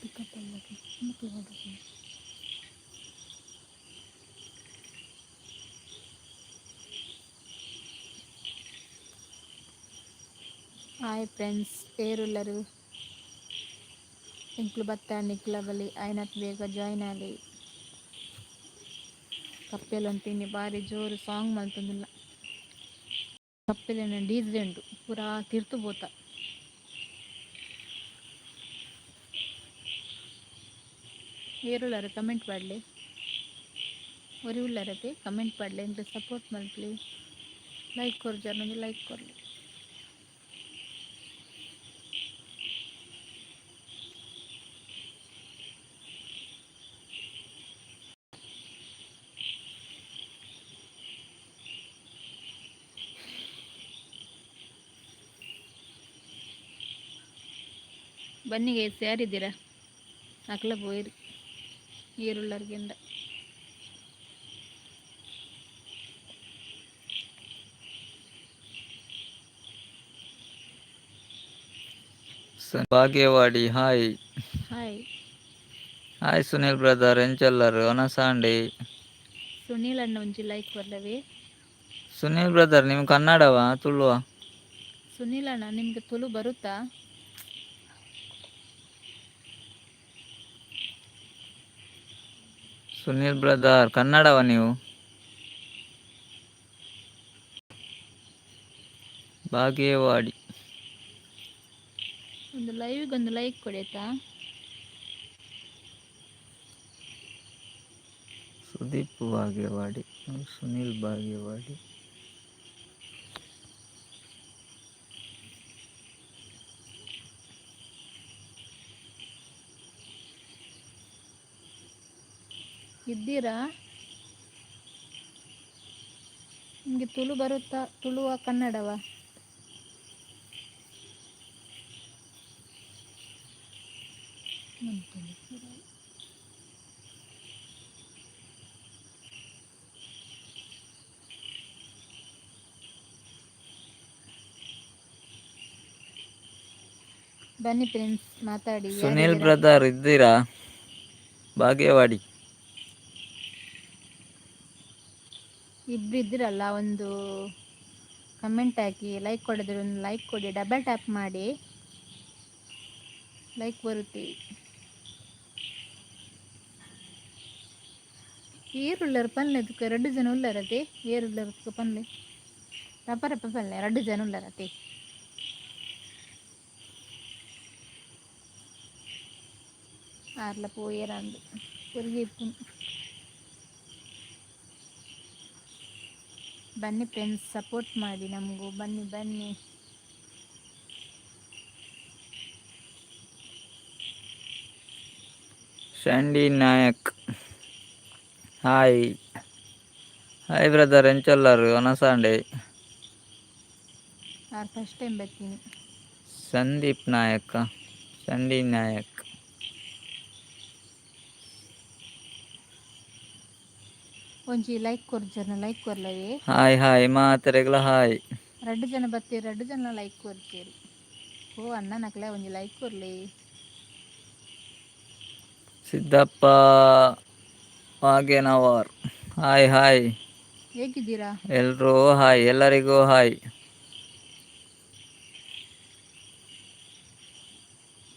Pickup ಅಲ್ಲ. Hi friends, ಏರುಲ್ಲರು? ಎಂಕ್ಲು ಬತ್ತ ನಿಕ್ಲಬಲಿ ಆಯ್ನತ್ ಬೇಗ ಜಾಯ್ನ್ ಆಲಿ. ಕಪ್ಪೆಲಂತೀನಿ ಬಾರಿ ಜೋರು ಸಾಂಗ್ ಮಲ್ತೊಂದುಲ್ಲ. ಕಪ್ಪೆಲೆನ ಡೀಸೆಂಟ್ ಪೂರಾ ತಿರ್ತು ಪೋತ. ಏರುಲ್ಲರು ಕಮೆಂಟ್ ಪಾಡ್ಲೆ. ಒರಿ ಉಲ್ಲರತೆ ಕಮೆಂಟ್ ಪಾಡ್ಲೆ. ಎಂಕ್ಲೆ ಸಪೋರ್ಟ್ ಮಲ್ಪುಲೆ. ಲೈಕ್ ಕೊರ್ಜರ್ ಒಂಜಿ ಲೈಕ್ ಕೊರ್ಲೆ. ಬನ್ನಿ ಗೈಸ್, ಯಾರಿದ್ದೀರಾ? ಅಕ್ಲ ಪೋಯಿರಿ ಏರುಲ್ಲರ್ಗೆಂಡ. Bagewadi, hi. Hi. Hi Sunil brother, ಎಂಚಲ್ಲರು ಒನಸಾಂಡೆ? ಸುನೀಲ್ ಅಣ್ಣ, ಒಂಜಿ ಲೈಕ್ ಕೊರ್ಲವೆ. ಸುನಿಲ್ ಬ್ರದರ್, ನೀವು ಕನ್ನಡವಾ ತುಳುವ? ಸುನೀಲ್ ಅಣ್ಣ, ನಿಮ್ಗೆ ತುಳು ಬರುತ್ತಾ? ಸುನಿಲ್ ಬ್ರದರ್, ಕನ್ನಡವ ನೀವು? ಬಾಗೇವಾಡಿ. ಒಂದು ಲೈವ್ಗೆ ಒಂದು ಲೈಕ್ ಕೊಡಿ ಆಯ್ತಾ? ಸುದೀಪ್ ಬಾಗೇವಾಡಿ, ಸುನಿಲ್ ಬಾಗೇವಾಡಿ. ಇದ್ದೀರಾ? ನಿಮಗೆ ತುಳು ಬರುತ್ತಾ? ತುಳುವ ಕನ್ನಡವ? ಬನ್ನಿ ಫ್ರೆಂಡ್ಸ್, ಮಾತಾಡಿ. ಸುನಿಲ್ ಯಾರಿದ್ದೀರಾ? ಬ್ರದರ್ ಇದ್ದೀರಾ? ಬಾಗೇವಾಡಿ. ಇಬ್ರು ಇದ್ದೀರಲ್ಲ, ಒಂದು ಕಮೆಂಟ್ ಹಾಕಿ. ಲೈಕ್ ಕೊಡದಿದ್ರೆ ಒಂದು ಲೈಕ್ ಕೊಡಿ. ಡಬಲ್ ಟ್ಯಾಪ್ ಮಾಡಿ, ಲೈಕ್ ಬರುತ್ತೆ. ಏರುಲ್ಲರು ಪನ್ಲೆ. ತುಕ ರಡ್ಡು ಜನ ಉಲ್ಲರತೆ. ಏರುಲ್ಲರು ತುಕ ಪನ್ಲೆ. ರಪ್ಪ ರಪ್ಪ ಪನ್ಲೆ, ರಡ್ಡು ಜನ ಉಲ್ಲರತೆ. ಆರ್ಲ ಪೋಯೆರಂದು ಪೊರ್ಗೆ ಇಪ್ಪುನು. ಬನ್ನಿ ಫ್ರೆಂಡ್ಸ್, ಸಪೋರ್ಟ್ ಮಾಡಿ ನಮಗೂ. ಬನ್ನಿ ಬನ್ನಿ. Shandy Nayak, hi. Hi brother, ಎಂಚಲ್ಲರು ಒನಸಾಂಡೆ? ಆರ್ ಫಸ್ಟ್ ಟೈಮ್ ಬರ್ತೀನಿ. ಸಂದೀಪ್ ನಾಯಕ್, ಸಂಡಿ ನಾಯಕ್. ಒಂಜಿ ಲೈಕ್ ಕೊರ್ಜನ, ಲೈಕ್ ಕೊರ್ಲವೆ. ಹಾಯ್ ಹಾಯ್, ಮಾತೆರೆಗ್ಲ ಹಾಯ್. ರಡ್ಡು ಜನ ಬತ್ತೀರಿ, ರಡ್ಡು ಜನ ಲೈಕ್ ಕೊರ್ತೀರಿ. ಓ ಅಣ್ಣನಕ್ಲೆ ಒಂಜಿ ಲೈಕ್ ಕೊರ್ಲಿ. Siddappa Vaganavar, hi hi. ಹೇಗಿದ್ದೀರಾ? ಎಲ್ರೂ ಹಾಯ್, ಎಲ್ಲರಿಗೂ ಹಾಯ್.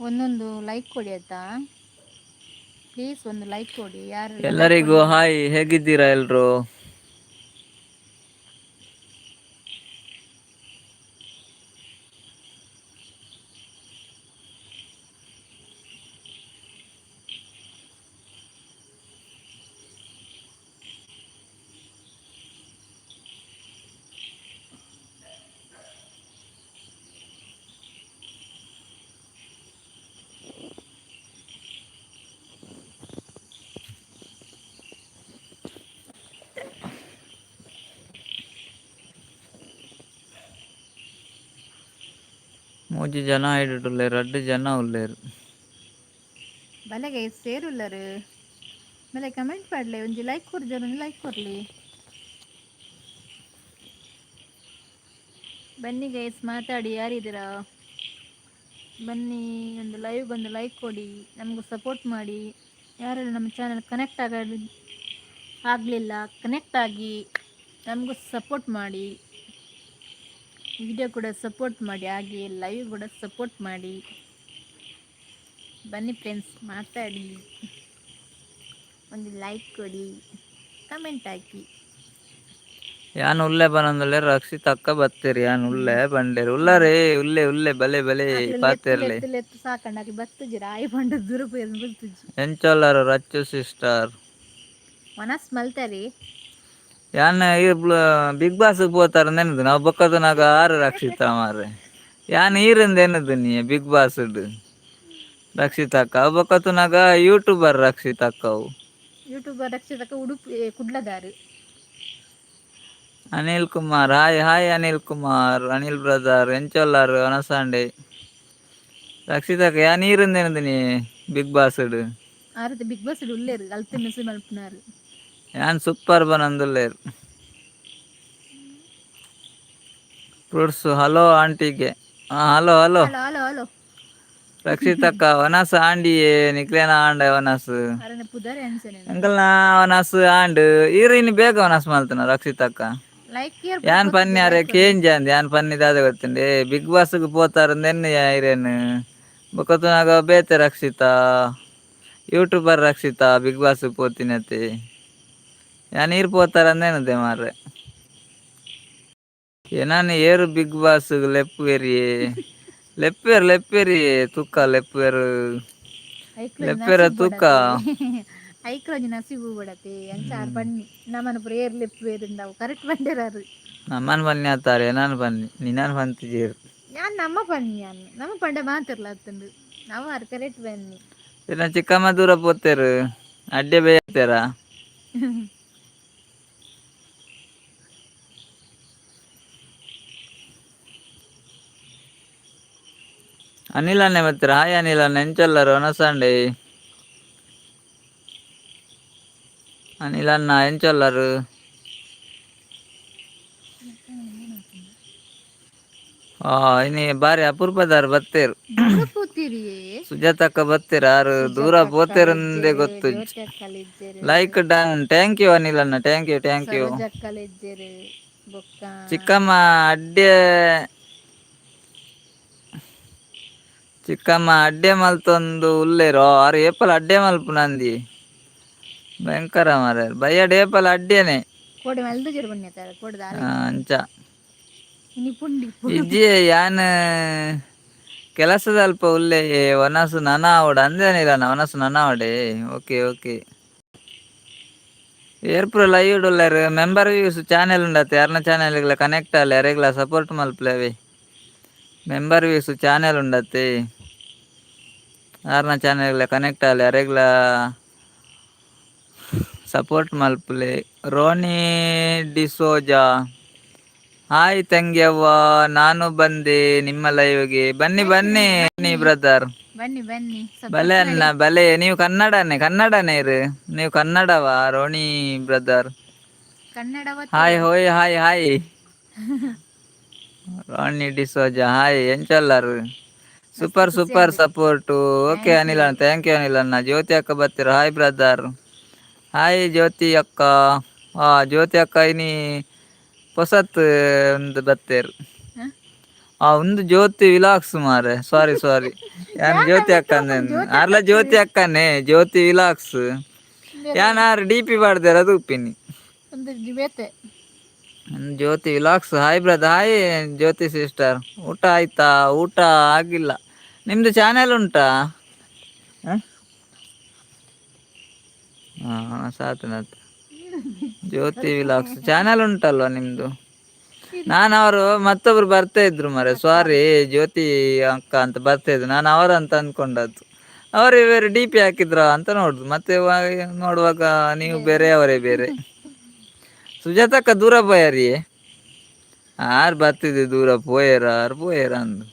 ಒಂದೊಂದು ಲೈಕ್ ಕೊಡಿ ಆಯ್ತಾ? ಪ್ಲೀಸ್, ಒಂದು ಲೈಕ್ ಕೊಡಿ ಯಾರೆಲ್ಲ ಲೈಕ್ ಎಲ್ಲರಿಗೂ ಕೊಡಿ. ಹಾಯ್, ಹೇಗಿದ್ದೀರಾ ಎಲ್ರು? ಮೂಜಿ ಜನ ಹಿಡುಟುಲ್ಲೇರು, ರಡ್ಡು ಜನ ಉಲ್ಲೇರು. ಬಲೆಗೆ ಸೇರುಲ್ಲರು ಮೇಲೆ ಕಮೆಂಟ್ ಮಾಡಲಿ. ಒಂಜಿ ಲೈಕ್ ಕೊರ್ಜರ್, ಒಂಜಿ ಲೈಕ್ ಕೊರ್ಲಿ. ಬನ್ನಿ ಗೈಸ್, ಮಾತಾಡಿ. ಯಾರಿದ್ದೀರಾ? ಬನ್ನಿ, ಒಂದು ಲೈವ್ ಬಂದು ಲೈಕ್ ಕೊಡಿ, ನಮಗೂ ಸಪೋರ್ಟ್ ಮಾಡಿ. ಯಾರೆಲ್ಲ ನಮ್ಮ ಚಾನಲ್ ಕನೆಕ್ಟ್ ಆಗಲಿಲ್ಲ, ಕನೆಕ್ಟ್ ಆಗಿ ನಮಗೂ ಸಪೋರ್ಟ್ ಮಾಡಿ. ವಿಡಿಯೋ ಕೂಡ ಸಪೋರ್ಟ್ ಮಾಡಿ, ಹಾಗೆ ಲೈವ್ ಕೂಡ ಸಪೋರ್ಟ್ ಮಾಡಿ. ಬನ್ನಿ ಫ್ರೆಂಡ್ಸ್, ಮಾತಾಡಿ, ಒಂದು ಲೈಕ್ ಕೊಡಿ, ಕಮೆಂಟ್ ಹಾಕಿ. ಯಾನ್ ಉಲ್ಲೆ ಬನೊಂದುಲ್ಲೆ, ರಕ್ಷಿತ್ ಅಕ್ಕ ಬತ್ತೀರಿ. ಯಾನ್ ಉಲ್ಲೆ ಬಂಡೇರು ಉಲ್ಲರೇ, ಉಲ್ಲೆ ಉಲ್ಲೆ, ಬಲೆ ಬಲೆ ಪಾತೆರ್ಲೆ. ಲೆತ್ತು ಲೆತ್ತು ಸಾಕಂಡಾಕಿ ಬತ್ತುಜಿ ರಾಯಿ ಪಂಡ ದುರುಪು ಬತ್ತುಜಿ. ಎಂಚೊಲ್ಲರು ರಚ್ಚು ಸಿಸ್ಟರ್? ಮನಸ್ ಮಲ್ತಾರೆ. ಯಾನ್ ಬಿಗ್ ಬಾಸ್ ಪೋತಾರ ನೆನದು ನಾವು ಬೊಕ್ಕದನಾಗ ಆರು ರಕ್ಷಿತ ಮಾರ್ರೆ. ಯಾನ್ ಈರಿಂದ ಏನದು ನೀ ಬಿಗ್ ಬಾಸ್ ರಕ್ಷಿತ್ ಅಕ್ಕ ಬೊಕ್ಕತುನಾಗ ಯೂಟ್ಯೂಬರ್ ರಕ್ಷಿತ್ ಅಕ್ಕವು. ಯೂಟ್ಯೂಬರ್ ರಕ್ಷಿತಕ್ಕ ಉಡುಪಿ ಕುಡ್ಲದಾರು. Anil Kumar, hi hi Anil Kumar, Anil brother, ಎಂಚೊಲ್ಲಾರು ಅನಸಾಂಡೆ? ರಕ್ಷಿತಕ್ಕ, ಯಾನ್ ಈರಿಂದ ಏನದು ನೀ ಬಿಗ್ ಬಾಸ್? ಆರತಿ ಬಿಗ್ ಬಾಸ್ ಉಲ್ಲೇರು, ಅಲ್ತ ಮಿಸ್ ಮಲ್ಪನಾರು. ಯಾನ್ ಸೂಪರ್ ಬನಂದುಲ್ಲೇರು. ಫ್ರೂಟ್ಸ್ ಹಲೋ ಆಂಟಿಗೆ. ಹಾ, hello hello. Hello hello hello. ರಕ್ಷಿತಕ್ಕ, ವನಸ್ ಆಂಡಿಯೇ, ನಿಕ್ಲೇನ ಆಂಡ ವನಸ್. ಅರನ ಪುದರ್ ಅನ್ಸನೆ. ಅಂಕಲ್ನ ವನಸ್ ಆಂಡ್ ಈರ್ ಇನ್ನು ಬೇಗ ವನಸ್ ಮಲ್ತನ ರಕ್ಷಿತಕ್ಕ. ಲೈಕ್. ಯಾನ್ ಪನ್ಯಾರೆ ಕೇಂಜ ಅಂದ್, ಯಾನ್ ಪನ್ನಿದಾದ ಗೊತ್ತುಂಡೆ, ಬಿಗ್ ಬಾಸ್ಗೆ ಪೋತಾರಂದೆನ್ ಐರೇನ್ ಬೊಕತುನಾಗ ಬೇತೆ Rakshitha, YouTuber Rakshitha Bigg Boss ಪೋತಿನತೆ. ಯಾನ್ ಈರ್ ಪೋತಾರಂದೇನದೆ ಮಾರ್ರೆ. ಏನಾನ ಏರು ಬಿಗ್ ಬಾಸ್ ಲೆಪ್ಪುವೆರಿಯೇ? ಲೆಪ್ಪುವೆರ್ ಲೆಪ್ಪುವೆರಿ ತುಕ್ಕ ಲೆಪ್ಪುವೆರ್ ಲೆಪ್ಪೆರ ತೂಕ. ಐಕ್ಲೊಂಜಿ ನಸಿಬು ಬಡತೆ ಅಂಚ ಆರ್ ಬನ್ನಿ ನಮನ ಪೂರ ಏರ್ ಲೆಪ್ಪುವೇರಿಂದಾವು ಕರೆಕ್ಟ್ ಬಂಡೇರಾರು. ನಮ್ಮನ್ ಬನ್ನಿ ಆತಾರೆ, ಏನಾನ್ ಬನ್ನಿ ನಿನ್ನಾನ್ ಪಂತಿಜೇರು. ಯಾನ್ ನಮ್ಮ ಪನ್ನಿ, ಯಾನ್ ನಮ್ಮ ಪಂಡ ಮಾತಿರ್ಲ ಅತ್ತಂದು ಅವ ಆರ್ ಕರೆಕ್ಟ್ ಬನ್ನಿ. ಇನ್ನ ಚಿಕ್ಕಮ್ಮ ದೂರ ಪೋತೇರು, ಅಡ್ಡೆ ಬೇಯ್ತೇರ. ಅನಿಲ್ ಅಣ್ಣೆ ಬರ್ತೀರ? ಹಾಯ್ ಅನಿಲ್ ಅಣ್ಣ, ಎಂಚೊಲ್ಲರು ಒನಸಂಡೆ? ಅನಿಲ್ ಅಣ್ಣ, ಎಂಚೊಲ್ಲರು? ಆ ಇನಿ ಬಾರಿ ಅಪರೂಪದಾರ್ ಬತ್ತೇರು. ದೂರ ಪೋತಿರಿಯೇ. ಸುಜಾತಕ್ಕ ಬತ್ತೀರ? ಆರು ದೂರ ಪೋತೇರಂದೇ ಗೊತ್ತು. ಜ್ಯೋತಿ ಅಕ್ಕಲಿಜ್ಜೆರು. Like done, thank you Anil ಅಣ್ಣ, thank you thank you. Saroja ಅಕ್ಕಲಿಜ್ಜೆರು ಬೊಕ್ಕ. ಚಿಕ್ಕಮ್ಮ ಅಡ್ಡೆ, ಚಿಕ್ಕಮ್ಮ ಅಡ್ಡೆ ಮಲ್ತೊಂದು ಉಲ್ಲೇರೋ. ಆರು ಏಪಲ್ ಅಡ್ಡೆ ಮಲ್ಪು ನಂದಿ ಭಯಂಕರ ಮಾರ್ರೆ, ಬಯ್ಯಡ್ ಏಪಲ್ ಅಡ್ಡೇನೆ. ಕೋಡೆ ಮಲ್ದುಜೆರು ಬನ್ನಿ ಕೋಡೆ. ಅಂಚ. ಇನಿ ಪುಂಡಿ. ಇಜ್ಜಿ, ಯಾನ್ ಕೆಲಸದಲ್ಪ ಉಲ್ಲೆ. ವನಸು ನನ ಆವಡ್ ಅಂದೇನಿಲ್ಲ, ವನಸು ನನ ಆವಡೆ. Okay okay. ಏರ್ಪುರ ಲೈವ್ ಉಲ್ಲೆರ್? ಮೆಂಬರ್ ವ್ಯೂಸ್ ಚಾನೆಲ್ ಉಂಡತ್ತೆ, ಯಾರ್ನ ಚಾನೆಲ್ ಕನೆಕ್ಟ್ ಆಲೆ, ಅರೆಗ್ಲ ಸಪೋರ್ಟ್ ಮಲ್ಪುಲೆವೆ. ಮೆಂಬರ್ ವ್ಯೂಸ್ ಚಾನೆಲ್ ಉಂಡತ್ತೆ, ಯಾರ್ನ ಚಾನೆಲ್ ಕನೆಕ್ಟ್ ಆಲೆ, ಅರೆಗ್ಲ ಸಪೋರ್ಟ್ ಮಲ್ಪುಲೆ. ರೋನಿ ಡಿಸೋಜಾ, ಹಾಯ್ ತಂಗ್ಯವ್ವ, ನಾನು ಬಂದೆ ನಿಮ್ಮ ಲೈವ್ಗೆ. ಬನ್ನಿ ಬನ್ನಿ ಬನ್ನಿ ಬ್ರದರ್. ಬನ್ನಿ ಬನ್ನಿ. ಬಲೆ ಅಣ್ಣ ಬಲೆ. ನೀವು ಕನ್ನಡನೇ ಕನ್ನಡನೇ ಇರು, ನೀವು ಕನ್ನಡವಾ ರೋಣಿ ಬ್ರದರ್? ಕನ್ನಡವ. ಹಾಯ್ ಹೋಯ್, hi hi. Rani D'Souza hi, ಎಂಚೊಲ್ಲರು? Super super support. Okay Anil ಅಣ್ಣ, thank you Anil ಅಣ್ಣ. ಜ್ಯೋತಿ ಅಕ್ಕ ಬರ್ತೀರ? ಹಾಯ್ ಬ್ರದರ್, ಹಾಯ್ ಜ್ಯೋತಿ ಅಕ್ಕ. ಹಾ ಜ್ಯೋತಿ ಅಕ್ಕ ಇನಿ ಪೊಸತ್ ಒಂದು ಬತ್ತೇರು. ಆ ಒಂದು ಜ್ಯೋತಿ ವಿಲಾಕ್ಸ್ ಮಾರೆ, ಸಾರಿ ಸಾರಿ, ಯಾನ್ ಜ್ಯೋತಿ ಅಕ್ಕ ಅಂದೆ, ಆರ್ಲ ಜ್ಯೋತಿ ಅಕ್ಕನೇ ಜ್ಯೋತಿ ವಿಲಾಕ್ಸ್. ಯಾನ್ ಆರ್ ಡಿ ಪಿ ಪಾಡ್ದೇರ ಅದು ಉಪ್ಪಿನಿ. ಒಂದು ಬೇತೆ. ಜ್ಯೋತಿ ವಿಲಾಕ್ಸ್, ಹಾಯ್ ಬ್ರದರ್, ಹಾಯ್ ಜ್ಯೋತಿ ಸಿಸ್ಟರ್. ಊಟ ಆಯ್ತಾ? ಊಟ ಆಗಿಲ್ಲ. ನಿಮ್ದು ಚಾನೆಲ್ ಉಂಟಾ? ಹಾಂ ಸಾತನತ್ ಜ್ಯೋತಿ ವಿಲಾಕ್ಸ್ ಚಾನೆಲ್ ಉಂಟಲ್ವಾ ನಿಮ್ದು? ನಾನು ಅವರು ಮತ್ತೊಬ್ರು ಬರ್ತಾ ಇದ್ರು ಮರೆ, ಸಾರಿ, ಜ್ಯೋತಿ ಅಕ್ಕ ಅಂತ ಬರ್ತಾ ಇದ್ರು, ನಾನು ಅವರಂತ ಅಂದ್ಕೊಂಡದ್ದು. ಅವರು ಬೇರೆ ಡಿ ಪಿ ಹಾಕಿದ್ರ ಅಂತ ನೋಡುದು, ಮತ್ತೆ ನೋಡುವಾಗ ನೀವು ಬೇರೆ, ಅವರೇ ಬೇರೆ. ಸುಜಾತಕ್ಕ ದೂರ ಪೋಯಾರಿ? ಆರ್ ಬರ್ತಿದ್ದೆ, ದೂರ ಪೋಯರ, ಆರ್ ಪೋಯರ ಅಂದು.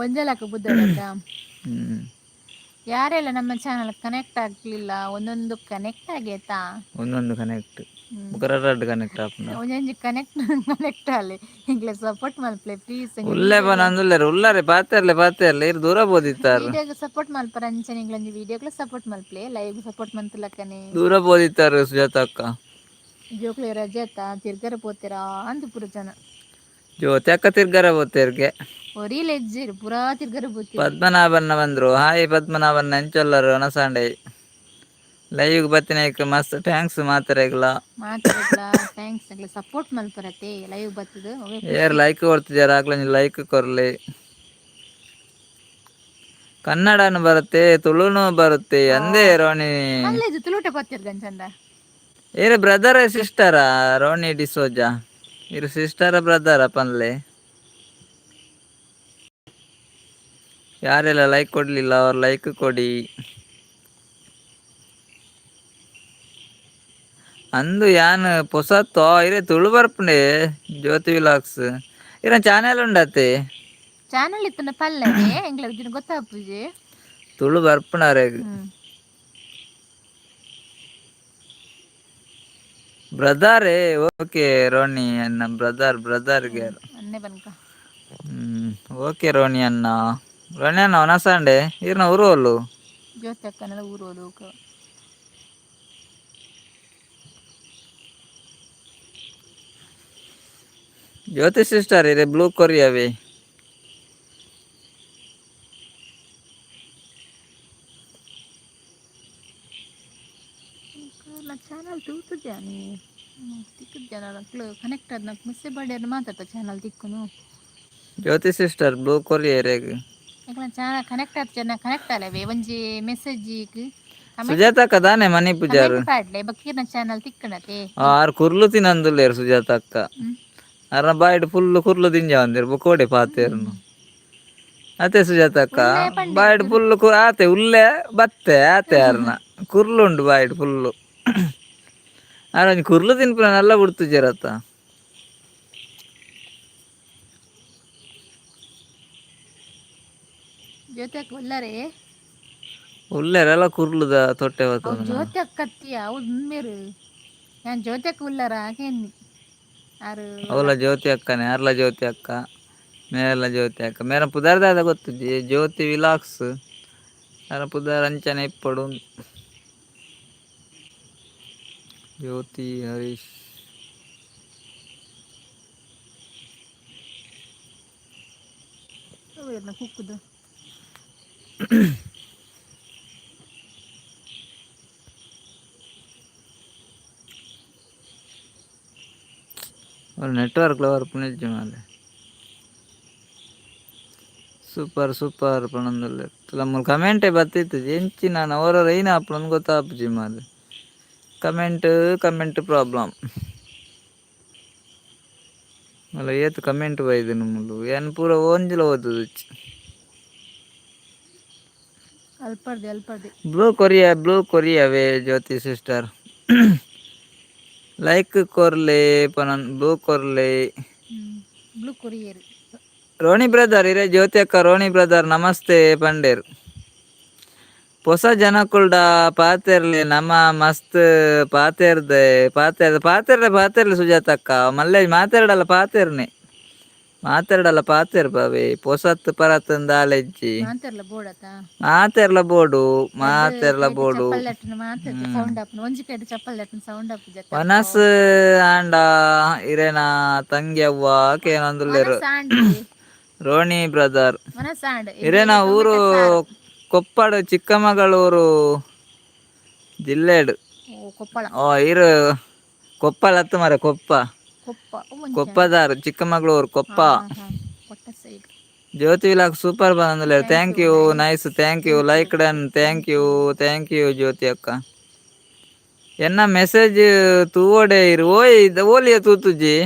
ಒಂಜಲಕ್ಕ ಬುದ್ಧಕ್ಕ. ಯಾರೆಲ್ಲ ನಮ್ಮ ಚಾನಲ್ ಕನೆಕ್ಟ್ ಆಗ್ಲಿಲ್ಲ, ಒಂದೊಂದು ಕನೆಕ್ಟ್ ಆಗೇತಾ. ಒಂದೊಂದು ಕನೆಕ್ಟ್, ಬುಕರಡ್ಡು ಕನೆಕ್ಟ್ ಆಪುಂಡ. ಒಂಜೊಂಜಿ connect connect Aale, ಎಂಕ್ಲೆ support ಮಲ್ಪಲೆ please. ಉಲ್ಲೆ ಪನಂದುಲ್ಲೆರ್, ಉಲ್ಲರೆ ಪಾತೆರ್ಲೆ ಪಾತೆರ್ಲೆ, ಇರ್ ದೂರ ಬೋದಿತ್ತಾರು. ವಿಡಿಯೋಗೆ ಸಪೋರ್ಟ್ ಮಲ್ಪರ ಅಂಚನೆ ಎಂಕ್ಲೊಂಜಿ ವಿಡಿಯೋಗ್ಲ ಸಪೋರ್ಟ್ ಮಲ್ಪಲೆ, ಲೈವ್ ಸಪೋರ್ಟ್ ಮಂತುಲಕ್ಕನೆ. ದೂರ ಬೋದಿತ್ತಾರು ಸುಜಾತ ಅಕ್ಕ. ಜೋಕ್ಲೆ ರಜೆ ಆತ, ತಿರ್ಗರ ಪೋತೀರಾ ಅಂದ್ ಪೂರ ಜನ. ಜ್ಯೋತಿ ಅಕ್ಕ ತಿರ್ಗರ ಬೋತೇರ್ಗೆ. ಒರಿ ಲೆಜ್ಜಿರ್ ಪೂರಾ ತಿರ್ಗರ ಪೋತೀರ್. ಪದ್ಮನಾಭನ್ನ ಬಂದ್ರು. ಹಾಯ್ ಪದ್ಮನಾಭನ್ನ, ಎಂಚೊಲ್ಲರು ಅನಸಾಂಡೆ? ಲೈವ್ ಬತ್ತಿನೈಕ್ ಮಸ್ತ್ thanks ಮಾತೆರೆಗ್ಲ. ಮಾತಾಡ್ಲ, thanks. ಎಂಕ್ಲೆ support ಮಲ್ಪರತೆ live ಬತ್ತದು. Hair like ಕೊಡ್ತಿದ್ದಾರೆ, ಆಗ್ಲೊಂಜಿ ಲೈಕ್ ಕೊರ್ಲಿ. ಕನ್ನಡನು ಬರುತ್ತೆ, ತುಳುನು ಬರುತ್ತೆ ಅಂದೇ ರೋಣಿ. ಅಲ್ಲ, ಇದು ತುಳುಟೆ ಪತ್ತಿರ್ಗನ್ ಚಂದ. ಏರ್ ಬ್ರದರ್ ಸಿಸ್ಟರಾ ರೋಣಿ ಡಿಸೋಜಾ? ಇರು ಸಿಸ್ಟರ ಬ್ರದರ ಪನ್ಲೆ. ಯಾರೆಲ್ಲ ಲೈಕ್ ಕೊಡ್ಲಿಲ್ಲ ಅವ್ರು ಲೈಕ್ ಕೊಡಿ. ಅಂದು ಯಾನ್ ಪೊಸತ್ತೋ ಇರೆ ತುಳು ಬರ್ಪುಂಡೆ. ಜ್ಯೋತಿ ವಿಲಾಕ್ಸ್, ಇರ ಚಾನೆಲ್ ಉಂಡತೆ? ಚಾನಲ್ ಇತ್ತನ ಪಲ್ಲನೆ, ಎಂಕ್ಲೆ ಗೊತ್ತಾಪುಜಿ. ತುಳು ಬರ್ಪುಂಡಾರೆಗ್. ಬ್ರದರೇ, ಓಕೆ ರೋಣಿ ಅಣ್ಣ, ಬ್ರದರ್ ಬ್ರದರ್ಗೆ. ಅನ್ನೆ ಬನ್ಕ. ಹ್ಮ್, ಓಕೆ ರೋಣಿ ಅಣ್ಣ. ರೋಣಿ ಅಣ್ಣ, ಒನಸಾಂಡೆ, ಈರ್ನ ಊರು ಅಲ್ಲು? ಜ್ಯೋತಿ ಅಕ್ಕನೆಲ್ಲ ಊರು ಹೋದ. ಜ್ಯೋತಿ ಸಿಸ್ಟರ್, ಇದೆ ಬ್ಲೂ ಕೊರಿಯಾವೆ. ನಾ ಚಾನಲ್ ತೂತುಜಾನಿ, ತಿಕ್ಕುಜಾನ. ಕನೆಕ್ಟ್ ಆದ್ ನಾಕ್ ಮಿಸ್ಸೆ ಬಡ್ಯಾರ ಮಾತಾಡ್ತಾ ಚಾನಲ್ ತಿಕ್ಕುನು. ಜ್ಯೋತಿ ಸಿಸ್ಟರ್, ಬ್ಲೂ ಕೊರಿಯರ್. ಯಾಕಂದ್ರೆ ಚಾನಲ್ ಕನೆಕ್ಟ್ ಆತ್ ಜನ ಕನೆಕ್ಟ್ ಆಲವೆ, ಒಂಜಿ ಮೆಸೇಜ್. ಸುಜಾತ ಅಕ್ಕ ದಾನೆ ಮನಿ ಪೂಜಾರು? ಪಾಡ್ಲೆ ಬಕ್ಕೀರ್ನ ಚಾನಲ್ ತಿಕ್ಕಣತೆ. ಆರ್ ಕುರ್ಲು ತಿನಂದುಲ್ಲೇರು ಸುಜಾತ ಅಕ್ಕ. ಅರ್ನ ಬಾಯ್ಡ್ ಫುಲ್ ಕುರ್ಲು ದಿಂಜ ಬಂದಿರು, ಬೊಕೋಡೆ ಪಾತೇರ್ನು ಅತೆ. ಸುಜಾತ ಅಕ್ಕ ಬಾಯ್ಡ್ ಫುಲ್ ಆತೆ, ಉಲ್ಲೆ ಬತ್ತೆ ಆತೆ. ಅರ್ನ ಕುರ್ಲು ಉಂಡು ಬಾಯ್ಡ್ ಫುಲ್ಲು. ಆರ್ ಒಂಜಿ ಕುರ್ಲು ತಿನ್ಪುನ ನಲ್ಲ ಬಿಡ್ತುಜೆರತ್ತ. ಜ್ಯೋತಿ ಅಕ್ಕ ಉಲ್ಲರೇ? ಉಲ್ಲೆರೆಲ್ಲ ಕುರ್ಲುದ ತೊಟ್ಟೆ. ಅವು. ಬತ್ತದ. ಜ್ಯೋತಿ ಅಕ್ಕತ್ತಿ ಅವು ಉಮ್ಮೇರು, ಯಾನ್ ಜ್ಯೋತಿ ಅಕ್ಕ ಉಲ್ಲರ ಕೇನ್ನಿ ಆರು. ಅವಲ ಜ್ಯೋತಿ ಅಕ್ಕನೆ, ಅರ್ಲ ಜ್ಯೋತಿ ಅಕ್ಕ, ಮೇರೆಲ್ಲ ಜ್ಯೋತಿ ಅಕ್ಕ. ಮೇರ ಪುದರ್ದಾದ ಗೊತ್ತುಜಿ, ಜ್ಯೋತಿ ವಿಲಾಕ್ಸ್ ಅರ ಪುದರ್ ಅಂಚನೆ ಇಪ್ಪಡು. ಜ್ಯೋತಿ ಹರೀಶ್. ಕುಕ್ಕುದು. ನೆಟ್ವರ್ಕ್ ಬರ್ಪುನಿಜ್ಜಿ ಮಾಲೆ. ಸೂಪರ್ ಸೂಪರ್ ಪನೊಂದುಲ್ಲೆರ್. ಮೂಲು ಕಮೆಂಟೇ ಬತ್ತಿತ್ತಿಜಿ, ಎಂಚಿನ ಒರೊರ ಐನ ಆಪುಂಡು ಗೊತ್ತಾಪುಜಿ ಮಾಲೆ. Comment comment problem ಅಲ್ಲ. ಏತ್ ಕಮೆಂಟ್ ಬೈದಿನ ಮೂಲು, ಯಾನ್ ಪೂರ ಒಂಜಿಲ ಓದುದಿಚ್ಚಿ. ಅಲ್ಪರ್ದೆ ಅಲ್ಪರ್ದೆ. Blue Korea, blue ಕೊರಿಯಾವೇ. ಜ್ಯೋತಿ ಸಿಸ್ಟರ್, ಲೈಕ್ ಕೊರ್ಲೆ ಪನನ್, ಬ್ಲೂ ಕೊರ್ಲೆ. Blue courier. Ronnie brother, ಇರೆ ಜ್ಯೋತಿ ಅಕ್ಕ ರೋಣಿ ಬ್ರದರ್ ನಮಸ್ತೆ ಪಂಡೇರ್. ಪೊಸ ಜನಕುಲ್ಡ ಪಾತೆರ್ಲೆ, ನಮ ಮಸ್ತ್ ಪಾತೆರ್ದೆ ಪಾತೆರ್ದೆ ಪಾತೆರ್ಲೆ ಪಾತೆರ್ಲೆ. ಸುಜಾತ ಅಕ್ಕ ಮಲ್ಲೆ ಮಾತೆರ್ಡಲ್ಲ ಪಾತೆರ್ನೆ, ಮಾತೆರ್ಡಲ್ಲ ಪಾತೆರ್ ಬಾವೆ. ಪೊಸತ್ ಪರತಂದ ಆಲೆಜ್ಜಿ. ಮಾತೆರ್ಲ ಬೋಡತ. ಮಾತೆರ್ಲ ಬೋಡು, ಮಾತೆರ್ಲ ಬೋಡು. ಚಪ್ಪಲ್ ದಟ್ಟುನ ಮಾತೆರ್ಲ ಸೌಂಡ್ ಆಪುಂಡು, ಒಂಜಿ ಕೈಟ್ ಚಪ್ಪಲ್ ದಟ್ಟುನ ಸೌಂಡ್ ಆಪುಜ. ವನಸ್ ಆಂಡ ಇರೇನ ತಂಗಿ ಅವ್ವ ಕೇನೊಂದುಲ್ಲೆರ್. ಸಾಂಡ್. ರೋಣಿ ಬ್ರದರ್. ಮನಸಾಂಡ್. ಇರೇನ ಊರು ಕೊಪ್ಪಡು, ಚಿಕ್ಕಮಗಳೂರು ಜಿಲ್ಲೆಡ್. ಓ, ಕೊಪ್ಪಳ. ಓ, ಇರು ಕೊಪ್ಪಳತ್ತು ಮರ ಕೊಪ್ಪ. ಕೊಪ್ಪ. ಕೊಪ್ಪದಾರು, ಚಿಕ್ಕಮಗಳೂರು ಕೊಪ್ಪ. ಕೊಟ್ಟ ಸೈಡ್. ಜ್ಯೋತಿ ವಿಲಾಕ್ ಸೂಪರ್ ಬಂದ್ರೆ. Thank you, nice, thank you, like done, thank you, thank you ಜ್ಯೋತಿ ಅಕ್ಕ. ಎನ್ನ ಮೆಸೇಜ್ ತೂವಡೆ ಇರು. ಓಯ್ ಓಲಿಯ ತೂತುಜಿ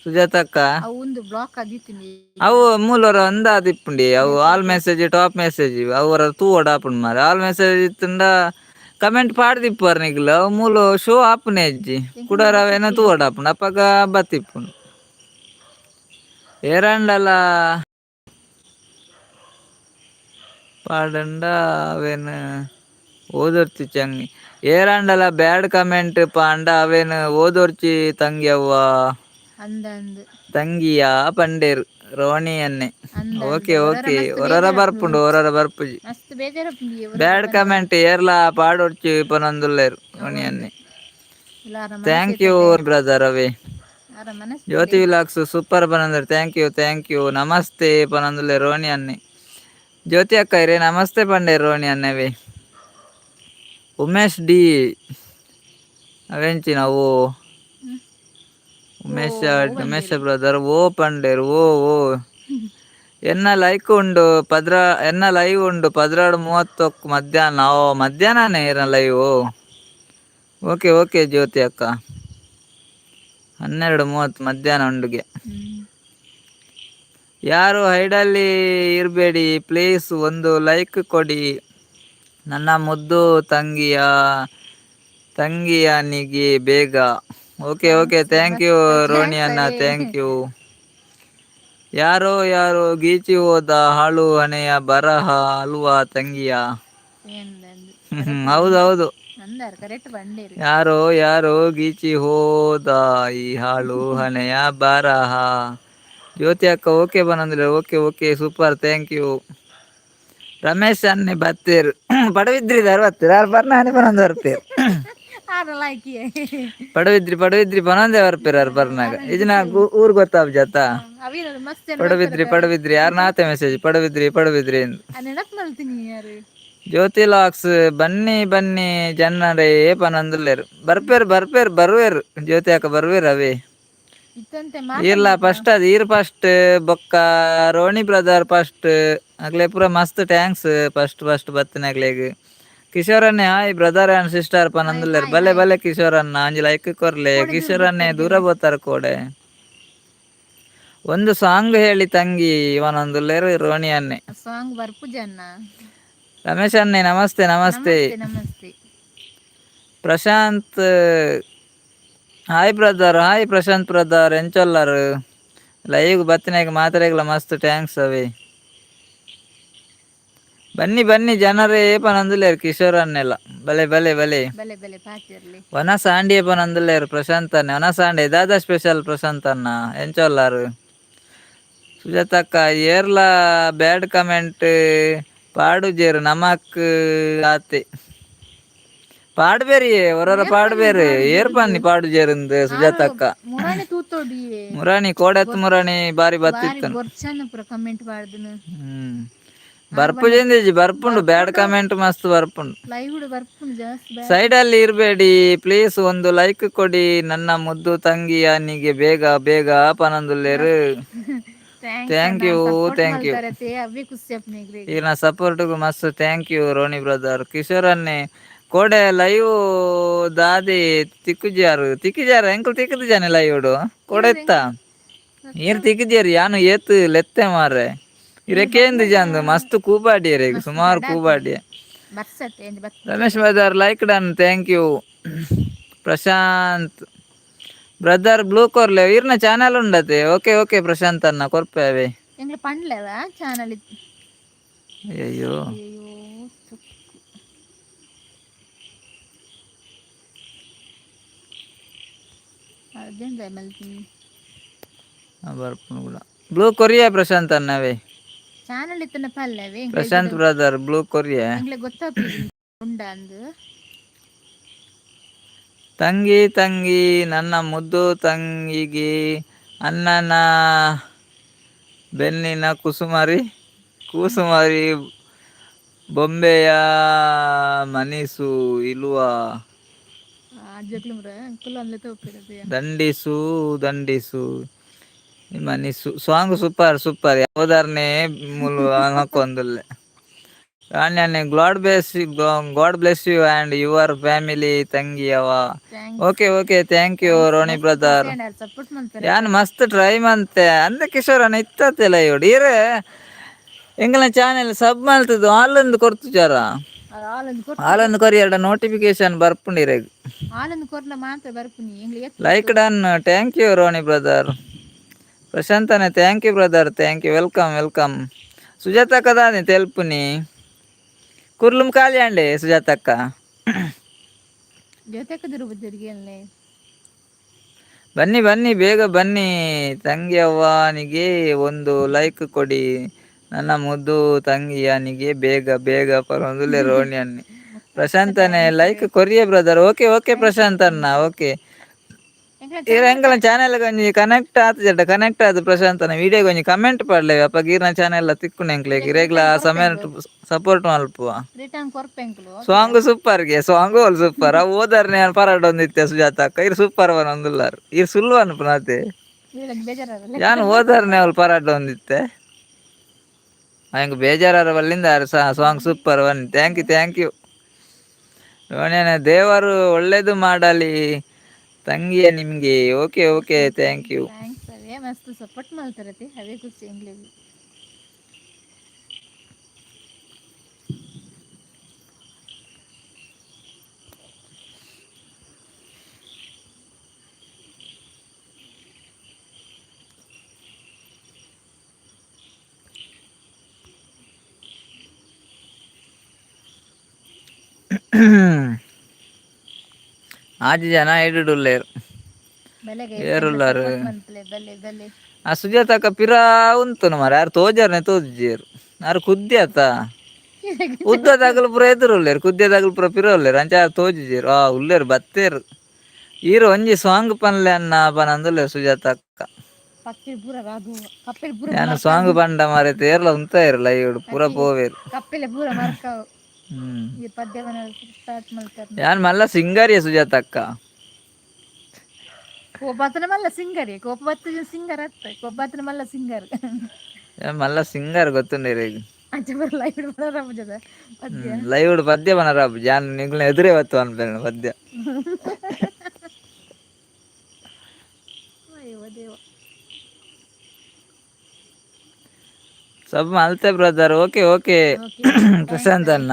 ಸುಜಾತ ಅಕ್ಕ. ಅವು ಒಂದು ಬ್ಲಾಕ್ ಆದಿತ್ತೀನಿ. ಅವು ಮೂಲೊರ ಅಂದಾದಿಪ್ಪುಂಡಿ. ಅವು all message, top message ಅವರ ತೂವಡ ಆಪುಂಡು ಮಾರೆ. ಆಲ್ ಮೆಸೇಜ್ ಇತ್ತುಂಡ ಕಮೆಂಟ್ ಪಾಡ್ದಿಪ್ಪುವರ್ ನಿಗ್ಲು, ಅವು ಮೂಲು ಶೋ ಆಪುನೆ ಇಜ್ಜಿ. ಕುಡರ ಅವೇನ ತೂವಡ ಆಪುಂಡು, ಅಪಗ ಬತ್ತಿಪ್ಪುಂಡು. ಏರಂಡಲ. ಪಾಡಂಡ ಅವೇನು ಓದೊರ್ಚಿ ಚಂಗಿ. ಏರಾಂಡಲ ಬ್ಯಾಡ್ ಕಮೆಂಟ್ ಪಾಂಡ ಅವೇನು ಓದೊರ್ಚಿ ತಂಗ್ಯವ್ವ. ಅಂದ ಅಂದ್. ತಂಗಿಯ ಪಂಡೇರು ರೋಣಿ ಅನ್ನೆ. ಅಂದ. ಓಕೆ ಓಕೆ, ಒರರ ಬರ್ಪುಂಡು, ಒರರ ಬರ್ಪುಜಿ. ಮಸ್ತ್ ಬೇಜಾರಪ್ಪುಂಡು. ಬ್ಯಾಡ್ ಕಮೆಂಟ್ ಏರ್ಲಾ ಪಾಡೊರ್ಚಿ ಪನೊಂದುಲ್ಲೇರು ರೋಣಿ ಅನ್ನೆ. Thank you brother ಅವೇ. ಜ್ಯೋತಿ ವಿಲಾಕ್ಸ್ ಸೂಪರ್ ಪನಂದ್ರೆ thank you, thank you. ನಮಸ್ತೆ ಪನಂದುಲ್ಲೆ ರೋಣಿ ಅನ್ನೆ. ಜ್ಯೋತಿ ಅಕ್ಕ ಇರೇ ನಮಸ್ತೆ ಪಂಡೆ ರೋಣಿ ಅನ್ನವೇ. ಉಮೇಶ್ ಡಿ ಅವೆಂಚಿನ ಓ ಉಮೇಶ, ಉಮೇಶ ಬ್ರದರ್ ಓ ಪಂಡೇರು ಓ ಓ. ಎನ್ನ ಲೈಕ್ ಉಂಡು ಪದ್ರ, ಎನ್ನ ಲೈವ್ ಉಂಡು 12:30ಕ್ಕೆ ಮಧ್ಯಾಹ್ನ. ಓ, ಮಧ್ಯಾಹ್ನನೇ ಎನ್ನ live. Okay okay ಜ್ಯೋತಿ ಅಕ್ಕ, 12:30 ಮಧ್ಯಾಹ್ನ ಉಂಡುಗೆ. ಯಾರು ಹೈಡಲ್ಲಿ ಇರಬೇಡಿ ಪ್ಲೀಸ್, ಒಂದು ಲೈಕ್ ಕೊಡಿ ನನ್ನ ಮುದ್ದು ತಂಗಿಯ ತಂಗಿಯನಿಗೆ ಬೇಗ. Okay okay, thank you Ronnie ಅಣ್ಣ, thank you. ಯಾರೋ ಯಾರೋ ಗೀಚಿ ಹೋದ ಹಾಳು ಹಣೆಯ ಬರಹ ಅಲ್ವಾ ತಂಗಿಯ? ಹೌದು ಹೌದು. ಕರೆಕ್ಟ್ ಬಂಡೇರು. ಯಾರೋ ಯಾರೋ ಗೀಚಿ ಹೋದ ಈ ಹಾಳು ಹಣೆಯ ಬರಹ. ಜ್ಯೋತಿ ಅಕ್ಕ ಓಕೆ ಬಂದ್ರೆ okay okay, super, thank you. Ramesh ಅನ್ನೆ ಬತ್ತೇರು ಪಡವಿದ್ರಿ ಬರ್ತೀರ ಬರ್ನಾನೆ ಬನೊಂದು ಬರ್ಪೇರು. ಪಡವಿದ್ರಿ ಪಡವಿದ್ರಿ ಬನೊಂದೇ ಬರ್ಪೇರು ಯಾರು ಬರ್ನಾಗ ಇದನ್ನ ಊರ್ ಗೊತ್ತಾಬ್ ಜಾತ. ಪಡವಿದ್ರಿ ಪಡವಿದ್ರಿ ಯಾರು ನಾತೆ ಮೆಸೇಜ್ ಪಡವಿದ್ರಿ ಪಡವಿದ್ರಿ. ಜ್ಯೋತಿ ಲಾಕ್ಸ್ ಬನ್ನಿ ಬನ್ನಿ ಜನರೇ ಪನಂದುಲ್ಲೇರು. ಬರ್ಪೇರು ಬರ್ಪೇರು ಬರುವೇರು ಜ್ಯೋತಿ ಅಕ್ಕ ಬರುವೇರು ಅವೇ. ಇರ್ಲ ಫಸ್ಟ್ ಅದು ಈರ್ ಫಸ್ಟ್ ಬೊಕ್ಕ ರೋಣಿ ಬ್ರದರ್ ಫಸ್ಟ್ ಅಗ್ಲೆ ಪೂರ ಮಸ್ತ್ thanks. First first ಬತ್ತಿನ ಅಗ್ಲೆಗ್. Kishore ಅನ್ನೆ hi brother and sister ಪನಂದುಲ್ಲೇರು. ಬಲೆ ಬಲೆ ಕಿಶೋರ್ ಅನ್ನ, ಅಂಜಿ ಲೈಕ್ ಕೊರ್ಲೆ ಕಿಶೋರ್ ಅನ್ನೆ. ದೂರ ಬೋತಾರ ಕೋಡೆ. ಒಂದು ಸಾಂಗ್ ಹೇಳಿ ತಂಗಿ ಇವನೊಂದುಲ್ಲೇರು ರೋಣಿ ಅನ್ನೆ. ಸಾಂಗ್ ಬರ್ಪುಜನ್ನ. ರಮೇಶ್ ಅನ್ನೆ ನಮಸ್ತೆ ನಮಸ್ತೆ. ನಮಸ್ತೆ. Prashant hi brother, hi Prashant brother, ಎಂಚೊಲ್ಲರು? Live ಬತ್ತಿನಾಗ ಮಾತ್ರೆಗಳ ಮಸ್ತ್ thanks ಅವೇ. ಬನ್ನಿ ಬನ್ನಿ ಜನರೇ ಪನಂದುಲ್ಲೇರು ಕಿಶೋರ್ ಅನ್ನೆಲ್ಲ. ಬಲೆ ಬಲೆ ಬಲೆ. ಬಲೆ ಬಲೆ ಪಾತಿರ್ಲಿ. ವನ ಸಾಂಡಿಯ ಪನಂದುಲ್ಲೇರು ಪ್ರಶಾಂತ್ ಅನ್ನೆ. ವನ ಸಾಂಡೆ ದಾದಾ ಸ್ಪೆಷಲ್ ಪ್ರಶಾಂತ್ ಅನ್ನ, ಎಂಚೊಲ್ಲಾರು? ಸುಜಾತಕ್ಕ ಏರ್ಲ ಬ್ಯಾಡ್ ಕಮೆಂಟ್ ಪಾಡುಜೇರು ನಮಕ್ ಆತೆ. ಪಾಡ್ಬೇರಿ ಹೊರರ ಪಾಡ್ಬೇರಿ ಏರ್ ಪನ್ನಿ ಪಾಡುಜೇರಿಂದು ಸುಜಾತಕ್ಕ. ಮುರಾಣಿ ತೂತೋಡಿಯೇ. ಮುರಾಣಿ ಕೋಡೆತ್ ಮುರಾಣಿ ಬಾರಿ ಬತ್ತಿತ್ತು. ಬೊರ್ಚನ ಪೂರ ಕಮೆಂಟ್ ಪಾಡ್ದನು. ಬರ್ಪುಜೆಂದಿಜಿ, ಬರ್ಪುಂಡು, ಬ್ಯಾಡ್ ಕಮೆಂಟ್ ಮಸ್ತ್ ಬರ್ಪುಂಡು. ಲೈವ್ ಬರ್ಪುಂಡು ಜಾಸ್ತಿ. ಸೈಡ್ ಅಲ್ಲಿ ಇರಬೇಡಿ ಪ್ಲೀಸ್, ಒಂದು ಲೈಕ್ ಕೊಡಿ ನನ್ನ ಮುದ್ದು ತಂಗಿಯನಿಗೆ ಬೇಗ ಬೇಗ ಪನಂದುಲ್ಲೇರು. Thank you, thank you. ಅವೇ ಖುಷಿ ಅಪ್ನಿಗ್ರಿ. ಈಗಿನ ಸಪೋರ್ಟ್ಗೂ ಮಸ್ತ್ thank you Ronnie brother. Kishore ಅನ್ನೆ ಕೋಡೆ ಲೈವ್ ದಾದಿ ತಿಕ್ಕುಜಾರು ತಿಕ್ಕಿಜಾರು ಎಂಕಲ್ ತಿಕ್ಕುದು ಜಾನೆ ಲೈವ್ ಕೋಡೆತ್ತ ನೀರು ತಿಕ್ಕಿದ್ಯಾರು ಯಾನು ಏತ್ ಲೆತ್ತೆ ಮಾರ್ರೆ ಇರಕೇಂದು ಜಾಂದು ಮಸ್ತ್ ಕೂಪಾಡಿಯರೆ ಸುಮಾರು ಕೂಪಾಡಿಯ. ಬರ್ಸತ್ತೆ. Ramesh brother like done, thank you. Prashant brother blue ಕೊರ್ಲೆ ಇರ್ನ ಚಾನಲ್ ಉಂಡತೆ. ಓಕೆ ಓಕೆ ಪ್ರಶಾಂತ್ ಅನ್ನ ಕೊರ್ಪೆ ಅವೇ. ಎಂಗ್ಲ ಪಂಡ್ಲೆವ ಚಾನಲ್? ಅಯ್ಯೋ. ಅಯ್ಯೋ ಚೊಕ್ಕು. ಅರ್ಜೆಂಟ್ ಮಲ್ತೀನಿ. ಬರ್ಪುಂಡು ಕೂಡ ಬ್ಲೂ ಕೊರಿಯಾ ಪ್ರಶಾಂತ್ ಅನ್ನವೇ. ಚಾನಲ್ ಇತ್ತನ ಪಲ್ಲವೆ. Prashant brother blue Korea. ಎಂಗ್ಲೆ ಗೊತ್ತಾಪುಜಿ ಉಂಡ ಅಂದು. ತಂಗಿ ತಂಗಿ ನನ್ನ ಮುದ್ದು ತಂಗಿಗೆ ಅಣ್ಣನ ಬೆನ್ನಿನ ಕುಸುಮಾರಿ ಕೂಸುಮಾರಿ ಬೊಂಬೆಯ ಮನಿಸು ಇಲುವ. ಜಗ್ಲು ಅಂಕಲ್ ಅನ್ಲೆ ತೋಪಿರದು. ದಂಡಿಸು ದಂಡಿಸು ಮನಿಸು song super super. ಯಾವ್ದಾರನೇ ಮುಲು ಅನ್ಕೊಂದುಲ್ಲೆ ರಾಣ್ಯಾನೆ. God bless you and your family ತಂಗಿಯವ. Okay okay, thank you Ronnie brother. Support ಮಾಡ್ತಾರೆ. ಯಾನ್ ಮಸ್ತ್ ಟ್ರೈ ಮಂತೆ ಅಂದ ಕಿಶೋರ್ ಅಣ್ಣ ಇತ್ತತ್ತಿಲ್ಲ ಇವ್ಡು ಈರೆ ಎಂಗಲ ಚಾನೆಲ್ ಸಬ್ ಮಲ್ತದ್ದು ಆಲೊಂದು ಕೊರ್ತು ಚಾರ. ಆಲೊಂದು ಕೊರ್. ಆಲೊಂದು ಕೊರಿ ಎರಡ ನೋಟಿಫಿಕೇಶನ್ ಬರ್ಪುಂಡು ಇರೆಗ್. ಆಲೊಂದು ಕೊರ್ನ ಮಾತ್ರ ಬರ್ಪುನಿ ಎಂಗ್ಲೆ. Like done, thank you Ronnie brother. ಪ್ರಶಾಂತನೆ thank you brother, thank you, welcome welcome. Sujata ಕದಾನಿ ತೆಲ್ಪುನಿ. ಕುರ್ಲುಂ ಖಾಲಿ ಅಂಡೆ ಸುಜಾತಕ್ಕ. ಜೊತೆಗೆ ತಿರುಪತಿಗೆ. ಬನ್ನಿ ಬನ್ನಿ, ಬೇಗ ಬನ್ನಿ. ತಂಗಿಯವ್ವನಿಗೆ ಒಂದು ಲೈಕ್ ಕೊಡಿ. ನನ್ನ ಮುದ್ದು ತಂಗಿಯನಿಗೆ ಬೇಗ ಬೇಗ ಪರೊಂದುಲ್ಲೆ ರೋಣಿ ಅನ್ನಿ. ಪ್ರಶಾಂತನೇ ಲೈಕ್ ಕೊರಿಯೆ brother. Okay okay Prashant ಅಣ್ಣ, ಓಕೆ. ಎಂಕಲ ಚಾನೆಲ್ ಒಂಜಿ ಕನೆಕ್ಟ್ ಆತ, ಕನೆಕ್ಟ್ ಆದ್ ಪ್ರಶಾಂತನ ವಿಡಿಯೋ ಒಂಜಿ ಕಮೆಂಟ್ ಪಾಡ್ಲೆ. ಅಪ್ಪ ಗೀರ್ನ ಚಾನೆಲ್ ತಿಕ್ಕುಂಡು ಎಂಕ್ಲೆಗ್. ಇರೆಗ್ಲ ಸಮಯ ಸಪೋರ್ಟ್ ಮಲ್ಪುವ. ರಿಟರ್ನ್ ಕೊರ್ಪೆಂಕ್ಲು. ಸಾಂಗ್ ಸೂಪರ್ ಗೆ, song all super. ಅವು ಓದರ್ನೆ ಪರಾಡೊಂದಿತ್ತೆ ಸುಜಾತ ಅಕ್ಕ. ಇರ್ ಸೂಪರ್ ಒಂದುಲ್ಲಾರ್, ಇರ್ ಸುಲ್ಲು ಅನ್ಪುನತೆ. ಬೇಜಾರಲ್ಲ. ಯಾನ್ ಓದರ್ನೆ ಅವಳು ಪರಾಡೊಂದಿತ್ತೆ, ಹಂಗೆ ಬೇಜಾರ ಬಲ್ಲಿಂದ song super one. Thank you, thank you. ದೇವರು ಒಳ್ಳೇದು ಮಾಡಲಿ ತಂಗಿಯ ನಿಮಗೆ. Okay okay, thank you. Thanks. ಅವೇ ಮಸ್ತ್ ಸಪೋರ್ಟ್ ಮಾಡ್ತಾರತಿ, ಅವೇ ಖುಷಿ ಎಂಗ್ಲಿಗೆ. ಆಜಿ ಜನ ಎಡುಡುಲ್ಲೇರು. ಬೆಲೆಗೆ ಏರುಲ್ಲಾರು. ಮನ್ಪಲೆ, ಬಲೆ ಬಲೆ. ಆ ಸುಜಾತಕ್ಕ ಪಿರಾ ಉಂತುನು ಮಾರೆ. ಯಾರು ತೋಜಾರನೆ ತೋಜಿಯರು. ಯಾರು ಕುದ್ದಿ ಆತ ಉದ್ದ ತಗಲು ಪೂರ ಎದುರು ಉಲ್ಲೇರು, ಕುದ್ದೆ ತಗಲು ಪೂರ ಪಿರ ಉಲ್ಲೇರು. ಅಂಚ ಯಾರು ತೋಜಿಜೇರು. ಆ ಉಲ್ಲೇರು, ಬತ್ತೇರು. ಈರು ಒಂಜಿ ಸಾಂಗ್ ಪನ್ಲೆ ಅನ್ನ ಪನಂದುಲ್ಲೇರು ಸುಜಾತಕ್ಕ. ಪಕ್ಕಿ ಪೂರ ರಾದು, ಕಪ್ಪೆಲ್ ಪೂರ. ಯಾನು ಸಾಂಗ್ ಪಂಡ ಮಾರೆ, ತೇರ್ಲ ಉಂತ ಇರಲ್ಲ ಇವ್ಡು ಪೂರ ಪೋವೇರು. ಕಪ್ಪೆಲೆ ಪೂರ ಮರ್ಕಾವು. ಹ್ಮ್. ಈ ಪದ್ಯವನ್ನ ಸ್ಟಾರ್ಟ್ ಮಾಡ್ತಾರೆ. ಯಾನ್ ಮಲ್ಲ ಸಿಂಗರಿಯ ಸುಜಾತಕ್ಕ. ಕೋಪಾತನ ಮಲ್ಲ ಸಿಂಗರ್, ಕೋಪ ಬತ್ತ ಸಿಂಗರ್ ಅತ್ತ, ಕೋಪಾತನ ಮಲ್ಲ ಸಿಂಗರ್. ಯಾನ್ ಮಲ್ಲ ಸಿಂಗರ್ ಗೊತ್ತುಂಡಿರ ಈಗ. ಅಂಚೆ ಬರಲ್ಲ ಇಡು ಬರ ಪದ್ಯ. ಲೈವ್ ಪದ್ಯ ಬನರಾಬ್ ಜಾನ್ ನಿಗ್ಲ ಎದುರೇ ಬತ್ತು ಅನ್ಪೇನು ಪದ್ಯ. ಅಯ್ಯೋ ದೇವ. ಸಬ್ ಮಲ್ತೆ brother. Okay okay Prashant ಅಣ್ಣ.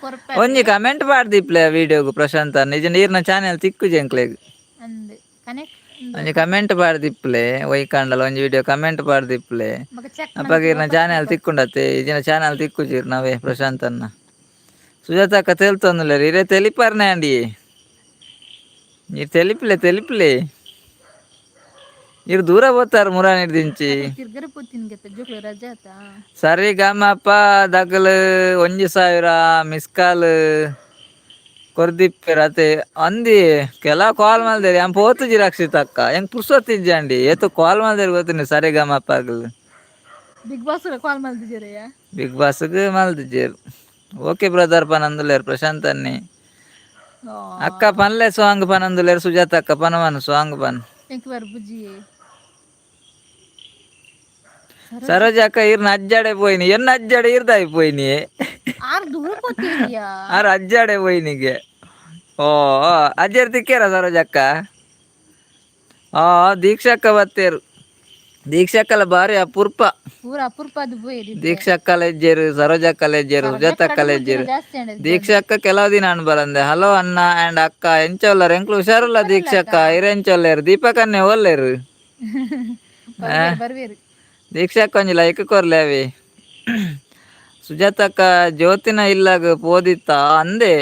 ಕೊರಪೆ. ಒಂಜಿ ಕಮೆಂಟ್ ಪಾಡ್ದಿಪ್ಲೆ ವಿಡಿಯೋಗು ಪ್ರಶಾಂತ್ ಅಣ್ಣ. ನಿಜ ನೀರ್ನ ಚಾನೆಲ್ ತಿಕ್ಕು ಜಂಕ್ಲೆಗ್. ಅಂದ್ ಕನೆಕ್ಟ್. ಒಂಜಿ ಕಮೆಂಟ್ ಪಾಡ್ದಿಪ್ಲೆ, ಒಯ್ಕಂಡಲ ಒಂಜಿ ವಿಡಿಯೋ ಕಮೆಂಟ್ ಪಾಡ್ದಿಪ್ಲೆ. ಮಗ ಚೆಕ್. ಅಪ್ಪಗ ಇರ್ನ ಚಾನೆಲ್ ತಿಕ್ಕುಂಡತ್ತೆ. ಇಜಿನ ಚಾನೆಲ್ ತಿಕ್ಕುಜಿರ್ ನಾವೇ. ಪ್ರಶಾಂತ್ ಅಣ್ಣ, ಸುಜಾತಕ್ಕ ತೆಲ್ತೊಂದುಲ್ಲೇರು. ಇರೇ ತೆಲಿಪಾರ್ನೆ ಅಂಡಿ, ನೀರು ತೆಲಿಪ್ಲೆ ತೆಲಿಪ್ಲೆ. ಇರು ದೂರ పోతారు ಮುರಾನಿ ದಿಂಚಿ. ತಿರ್ಗರ ಪೋತಿನ್ಗೆ ಜೋಕ್ಲು ರಜಾ ಆತ. ಸರಿ ಗಮಪ ದಗಲು 1000 ಮಿಸ್ ಕಾಲ್ ಕೊರ್ದಿಪ್ಪೆರ್ ಅತೆ. ಅಂದಿ ಕೆಲ ಕಾಲ್ ಮಲ್ದೇರಿ ಯಾನ್ ಪೋತುಜಿ ರಕ್ಷಿತ್ ಅಕ್ಕ. ಎಂಕ್ ಪುರ್ಸೊತ್ತು ಇಜ್ಜಂಡಿ. ಏತು ಕಾಲ್ ಮಲ್ದೇರಿ ಗೊತ್ತುಂಡು ಸರಿ ಗಮಪ ಅಗಲು. ಬಿಗ್ ಬಾಸ್ ಕಾಲ್ ಮಲ್ದಿದ್ದೀರಯ್ಯ. ಬಿಗ್ ಬಾಸ್ಗ್ ಮಲ್ದಿಜೆರ್. ಓಕೆ ಬ್ರದರ್ ಪನಂದುಲ್ಲೇರ್ ಪ್ರಶಾಂತ್ ಅನ್ನಿ. ಅಕ್ಕ ಪನ್ಲೆ ಸಾಂಗ್ ಪನಂದುಲ್ಲೇರ್ ಸುಜಾತ ಅಕ್ಕ. ಪನವನ್ ಸಾಂಗ್ ಪನ್. ಎಂಕ್ ಬರ್ ಬುಜ್ಜಿ. ಸರೋಜ ಅಕ್ಕ, ಇರ್ನ ಅಜ್ಜಾಡೆ ಪೋಯಿನಿ. ಎನ್ನ ಅಜ್ಜಾಡೆ ಇರ್ದಾಯಿ ಪೋಯಿನಿ. ಆರ್ ದೂರ ಪೋತಿರಿಯಾ. ಆರ್ ಅಜ್ಜಾಡೆ ಪೋಯಿನಿಗೆ. ಓ, ಅಜ್ಜರ್ ತಿಕ್ಕೇರ ಸರೋಜಕ್ಕ. ಆ ದೀಕ್ಷಕ್ಕ ಬತ್ತೇರು. ದೀಕ್ಷಕ್ಕಲ ಬಾರಿ ಅಪೂರ್ಪ. ಪೂರ ಅಪೂರ್ಪ ಅದು ಪೋಯಿರಿ. ದೀಕ್ಷಕ್ಕಲ ಇಜ್ಜೇರು, ಸರೋಜಕ್ಕಲ ಇಜ್ಜೇರು, ಸುಜಾತಕ್ಕಲ ಇಜ್ಜೇರು. ಜಾಸ್ತಿ ಅಂಡ. ದೀಕ್ಷಕ್ಕ ಕೆಲವು ದಿನ ಅನ್ ಬರಂದೆ. ಹಲೋ ಅಣ್ಣ ಅಂಡ್ ಅಕ್ಕ, ಎಂಚೊಲ್ಲರ್? ಎಂಕ್ಲು ಹುಷಾರುಲ್ಲ ದೀಕ್ಷಕ್ಕ, ಇರೆಂಚೊಲ್ಲೇರು? ದೀಪಕನ್ನೇ ಒಲ್ಲೇರು? ಬರ್ವೇರು. ದೀಕ್ಷಕ್ಕ ಒಂಜಿ ಲೈಕ್ ಕೊರ್ಲೆ ಅವಿ. ಸುಜಾತಕ್ಕ ಜ್ಯೋತಿನ ಇಲ್ಲಾಗ ಪೋದಿತ್ತ ಅಂದೆ.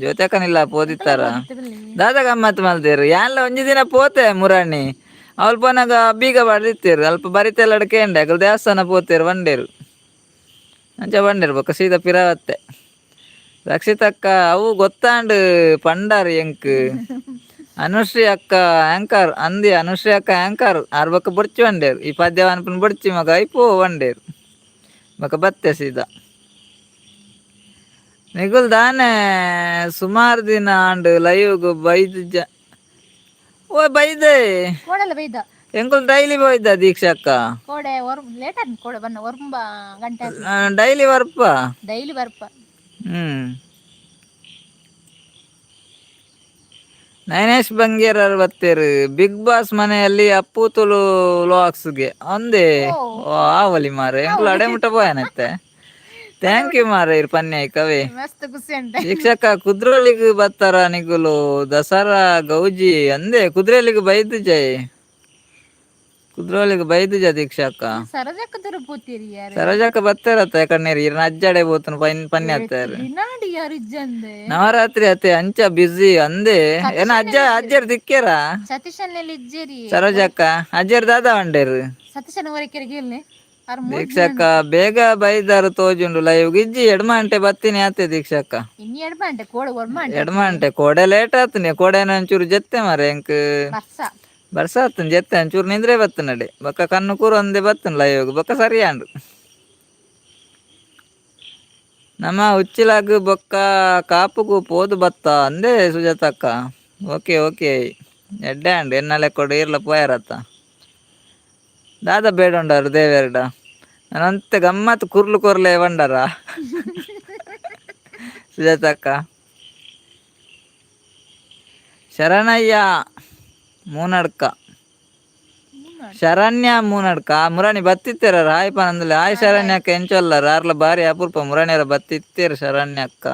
ಜ್ಯೋತಿ ಇಲ್ಲ ಪೋದಿತ್ತಾರ? ದಾದ ಗಮ್ಮತ್ ಮಲ್ದೇರು? ಯಾನ್ಲ ಒಂಜಿ ದಿನ ಪೋತೆ ಮುರಾಣಿ. ಅವಳು ಪೋನಾಗ ಬೀಗ ಬಾಡ್ದಿತ್ತೇರು. ಅಲ್ಪ ಬರಿತೆಲ್ಲ ಕೇಂಡೆ. ಅಗಲ್ ದೇವಸ್ಥಾನ ಪೋತೇರು, ಬಂಡೇರು. ಅಂಚ ಬಂಡೇರು ಬೊಕ್ಕ ಸೀದಾ ಪಿರಾವತ್ತೆ. ರಕ್ಷಿತಕ್ಕ ಅವು ಗೊತ್ತಾಂಡ್ ಪಂಡಾರ್ ಎಂಕ್. ಅನುಶ್ರೀ ಅಕ್ಕ ಆಂಕರ್ ಅಂದಿ. ಅನುಶ್ರೀ ಅಕ್ಕ ಆಂಕರ್ ಆರ್ ಬೊಕ್ಕ ಬೊರ್ಚಿ ಬಂಡೇರು. ಈ ಪದ್ಯ ಅನ್ಪುನ ಬೊರ್ಚಿ ಮಗ ಐಪೋ ಬಂಡೇರು. ಬೊಕ್ಕ ಬತ್ತೆ ಸೀದಾ. ನಿಗುಲ್ ದಾನೆ ಸುಮಾರು ದಿನ ಆಂಡ್ ಲೈವ್ಗ್ ಬೈದ್ ಜ ಓ ಬೈದೆ. ಕೋಡೆಲ್ಲ ಬೈದ. ಎಂಕುಲ್ ಡೈಲಿ ಬೋಯ್ದ ದೀಕ್ಷಕ್ಕ. ಕೋಡೆ ಒರ್ ಲೇಟ್ ಆಯ್ತು. ಕೋಡೆ ಬನ್ನ ಒರ್ಂಬ ಗಂಟೆ. ಡೈಲಿ ಬರ್ಪ. ಡೈಲಿ ಬರ್ಪ. ಹ್ಮ್ ನಯನೇಶ್ ಬಂಗೇರರ್ ಬತ್ತೇರು. ಬಿಗ್ ಬಾಸ್ ಮನೆಯಲ್ಲಿ ಅಪ್ಪು ತುಳು ವ್ಲಾಗ್ಸ್ಗೆ ಅಂದೆ. ಓ ಆವಲಿ ಮಾರೆ, ಎಂಕುಲು ಅಡೆ ಮುಟ್ಟ ಪೋಯನತ್ತೆ. Thank you ಮಾರೆ, ಇರ್ ಪನ್ಯ ಕವೆ. ಮಸ್ತ್ ಖುಷಿ ಉಂಟು. ದೀಕ್ಷಕ್ಕ ಕುದ್ರೋಳಿಗ್ ಬತ್ತಾರ ನಿಗುಲು ದಸರಾ ಗೌಜಿ ಅಂದೆ. ಕುದ್ರೆಲಿಗ್ ಬೈದು ಜೈ. ಕುದ್ರೋಳಿಗೆ ಬೈದುಜ ದೀಕ್ಷಕ್ಕ. ಸರಜಕ್ಕ ತಿರುಪೋತೀರಿ ಯಾರು? ಸರೋಜಕ್ಕ ಬತ್ತಾರತ್ತ ಯಾಕಂದ್ರೆ ಇರ್ನ ಅಜ್ಜಡೆ ಬೋತನು ಪನ್ ಪನ್ನಿ ಅತ್ತಾರು. ದಿನಾಡಿ ಯಾರು ಇಜ್ಜಂದೆ. ನವರಾತ್ರಿ ಅತ್ತೆ ಅಂಚ ಬ್ಯುಸಿ ಅಂದೆ ಏನ ಅಜ್ಜ ಅಜ್ಜರ್ ದಿಕ್ಕೇರ. ಸತೀಶನಲ್ಲಿ ಇಜ್ಜೇರಿ. ಸರೋಜಕ್ಕ ಅಜ್ಜರ್ ದಾದಾ వంಡೇರು. ಸತೀಶನ ವರೆಕೆರೆಗೆ ಇಲ್ಲಿ. ದೀಕ್ಷಕ್ಕ ಬೇಗ ಬೈದಾರು ತೋಜುಂಡು ಲೈವ್ ಇಜ್ಜಿ ಎಡ್ಮ ಅಂಟೆ ಬತ್ತೀನಿ ಆತೆ ದೀಕ್ಷಕ್ಕ. ಇನ್ನು ಎಡ್ಮ ಅಂಟೆ ಕೋಡು ಒರ್ಮ ಅಂಟೆ. ಎಡ್ಮ ಅಂಟೆ ಕೋಡೆ ಲೇಟ್ ಆತನೆ ಕೋಡೆ ಒಂಚೂರು ಜತ್ತೆ ಮಾರೆ ಎಂಕ್. ಬರ್ಸ. ಬರ್ಸ ಆತನ ಜತ್ತೆ ಒಂಚೂರು ನಿಂದ್ರೆ ಬತ್ತನಡೆ ಬೊಕ್ಕ ಕಣ್ಣು ಕೂರು ಒಂದೇ ಬತ್ತನ ಲೈವ್ ಬೊಕ್ಕ ಸರಿ ಆಂಡು. ನಮ್ಮ ಉಚ್ಚಿಲಾಗ್ ಬೊಕ್ಕ ಕಾಪುಗು ಪೋದು ಬತ್ತ ಅಂದೆ ಸುಜಾತಕ್ಕ. ಓಕೆ ಓಕೆ ಎಡ್ಡೆ ಅಂಡ್ ಎನ್ನಲೆ ಕೊಡು ಇರ್ಲ ಪೋಯರತ್ತ. ದಾದ ಬೇಡ ಉಂಡಾರು ದೇವೆರಡ ನಾನಂತೆ ಗಮ್ಮತ್ ಕುರ್ಲು ಕೊರ್ಲೆ ಬಂಡಾರ ಸುಜಾತಕ್ಕ. ಶರಣಯ್ಯ ಮೂನಡ್ಕ ಶರಣ್ಯ ಮೂನಡ್ಕ ಮುರಾಣಿ ಬತ್ತಿತ್ತೀರ ಹಾಯ್ ಪನಂದಲೆ ಹಾಯ್ ಶರಣ್ಯಕ್ಕ ಎಂಚೊಲ್ಲ ರಾರ್ಲ ಬಾರಿ ಅಪರೂಪ ಮುರಾಣಿಯರ ಬತ್ತಿತ್ತೀರ ಶರಣ್ಯಕ್ಕ.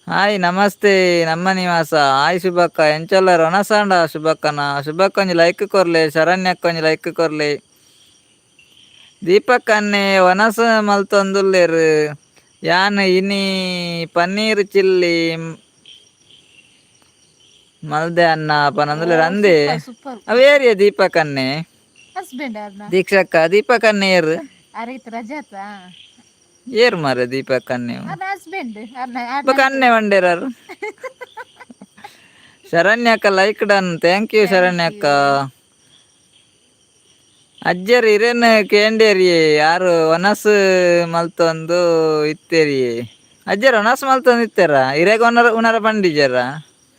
ಹಾಯ್ ನಮಸ್ತೆ ನಮ್ಮ ನಿವಾಸ ಹಾಯ್ ಶುಭಕ್ಕ ಎಂಚೊಲ್ಲ ರೊಣಸಾಂಡ ಶುಭಕ್ಕನ ಶುಭಕ್ಕ ಒಂಜಿ ಲೈಕ್ ಕೊರ್ಲೆ ಶರಣ್ಯಕ್ಕ ಒಂಜಿ ಲೈಕ್ ಕೊರ್ಲೆ. ದೀಪಕ್ ಅನ್ನೆ ವನಸ ಮಲ್ತೊಂದುಲ್ಲೆರ್ ಯಾನ್ ಇನಿ ಪನ್ನೀರ್ ಚಿಲ್ಲಿ ಮಲ್ದೆ ಅನ್ನ ಪನಂದುಲ್ಲೆರ್ ಅಂದೆ. ಸೂಪರ್. ಅವು ಏರಿಯ ದೀಪಕ್ ಅನ್ನೆ? ಹಸ್ಬೆಂಡ್ ಅರ್ನ. ದೀಕ್ಷಕ್ಕ ದೀಪಕ್ ಅನ್ನೆ ಏರು? ಅರೈತ ರಜಾತ. ಏರು ಮಾರೆ ದೀಪಕ್ ಅನ್ನೆ? ಅರ್ನ ಹಸ್ಬೆಂಡ್ ಅರ್ನ. ಬೊಕ ಅನ್ನೆ వండేరారు. ಶರಣ್ಯಕ್ಕ like done thank you ಶರಣ್ಯಕ್ಕ. ಅಜ್ಜರ್ ಇರೇನ್ ಕೇಂಡೇರಿ ಯಾರು ವನಸ್ ಮಲ್ತೊಂದು ಇತ್ತೇರಿ ಅಜ್ಜರ್ ವನಸ್ ಮಲ್ತೊಂದು ಇತ್ತಾರ ಇರೇಗ ಉನರ ಉನರ ಪಂಡಿಜರ.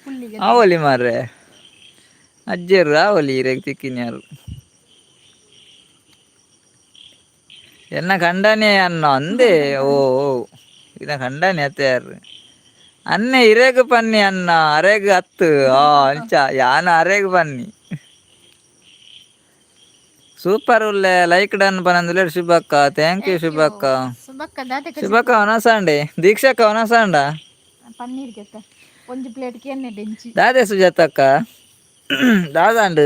ಫುಲ್ಲಿಗೆ. ಆವೊಲಿ ಮಾರ್ರೆ ಅಜ್ಜರ್ ಆವೊಲಿ ಇರೇಗ್ ತಿಕ್ಕಿನ್ಯಾರು ಎನ್ನ ಕಂಡನೆ ಅನ್ನೋ ಅಂದೆ ಓ ಓ ಇನ್ನ ಕಂಡನೆ ಅತ್ತಯಾರು ಅನ್ನೆ ಇರೇಗ್ ಪನ್ನಿ ಅನ್ನ ಅರೆಗ್ ಅತ್ತು ಆ ಅಂಚ ಯಾನ ಅರೆಗ್ ಪನ್ನಿ ಸೂಪರ್ ಉಲ್ಲೆ ಲೈಕ್ ಡನ್ ಪನಂದುಲ್ಲೆರ್ ಶುಭಕ್ಕ thank you ಶುಭಕ್ಕ. ಸುಬಕ್ಕ ದಾತೆ. ಶುಭಕ್ಕ ವನಸಾಂಡೆ ದೀಕ್ಷಕ್ಕ ವನಸಾಂಡ. ಪನ್ನೀರ್ ಗೆತ್ತ ಒಂಜಿ ಪ್ಲೇಟ್ ಕೆನ್ನೆ ಡೆಂಚಿ. ದಾದೆ ಸುಜಾತಕ್ಕ ದಾದಾಂಡು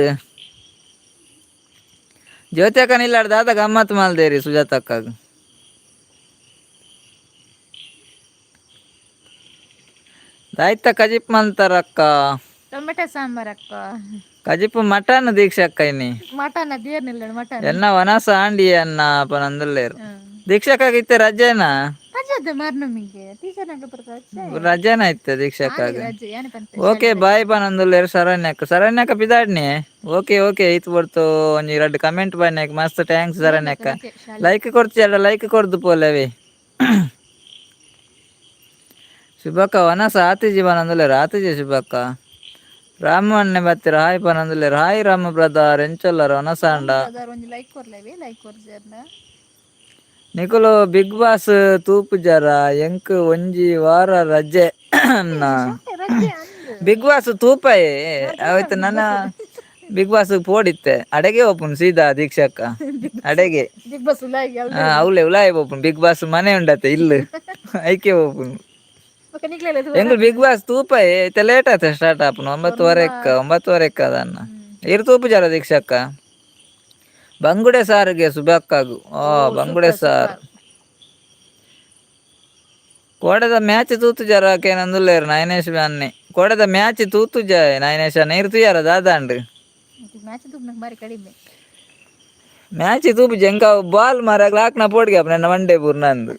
ಜ್ಯೋತಿ ಅಕ್ಕ ನಿಲ್ಲಾಡ್ ದಾದ ಗಮ್ಮತ್ ಮಲ್ದೇರಿ ಸುಜಾತಕ್ಕಗ್. ದಾಯ್ತ ಕಜಿಪ್ ಮಲ್ತಾರಕ್ಕ? ಟೊಮೆಟೊ ಸಾಂಬಾರ್ ಅಕ್ಕ. ಕಜಿಪ್ ಮಟನ್ ದೀಕ್ಷಕ್ಕ ಇನಿ. ಮಟನ್ ಅದೇನಿಲ್ಲ ಮಟನ್. ಎನ್ನ ವನಸ ಆಂಡಿ ಅನ್ನ ಪನಂದುಲ್ಲೇರು ದೀಕ್ಷಕ್ಕ ಇತ್ತೆ ರಜೆನಾ? ರಜಾದ ಮಾರ್ನಮಿಗೆ ಟೀಚರ್ ನಗ ರಜೆ. ರಜೆನ ಇತ್ತೆ ದೀಕ್ಷಕ್ಕಾಗ? ರಜೆ ಯಾನೆ ಪನ್ಪೆ. ಓಕೆ ಬಾಯ್ ಪನಂದುಲ್ಲೇರು ಶರಣ್ಯಕ್ಕ ಶರಣ್ಯಕ್ಕ ಪಿದಾಡ್ನಿ ಓಕೆ ಓಕೆ ಈತ್ ಬಡ್ತು ಒಂಜಿ ರಡ್ಡ್ ಕಮೆಂಟ್ ಬನ್ನಿ ಮಸ್ತ್ thanks ಶರಣ್ಯಕ್ಕ. ರಜೆ ಶಾಲೆ. ಲೈಕ್ ಕೊಡ್ತೀಯಲ್ಲ ಲೈಕ್ ಕೊಡ್ದು ಪೋಲೆವಿ. ಶುಭಕ್ಕ ವನಸ ಆತಿಜಿ ಪನಂದುಲ್ಲೇರು ಆತಿಜಿ ಶುಭಕ್ಕ. ರಾಮು ಅಣ್ಣೆ ಬತ್ತಿರ ಹಾಯ್ ಪನಂದುಲ್ಲೇರು ಹಾಯ್ ರಾಮ ಬ್ರದರ್ ಎಂಚೊಲ್ಲರು ವನಸಾಂಡ. ಬ್ರದರ್ ಒಂಜಿ ಲೈಕ್ ಕೊರ್ಲೇವಿ ಲೈಕ್ ಕೊರ್ಜರ್ನ. ನಿಕುಲು ಬಿಗ್ ಬಾಸ್ ತೂಪುಜರ ಎಂಕ್ ಒಂಜಿ ವಾರ ರಜೆ ಅನ್ನ. ರಜೆ ಅಂದ್. ಬಿಗ್ ಬಾಸ್ ತೂಪಾಯೆ ಅವತ್ತು ನನ್ನ ಬಿಗ್ ಬಾಸ್ ಪೋಡಿತ್ತೆ ಅಡೆಗೆ ಓಪನ್ ಸೀದಾ ದೀಕ್ಷಕ್ಕ ಅಡೆಗೆ. ಬಿಗ್ ಬಾಸ್ ಉಲಾಯಿ. ಅವಳೆ ಉಲಾಯಿ open big boss ಮನೆ ಉಂಡತ್ತೆ ಇಲ್ಲು ಐಕೆ ಓಪನ್. ಬೊಕ ನಿಕ್ಲೆಲ ಎಂಗುಲು ಬಿಗ್ ಬಾಸ್ ತೂಪಾಯೆ ಇತ್ತೆ ಲೇಟ್ ಆಯ್ತು ಸ್ಟಾರ್ಟ್ ಆಪುನು ಒಂಬತ್ತುವರೆಕ್ಕ ಒಂಬತ್ತುವರೆಕ್ಕ ಅದನ್ನ ಇರು ತೂಪುಜಾರ ದೀಕ್ಷಕ್ಕ. ಬಂಗುಡೆ ಸಾರಿಗೆ ಸುಬಕ್ಕಾಗು ಓ ಬಂಗುಡೆ ಸಾರು. ಕೋಡೆದ ಮ್ಯಾಚ್ ತೂತು ಜರ ಕೇನಂದುಲ್ಲೇರು ನಯನೇಶ್ ಅನ್ನೆ ಕೋಡೆದ ಮ್ಯಾಚ್ ತೂತು ಜ ನಯನೇಶ್ ಅನ್ನ ಇರು ತುಯಾರ ದಾದಾಂಡು. ಮ್ಯಾಚ್ ತೂಪುನಕ್ ಬಾರಿ ಕಡಿಮೆ. ಮ್ಯಾಚ್ ತೂಪು ಜಂಕ ಬಾಲ್ ಮಾರ ಲಾಕ್ನ ಪೋಡಿಗೆ ಅಪ್ಪ ನನ್ನ ಒನ್ ಡೇ ಪೂರ್ಣ ಅಂದು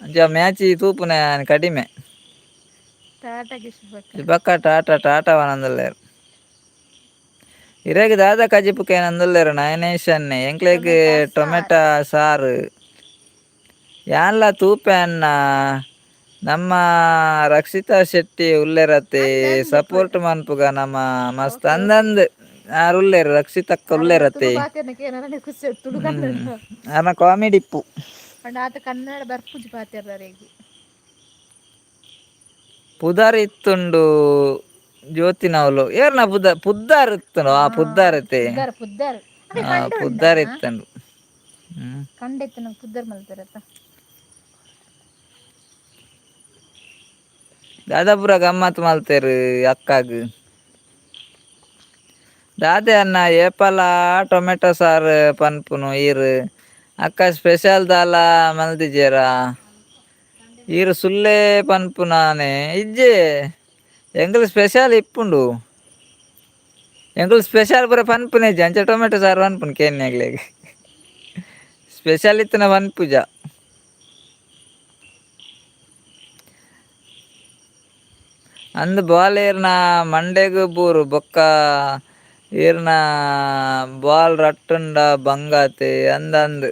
ಅಂಚ ಮ್ಯಾಚ್ ತೂಪುನ ಕಡಿಮೆ. ಟಾಟಾಗೆ ಶುಭಕ್ಕ. ಬಕ್ಕ ಟಾಟಾ ಟಾಟಾ ವనంದುಲ್ಲೇರು ಇರೇಗ್ ದಾದ ಕಜಿಪು ಕೇನಂದುಲ್ಲೇರು ನಯನೇಶ್ ಅನ್ನೆ ಎಂಕ್ಲೆಗ್ ಟೊಮೆಟೊ ಸಾರು ಯಾನ್ಲ ತೂಪೆ ಅನ್ನ. ನಮ್ಮ ರಕ್ಷಿತಾ ಶೆಟ್ಟಿ ಉಲ್ಲೇರತ್ತೆ ಸಪೋರ್ಟ್ ಮನ್ಪುಗ ನಮ್ಮ ಮಸ್ತ್ ಅಂದಂದ್ ಆರ್ ಉಲ್ಲೇರು ರಕ್ಷಿತಕ್ಕ ಉಲ್ಲೇರತ್ತೆ. ಪಾತೆರ್ನಕ್ಕೆ ಏನಾರ ಖುಷಿ ತುಳು ಕನ್ನಡ. ಆರ್ನ ಕಾಮಿಡಿ ಇಪ್ಪು. ಪಂಡ ಆತ ಕನ್ನಡ ಬರ್ಪುಜಿ ಪಾತೆರ್ನರೆಗ್. ಪುದರ್ ಇತ್ತುಂಡು ಜ್ಯೋತಿನವ್ಲು ಏರ್ನ ಪುದರ್ ಪುದ್ದಾರ್ ಇತ್ತುಂಡು ಆ ಪುದ್ದಾರತೆ. ಪುದ್ದಾರ್ ಪುದ್ದಾರ್. ಆ ಪುದ್ದಾರ್ ಇತ್ತುಂಡು ಹ್ಮ್. ಕಂಡೆತ್ತು ನಂಗೆ ಪುದ್ದಾರ್ ಮಲ್ತಾರತ್ತ. ದಾದಾಪುರ ಗಮ್ಮತ್ ಮಲ್ತೇರು ಅಕ್ಕಾಗ್. ದಾದೆ ಅನ್ನ ಏಪಲ ಟೊಮೆಟೊ ಸಾರು ಪನ್ಪುನು ಈರು ಅಕ್ಕ ಸ್ಪೆಷಲ್ ದಾಲ ಮಲ್ದಿಜೇರಾ ಈರು ಸುಲ್ಲೆ ಪನ್ಪುನಾನೆ ಇಜ್ಜೆ. ಎಂಕುಲು ಸ್ಪೆಷಲ್ ಇಪ್ಪುಂಡು, ಎಂಕುಲು ಸ್ಪೆಷಲ್ ಪೂರ ಪನ್ಪುನೆ ಇಜ್ಜಿ. ಅಂಚ ಟೊಮೆಟೊ ಸಾರು ಪನ್ಪುನು ಕೇನ್ಯಾಗ್ಲೆಗ್. ಸ್ಪೆಷಲ್ ಇತ್ತಿನ ಪನ್ಪುಜ. ಅಂದ್ ಬಾಲ್ ಏರ್ನ ಮಂಡೆಗ್ ಬೂರು ಬೊಕ್ಕ ಈರ್ನ ಬಾಲ್ ರಟ್ಟುಂಡ ಬಂಗಾತೆ ಅಂದ್ ಅಂದ್.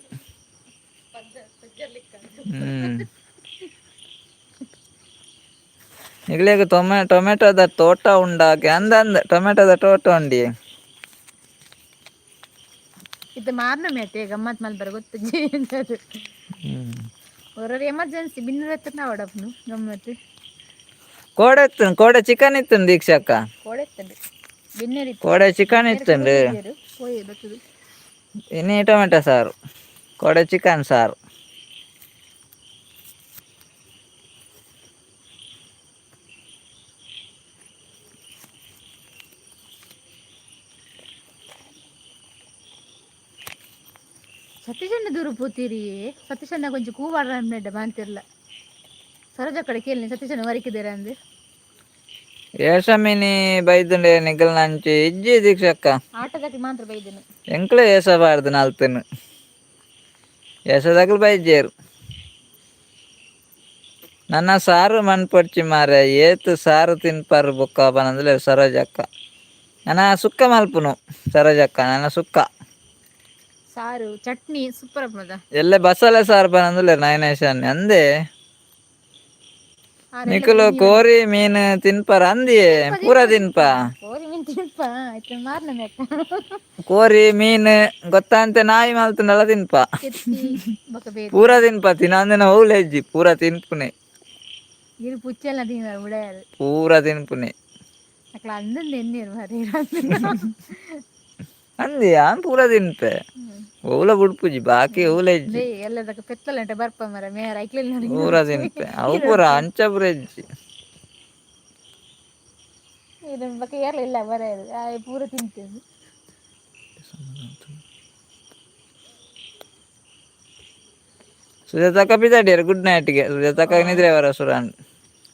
ನಿಗ್ಲೇಗ್ ಟೊಮೆಟೊದ ತೋಟ ಉಂಡಾಕೆ ಅಂದ್ ಅಂದ್ ಟೊಮೆಟೊದ ತೋಟ ಉಂಡಿ. ಇದು ಮಾರ್ನ ಮೇತೆ ಗಮ್ಮತ್ ಮಲ್ಬರ ಗೊತ್ತುಜ್ಜಿ ಅದು. ಹೊರಗೆ ಎಮರ್ಜೆನ್ಸಿ ಬಿನ್ನೂರ ಎತ್ತ ಅವಡಪ್ಪನು ಗಮ್ಮತ್. ಕೋಡೆ ಇತ್ತು, ಕೋಡೆ ಚಿಕನ್ ಇತ್ತು ದೀಕ್ಷಕ್ಕ. ಕೋಡೆ ಇತ್ತಂಡು ಬಿನ್ನೂರು ಇತ್ತು. ಕೋಡೆ ಚಿಕನ್ ಇತ್ತುಂಡು. ಪೋಯಿ ಬರ್ತದೆ. ಇನಿ ಟೊಮೆಟೊ ಸಾರು, ಕೋಡೆ ಚಿಕನ್ ಸಾರು. ಸತೀಶಣ್ಣ ದೂರ ಪೋತೀರಿ. ಸತೀಶಣ್ಣ ಕೊಂಚ ಕೂವಾಡ ಬಾಂತಿರ್ಲ ಸರೋಜ ಕಡೆ ಕೇಳಿ ಸತೀಶಣ್ಣ ವರಿಕಿದ್ದೀರ ಅಂದು. ಏಷಮಿನಿ ಬೈದುಂಡೆ ನಿಗಲ್ ನಂಚಿ ಇಜ್ಜಿ ದೀಕ್ಷಕ್ಕ. ಆಟದಕ್ಕೆ ಮಾತ್ರ ಬೈದನು. ಎಂಕ್ಲೆ ಏಸ ಬಾರ್ದು ನಾಲ್ತನು ಏಸದಾಗಲು ಬೈಜೇರು. ನನ್ನ ಸಾರು ಮನ್ಪೊಡ್ಚಿ ಮಾರೆ, ಏತ್ ಸಾರು ತಿನ್ಪಾರು ಬೊಕ್ಕ ಪನಂದ್ರೆ ಸರೋಜಕ್ಕ. ನನ್ನ ಸುಕ್ಕ ಮಲ್ಪುನು ಸರೋಜಕ್ಕ, ನನ್ನ ಸುಕ್ಕ. ಸಾರು ಚಟ್ನಿ ಸೂಪರ್ ಅಪ್ಪದ. ಎಲ್ಲೆ ಬಸಳೆ ಸಾರು ಪನಂದ್ರೆ ನಯನೇಶನ್ ಅಂದೆ. ನಿಕುಲು ಕೋರಿ ಮೀನು ತಿನ್ಪಾರ ಅಂದಿಯೇ, ಪೂರ ತಿನ್ಪ. ಕೋರಿ ಮೀನು ತಿನ್ಪ ಆಯ್ತು ಮಾರ್ನ ಮೇಕ. ಕೋರಿ ಮೀನು ಗೊತ್ತಂತೆ ನಾಯಿ ಮಲ್ತುಂಡಲ ತಿನ್ಪ. ಕೆತ್ತಿ ಬೊಕ ಬೇರೆ. ಪೂರ ತಿನ್ಪ, ತಿನ್ನಂದಿನ ಹೋಗ್ಲೆ ಹೆಜ್ಜಿ ಪೂರ ತಿನ್ಪುನೆ. ಇರು ಪುಚ್ಚೆಲ್ಲ ತಿನ್ನ ಬಿಡಾರು. ಪೂರ ತಿನ್ಪುನೆ. ಅಕ್ಲ ಅಂದಂದು ಎಣ್ಣೀರು ಮಾರಿ. ಅಂದಿ ಆನ್ ಪೂರ ತಿನ್ಪೆ, ಓಲ ಬುಡ್ಪುಜಿ ಬಾಕಿ ಓಲ ಹೆಜ್ಜಿ. ಎಲ್ಲದಕ್ಕ ಪೆತ್ತಲಂಟೆ ಬರ್ಪ ಮರ ಮೇರ ಐಕ್ಲೆಲ್ಲ. ಪೂರ ತಿನ್ಪೆ, ಅವು ಪೂರ ಅಂಚ ಪೂರ ಹೆಜ್ಜಿ. ಇದನ್ನ ಬೊಕ ಏರ್ಲಿಲ್ಲ ಬರ ಪೂರ ತಿಂತೇನೆ. ಸುಜಾತಕ್ಕ ಪಿದಾಡಿಯರು ಗುಡ್ ನೈಟ್ಗೆ. ಸುಜಾತಕ್ಕ ನಿದ್ರೆ ಬರ ಸುರಾನ್.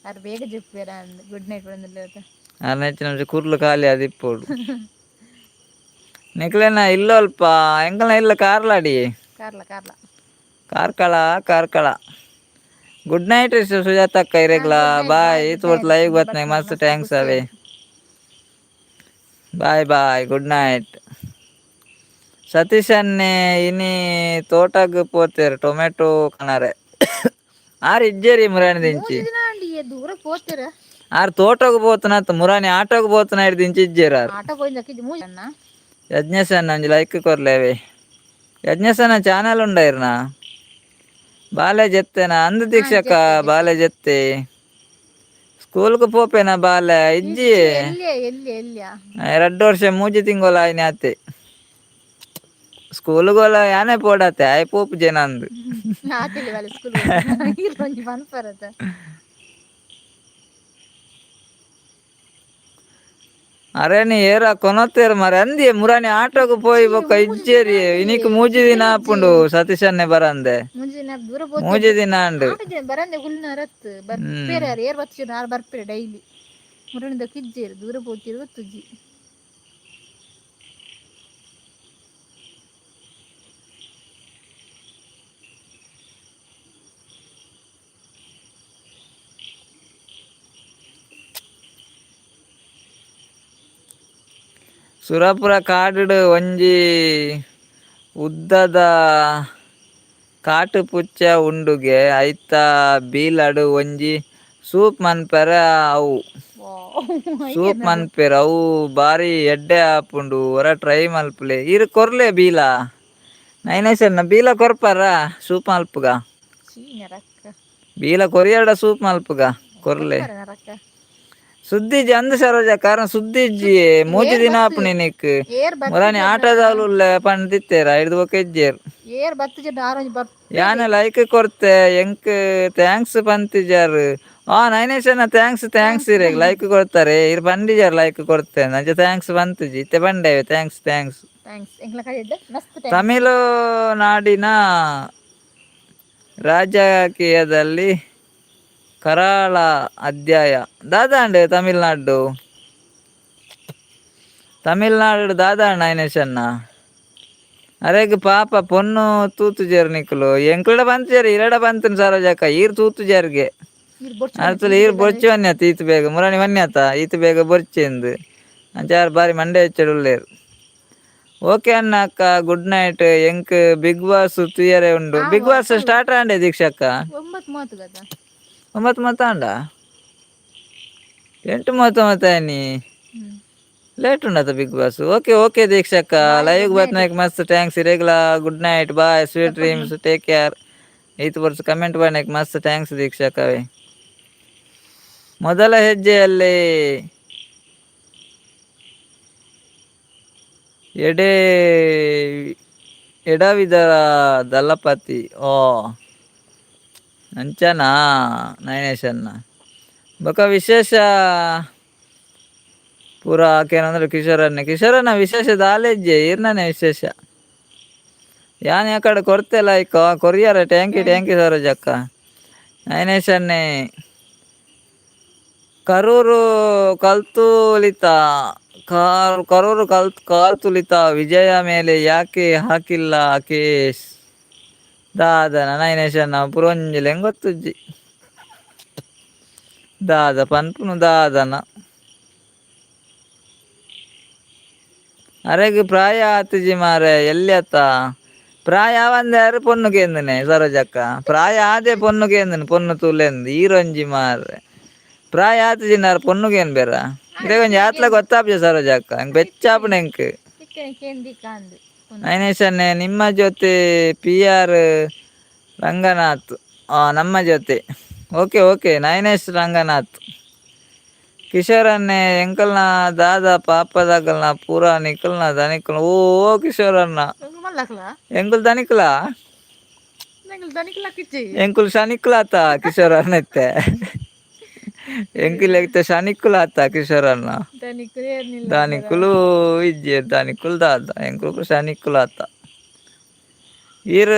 ಅರ್ ಬೇಗ ಜಪ್ಪಿರ ಅಂದ್ ಗುಡ್ ನೈಟ್ ಬಂದಿಲ್ಲ. ಆರ್ ನೆಚ್ಚಿನ ಕುರ್ಲು ಖಾಲಿ ಅದಿಪ್ಪೋಡು. ನಿಕ್ಲೆನ ಇಲ್ಲೊಲ್ಪ ಎಂಕಲ್ನ ಇಲ್ಲ ಕಾರ್ಲಾಡಿ. ಕಾರ್ಲ ಕಾರ್ಲ. ಕಾರ್ಕಳ ಕಾರ್ಕಳ. ಗುಡ್ ನೈಟ್ ಸುಜಾತಕ್ಕ ಇರೆಗ್ಲ ಬಾಯ್. ಈತ್ ಲೈವ್ ಬತ್ನೆ ಮಸ್ತ್ thanks ಅವೇ. Bye bye, good night. Satish ಅನ್ನೆ ಇನಿ ತೋಟಗ್ ಪೋತೇರು ಟೊಮೆಟೊ ಕಣರೆ. ಆರ್ ಇಜ್ಜೇರಿ ಮುರಾಣಿ ದಿಂಚಿ. ದೂರ ಪೋತೇರ. ಆರ್ ತೋಟಗ್ ಪೋತನ ಮುರಾಣಿ ಆಟೋಗ್ ಪೋತನ ದಿಂಚಿ ಇಜ್ಜೇರು ಆರ್. ಆಟೋ ಪೋಯಿಂದ. ಯಜ್ಞೇಶನ್ ಒಂಜಿ ಲೈಕ್ ಕೊರ್ಲೇವೆ. ಯಜ್ಞೇಶನ ಚಾನಲ್ ಉಂಡೈರ್ನ ಬಾಲೆ ಜೆತ್ತೆನ ಅಂದ್ ದೀಕ್ಷಕ ಬಾಲೆ ಜೆತ್ತೆ. ಸ್ಕೂಲ್ಗೆ ಪೋಪೇನ ಬಾಲೆ ಇಜ್ಜಿ. ಎಲ್ಲಿ ಎಲ್ಲಿ? 2 ವರ್ಷ ಮೂಜಿ ತಿಂಗಳ ಆಯ್ನೆ ಆತೆ. ಸ್ಕೂಲ್ಗೋಲ ಯಾನೆ ಪೋಡಾತೆ ಆಯ್ ಪೋಪು ಜನ ಅಂದು. ಸ್ಕೂಲ್ ಪನ್ಪರತ. ಅರೆ ನೀ ಏರ ಕೊನೊತ್ತೇರು ಮರೆ ಅಂದಿ ಮುರಾನಿ ಆಟೋಗ್ ಪೋಯಿ ಬೊಕ್ಕ ಇಜ್ಜೇರಿ. ಇನಿಕ್ ಮೂಜಿ ದಿನ ಆಪುಂಡು ಸತೀಶನ್ನೆ ಬರಂದೆ. ಮೂಜಿ ದಿನ ಅಂಡು. ಬರಂದೆ ಗುಲ್ನಾರತ್ ಬರ್ಪೇರೆ ಏರ್ ಬಚ್ಚಿನ ಆರ್ ಬರ್ಪೇರೆ ಡೈಲಿ ಮುರಣಿದ ಕಿಜ್ಜೇರು ದೂರ ಪೋತಿರು ಗೊತ್ತುಜ್ಜಿ. ಸುರಪುರ ಕಾಡುಡು ಒಂಜಿ ಉದ್ದದ ಕಾಟುಪುಚ್ಚ ಉಂಡುಗೆ, ಐತ ಬೀಲಡ್ ಒಂಜಿ ಸೂಪ್ ಮನ್ಪೆರೆ ಅವು. ಸೂಪ್ ಮನ್ಪೆರ್ ಅವು ಬಾರಿ ಎಡ್ಡೆ ಆಪುಂಡು, ಒರ ಟ್ರೈ ಮಲ್ಪುಲೆ. ಈರ್ ಕೊರ್ಲೆ ಬೀಲ ನೈನೇಶನ್ನ ಬೀಲ ಕೊರ್ಪರ ಸೂಪ್ ಮಲ್ಪುಗ. ಬೀಲ ಕೊರಿಯಡ ಸೂಪ್ ಮಲ್ಪುಗ ಕೊರ್ಲೆ. ಸುದ್ದಿಜ್ಜಿ ಅಂದ್ ಸರೋಜ ಕಾರಣ ಸುದ್ದಿಜ್ಜಿ ಮೂಜಿ ದಿನ ಆಪುನಿ ನಿಕ್. ಮುರಾನಿ ಆಟೋದವ್ಲು ಉಲ್ಲೆ ಪಂಡ್ ಐದು ಬೊಕ ಇಜ್ಜೇರ್. ಯಾನ ಲೈಕ್ ಕೊರ್ತೆ ಎಂಕ್ thanks ಪಂತಿಜಾರ್. ನೈನೇಶ್ thanks thanks ಇರೇಗ್ like ಕೊಡ್ತಾರೆ. ಇರ್ ಬಂದಿಜಾರ ಲೈಕ್ ಕೊಡ್ತೇನೆ ಅಂಚ thanks ಬಂತುಜಿ ಇತ್ತೆ ಬಂಡೇವೆ. Thanks thanks. Thanks ಎಂಕ್ಲ ಕಡೆಡ್ ಮಸ್ತ್ thanks. ತಮಿಳುನಾಡಿನ ರಾಜಕೀಯದಲ್ಲಿ ಕರಾಳ ಅಧ್ಯಾಯ ದಾದಾಂಡ್ ತಮಿಳ್ನಾಡು. ತಮಿಳ್ನಾಡು ದಾದಾಂಡ್ ನೈನೇಶನ್ನ? ಅರೆಗ್ ಪಾಪ ಪೊನ್ನು ತೂತು ನಿಕ್ಲು ಎಂಕ್ಲಡ ಬಂತುಜಾರ ಇರಡ ಬಂತನ್ ಸರೋಜಕ್ಕ ಈರ್ ತೂತು ಜಾರಿಗೆ. ಈರ್ ಬೊರ್ಚು. ಅರ್ತಲ ಈರ್ ಬೊರ್ಚು ವನ್ಯತ ಈತ್ ಬೇಗ ಮುರಾಣಿ ವನ್ಯತ ಈತ್ ಬೇಗ ಬೊರ್ಚೆಂದು ಅಂಚಾರ್ ಬಾರಿ ಮಂಡೆ ಹೆಚ್ಚಡು ಉಲ್ಲೇರು. ಓಕೆ ಅಣ್ಣ ಅಕ್ಕ, ಗುಡ್ ನೈಟ್. ಎಂಕ್ ಬಿಗ್ ಬಾಸ್ ತುಯರೆ ಉಂಡು. Big boss start ಆಂಡೆ ದೀಕ್ಷಕ್ಕ? 9:30 ಗದ. 9:30 ಆಂಡ? 8:30 ನೀ. ಲೇಟ್ ಉಂಡತ big boss. Okay okay ದೀಕ್ಷಕ್ಕ, live ಬತ್ನಾಕ್ ಮಸ್ತ್ thanks. ಇರೆಗ್ಲಾ good night, bye, sweet dreams, take care. ಈತ್ ವರ್ಷ ಕಮೆಂಟ್ ಮಾಡಕ್ಕೆ ಮಸ್ತ್ thanks ದೀಕ್ಷಕ್ಕವೇ. ಮೊದಲ ಹೆಜ್ಜೆಯಲ್ಲಿ ಎಡೆ ಎಡವಿದ ದಳಪತಿ. ಓ ಅಂಚನಾ ನಯನೇಶನ್ನ? ಬೊಕ ವಿಶೇಷ ಪೂರ ಆಕೇನಂದ್ರೆ ಕಿಶೋರನ್ನ. ಕಿಶೋರನ್ನ ವಿಶೇಷ ದಾಲೆಜ್ಜೆ ಈರ್ನನೆ ವಿಶೇಷ. ಯಾನ್ ಯಾಕಡೆ ಕೊರ್ತೆ ಲೈಕ್ ಕೊರಿಯರ. Thank you thank you ಸರೋಜಕ್ಕ. ನಯನೇಶನ್ನೇ ಕರೂರು ಕಲ್ತುಲಿತ ಕಾರ್ ಕರೂರು ಕಾಲ್ತುಳಿತ ವಿಜಯ ಮೇಲೆ ಯಾಕೆ ಹಾಕಿಲ್ಲ ಕೇಸ್ ದಾದನ ನಯನೇಶನ್ನ? ಪುರೊಂಜಿಲೆಂಗ್ ಗೊತ್ತುಜ್ಜಿ ದಾದ ಪನ್ಪುನು ದಾದನ. ಅರೆಗ್ ಪ್ರಾಯ ಆತುಜಿ ಮಾರೆ, ಎಲ್ಲಿ ಅತ್ತ ಪ್ರಾಯ ಒಂದಾರು ಪೊನ್ನು ಕೇಂದನೆ ಸರೋಜಕ್ಕ. ಪ್ರಾಯ ಆದೆ ಪೊನ್ನು ಕೇಂದನೆ, ಪೊನ್ನು ತೂಲೆಂದು ಈರೊಂಜಿ ಮಾರೆ. ಪ್ರಾಯ ಆತುಜಿ ನಾರು ಪೊನ್ನು ಕೇನ್ ಬೇರ ಇದೇ ಒಂಜಿ ಆತ್ಲ ಗೊತ್ತಾಪ್ಜ ಸರೋಜಕ್ಕ. ಎಂಕ್ ಬೆಚ್ಚಾಪುಂಡು ಎಂಕ್. ಚಿಕ್ಕನೆ ಕೇಂದಿ ಕಾಂದು. ನಯನೇಶನ್ನೇ ನಿಮ್ಮ ಜೊತೆ ಪಿ ಆರ್ ರಂಗನಾಥ್. ನಮ್ಮ ಜೊತೆ. Okay okay Nayanesh Ranganath. ಕಿಶೋರನ್ನೇ ಎಂಕಲ್ನ ದಾದ ಪಾಪದಾಗಲ್ನ ಪೂರ ನಿಕಲ್ನ ದನಿಕಲ್ನ. ಓ ಓ ಕಿಶೋರನ್ನ. ಮಲ್ಲಕ್ಲ. ಎಂಕುಲ್ ದನಿಕುಲ? ಎಂಕುಲ್ ದನಿಕ್ಲ ಕಿಚ್ಚಿ. ಎಂಕುಲ್ ಶನಿಕುಲಾತ ಕಿಶೋರನ್ನ ಇತ್ತೆ. ಎಂಕುಲ್ ಇತ್ತೆ ಶನಿಕುಲಾತ ಕಿಶೋರನ್ನ. ದನಿಕುಲು ಏರ್ನಿಲ್ಲ. ದಾನಿಕುಲು ಇಜ್ಜೆ, ದಾನಿಕುಲು ದಾದ ಎಂಕುಲು ಶನಿಕುಲಾತ. ಈರ್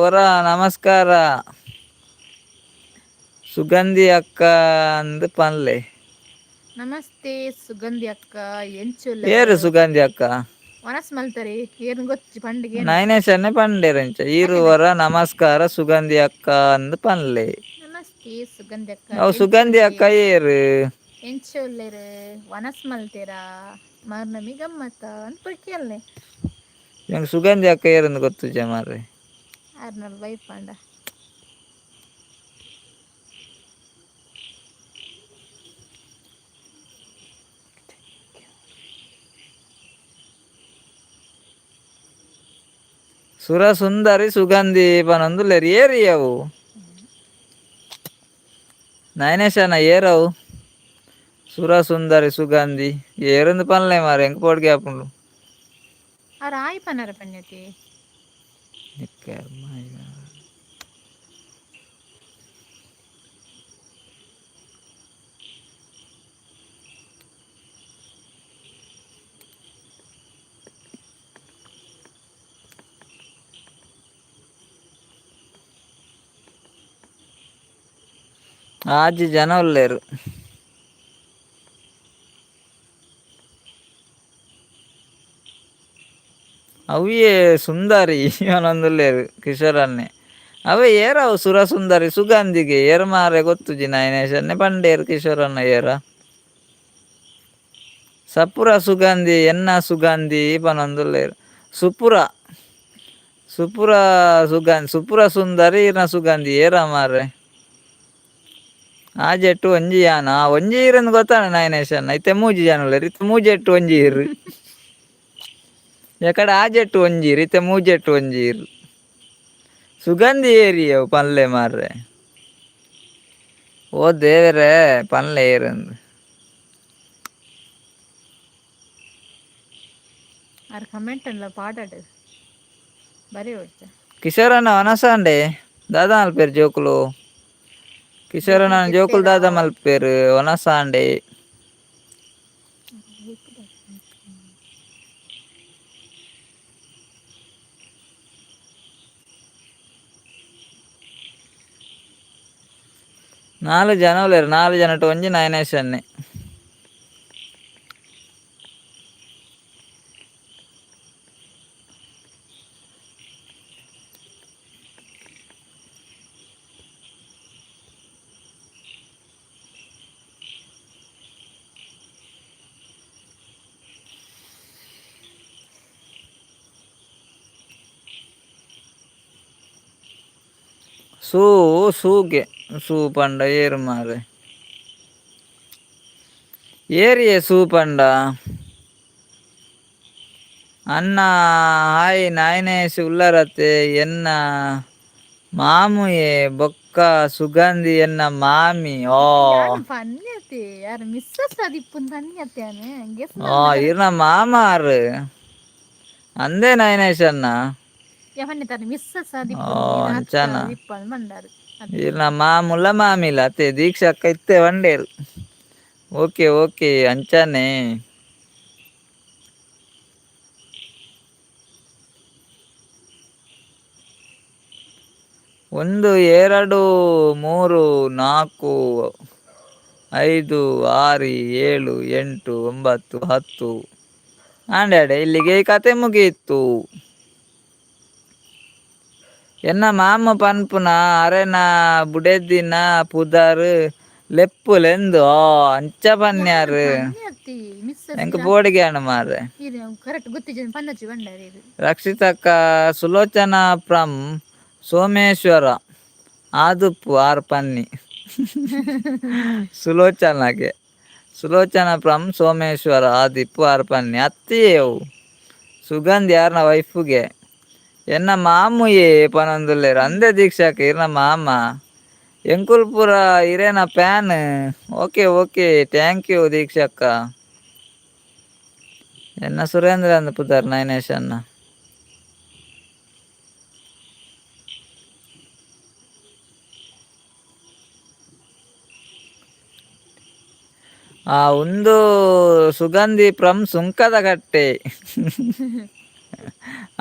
ಹೊರ ನಮಸ್ಕಾರ ಸುಗಂಧಿ ಅಕ್ಕ ಅಂದ್ ಪನ್ಲೆ. ನಮಸ್ತೆ ಸುಗಂಧಿ ಅಕ್ಕ, ಎಂಚುಲ್ಲ? ಏರು ಸುಗಂಧಿ ಅಕ್ಕ? ವನಸ್ ಮಲ್ತರಿ ಏನ್ ಗೊತ್ತಿ ಪಂಡಿಗೆ. ನಯನೇಶನ್ನೇ ಪಂಡೇರಂಚ ಈರುವರ ನಮಸ್ಕಾರ ಸುಗಂಧಿ ಅಕ್ಕ ಅಂದ್ ಪನ್ಲೆ. ನಮಸ್ತೆ ಸುಗಂಧಿ ಅಕ್ಕ. ಅವು ಸುಗಂಧಿ ಅಕ್ಕ ಏರು? ಎಂಚುಲ್ಲೆರ್, ವನಸ್ ಮಲ್ತೇರಾ, ಮಾರ್ನಮಿ ಗಮ್ಮತ್ತ ಅಂತ ಕೇಳನೆ. ಎಂಕ್ ಸುಗಂಧಿ ಅಕ್ಕ ಏರಂದು ಗೊತ್ತುಜೆ ಮಾರ್ರೆ. ಆರ್ನಲ್ ವೈಫ್ ಅಂಡ. ಸುರ ಸುಂದರಿ ಸುಗಂಧಿ ಪನೊಂದುಲ್ಲೆರ್. ಏರಿ ಅವು ನಯನೇಶನ ಏರವು ಸುರ ಸುಂದರಿ ಸುಗಂಧಿ ಏರಂದು ಪನ್ಲೆ ಮಾರ್ರೆ, ಎಂಕ್ ಪೋಡ್ಗೆ ಆಪುಂಡು. ಅವ್ರ ಆಯ್ ಪನ್ನರ ಪನ್ಯತಿ. ಆಜಿ ಜನ ಉಲ್ಲೆರ್. ಅವ್ಯೇ ಸುಂದರಿ ಪನೊಂದುಲ್ಲೆರ್ ಕಿಶೋರನ್ನೆ. ಅವೇ ಏರವು ಸುರ ಸುಂದರಿ ಸುಗಂಧಿಗೆ ಏರ್ ಮಾರ್ರೆ? ಗೊತ್ತುಜಿ. ನಯನೇಶನ್ನೆ ಪಂಡೇರ್ ಕಿಶೋರನ್ನ ಏರ ಸಪುರ ಸುಗಂಧಿ ಎನ್ನ ಸುಗಂಧಿ ಪನೊಂದುಲ್ಲೆರ್. ಸುಪುರ ಸುಪುರ ಸುಗಂಧಿ ಸುಪುರ ಸುಂದರಿ ಇರ್ನ ಸುಗಂಧಿ ಏರ ಮಾರ್ರೆ? ಆಜೆಟ್ಟು ಒಂಜಿ ಯಾನ ಒಂಜಿ ಈರಂದು ಗೊತ್ತಾಣ ನಯನೇಶನ್ನ. ಇತ್ತೆ ಮೂಜಿ ಜನ ಉಲ್ಲೆರ್. ಇತ್ತೆ ಮೂಜೆಟ್ಟು ಒಂಜಿ ಈರ್ ಎಕಡೆ ಆಜೆಟ್ಟು ಒಂಜಿ ಈರ್ ಇತ್ತೆ ಮೂಜೆಟ್ಟು ಒಂಜಿ ಈರ್ ಸುಗಂಧಿ ಏರಿಯವು ಪನ್ಲೆ ಮಾರ್ರೆ. ಓ ದೇವರೇ, ಪನ್ಲೆ ಏರಂದು. ಆರ್ ಕಮೆಂಟ್ ಅನ್ಲ ಪಾಡಡ್ ಬರಿ ಹೊಡ್ತ. ಕಿಶೋರಣ್ಣ ವನಸಾಂಡೆ ದಾದಾ ಅಲ್ಪೇರ್ ಜೋಕುಲು. ಕಿಶೋರನ ಜೋಕುಲ್ ದಾದ ಮಲ್ಪೇರು ಒನಸಾಂಡೆ. ನಾಲ್ ಜನ ಉಲ್ಲೆರ್, ನಾಲ್ ಜನಟ್ ಒಂಜಿ ನಯನೇಶನ್ನೆ. ಸೂ ಸೂಗೆ ಸೂ ಪಂಡ ಏರು ಮಾರೆ ಏರಿಯೆ ಸೂ ಪಂಡ. ಅಣ್ಣ ಹಾಯ್ ನಯನೇಶ್ ಉಲ್ಲರತೆ ಎನ್ನ ಮಾಮುಯೆ ಬೊಕ್ಕ ಸುಗಂಧಿ ಎನ್ನ ಮಾಮಿ ಓ. ಪನ್ಯತೆ ಯಾರು ಮಿಸ್ಸಸ್ ಅದಿಪ್ಪುನ್ ಪನ್ಯತೆ ಯಾನ್ ಗೆಸ್. ಆ ಇರ್ನ ಮಾಮಾರು ಅಂದೇ ನಯನೇಶ್ ಅಣ್ಣ. ಪನ್ಯತಾರೆ ಮಿಸ್ಸಸ್ ಓ ಅದಿಪ್ಪುನ್ ಅಂಚನ ಇಪ್ಪನ್ ಬಂದಾರು. ಇರ್ನ ಮಾಮುಲ್ಲ ಮಾಮಿಲ ಅತ್ತೆ ದೀಕ್ಷಕ್ಕ ಇತ್ತೆ ವಂಡೇರು. ಓಕೆ ಓಕೆ ಅಂಚನೆ. 1 2 3 4 5 6 7 8 9 10 ಆಂಡ್ಯಾಡೆ ಇಲ್ಲಿಗೆ ಈ ಕತೆ ಮುಗಿಯಿತು. ಎನ್ನ ಮಾಮ ಪನ್ಪುನ ಅರೆನ ಬುಡೆದಿನ ಪುದರ್ ಲೆಪ್ಪುಲೆಂದು ಅಂಚ ಪನ್ಯಾರು. ಪನ್ಯತಿ ಮಿಸ್ಸಸ್. ಎಂಕ್ ಬೋಡಿಗೆ ಅಣ್ಣ ಮಾರ್ರೆ. ಇದು ಕರೆಕ್ಟ್ ಗೊತ್ತಿಜ್ಜಿ ಪನ್ನಚ್ಚಿ ಬಂಡಾರ ಇದು. ರಕ್ಷಿತಕ್ಕ ಸುಲೋಚನಾ ಫ್ರಮ್ ಸೋಮೇಶ್ವರ ಆದುಪ್ಪು ಆರ್ ಪನ್ನಿ ಸುಲೋಚನಾಗೆ. ಸುಲೋಚನಾ ಫ್ರಮ್ ಸೋಮೇಶ್ವರ ಆದಿಪ್ಪು ಆರ್ ಪನ್ನಿ ಅತ್ತಿಯೇವು ಸುಗಂಧಿ ಯಾರನ ವೈಫುಗೆ. ಎನ್ನ ಮಾಮುಯೇ ಪನೊಂದುಲ್ಲೆರ್ ಅಂದೆ ದೀಕ್ಷಾಕ ಇರ್ನ ಮಾಮ ಎಂಕುಲ್ಪುರ ಇರೇನ fan. Okay okay thank you ದೀಕ್ಷಕ್ಕ. ಎನ್ನ ಸುರೇಂದ್ರ ಅಂದ್ ಪುದರ್ ನಯನೇಶ್ ಅಣ್ಣ. ಆ ಒಂದು ಸುಗಂಧಿ ಫ್ರಮ್ ಸುಂಕದಕಟ್ಟೆ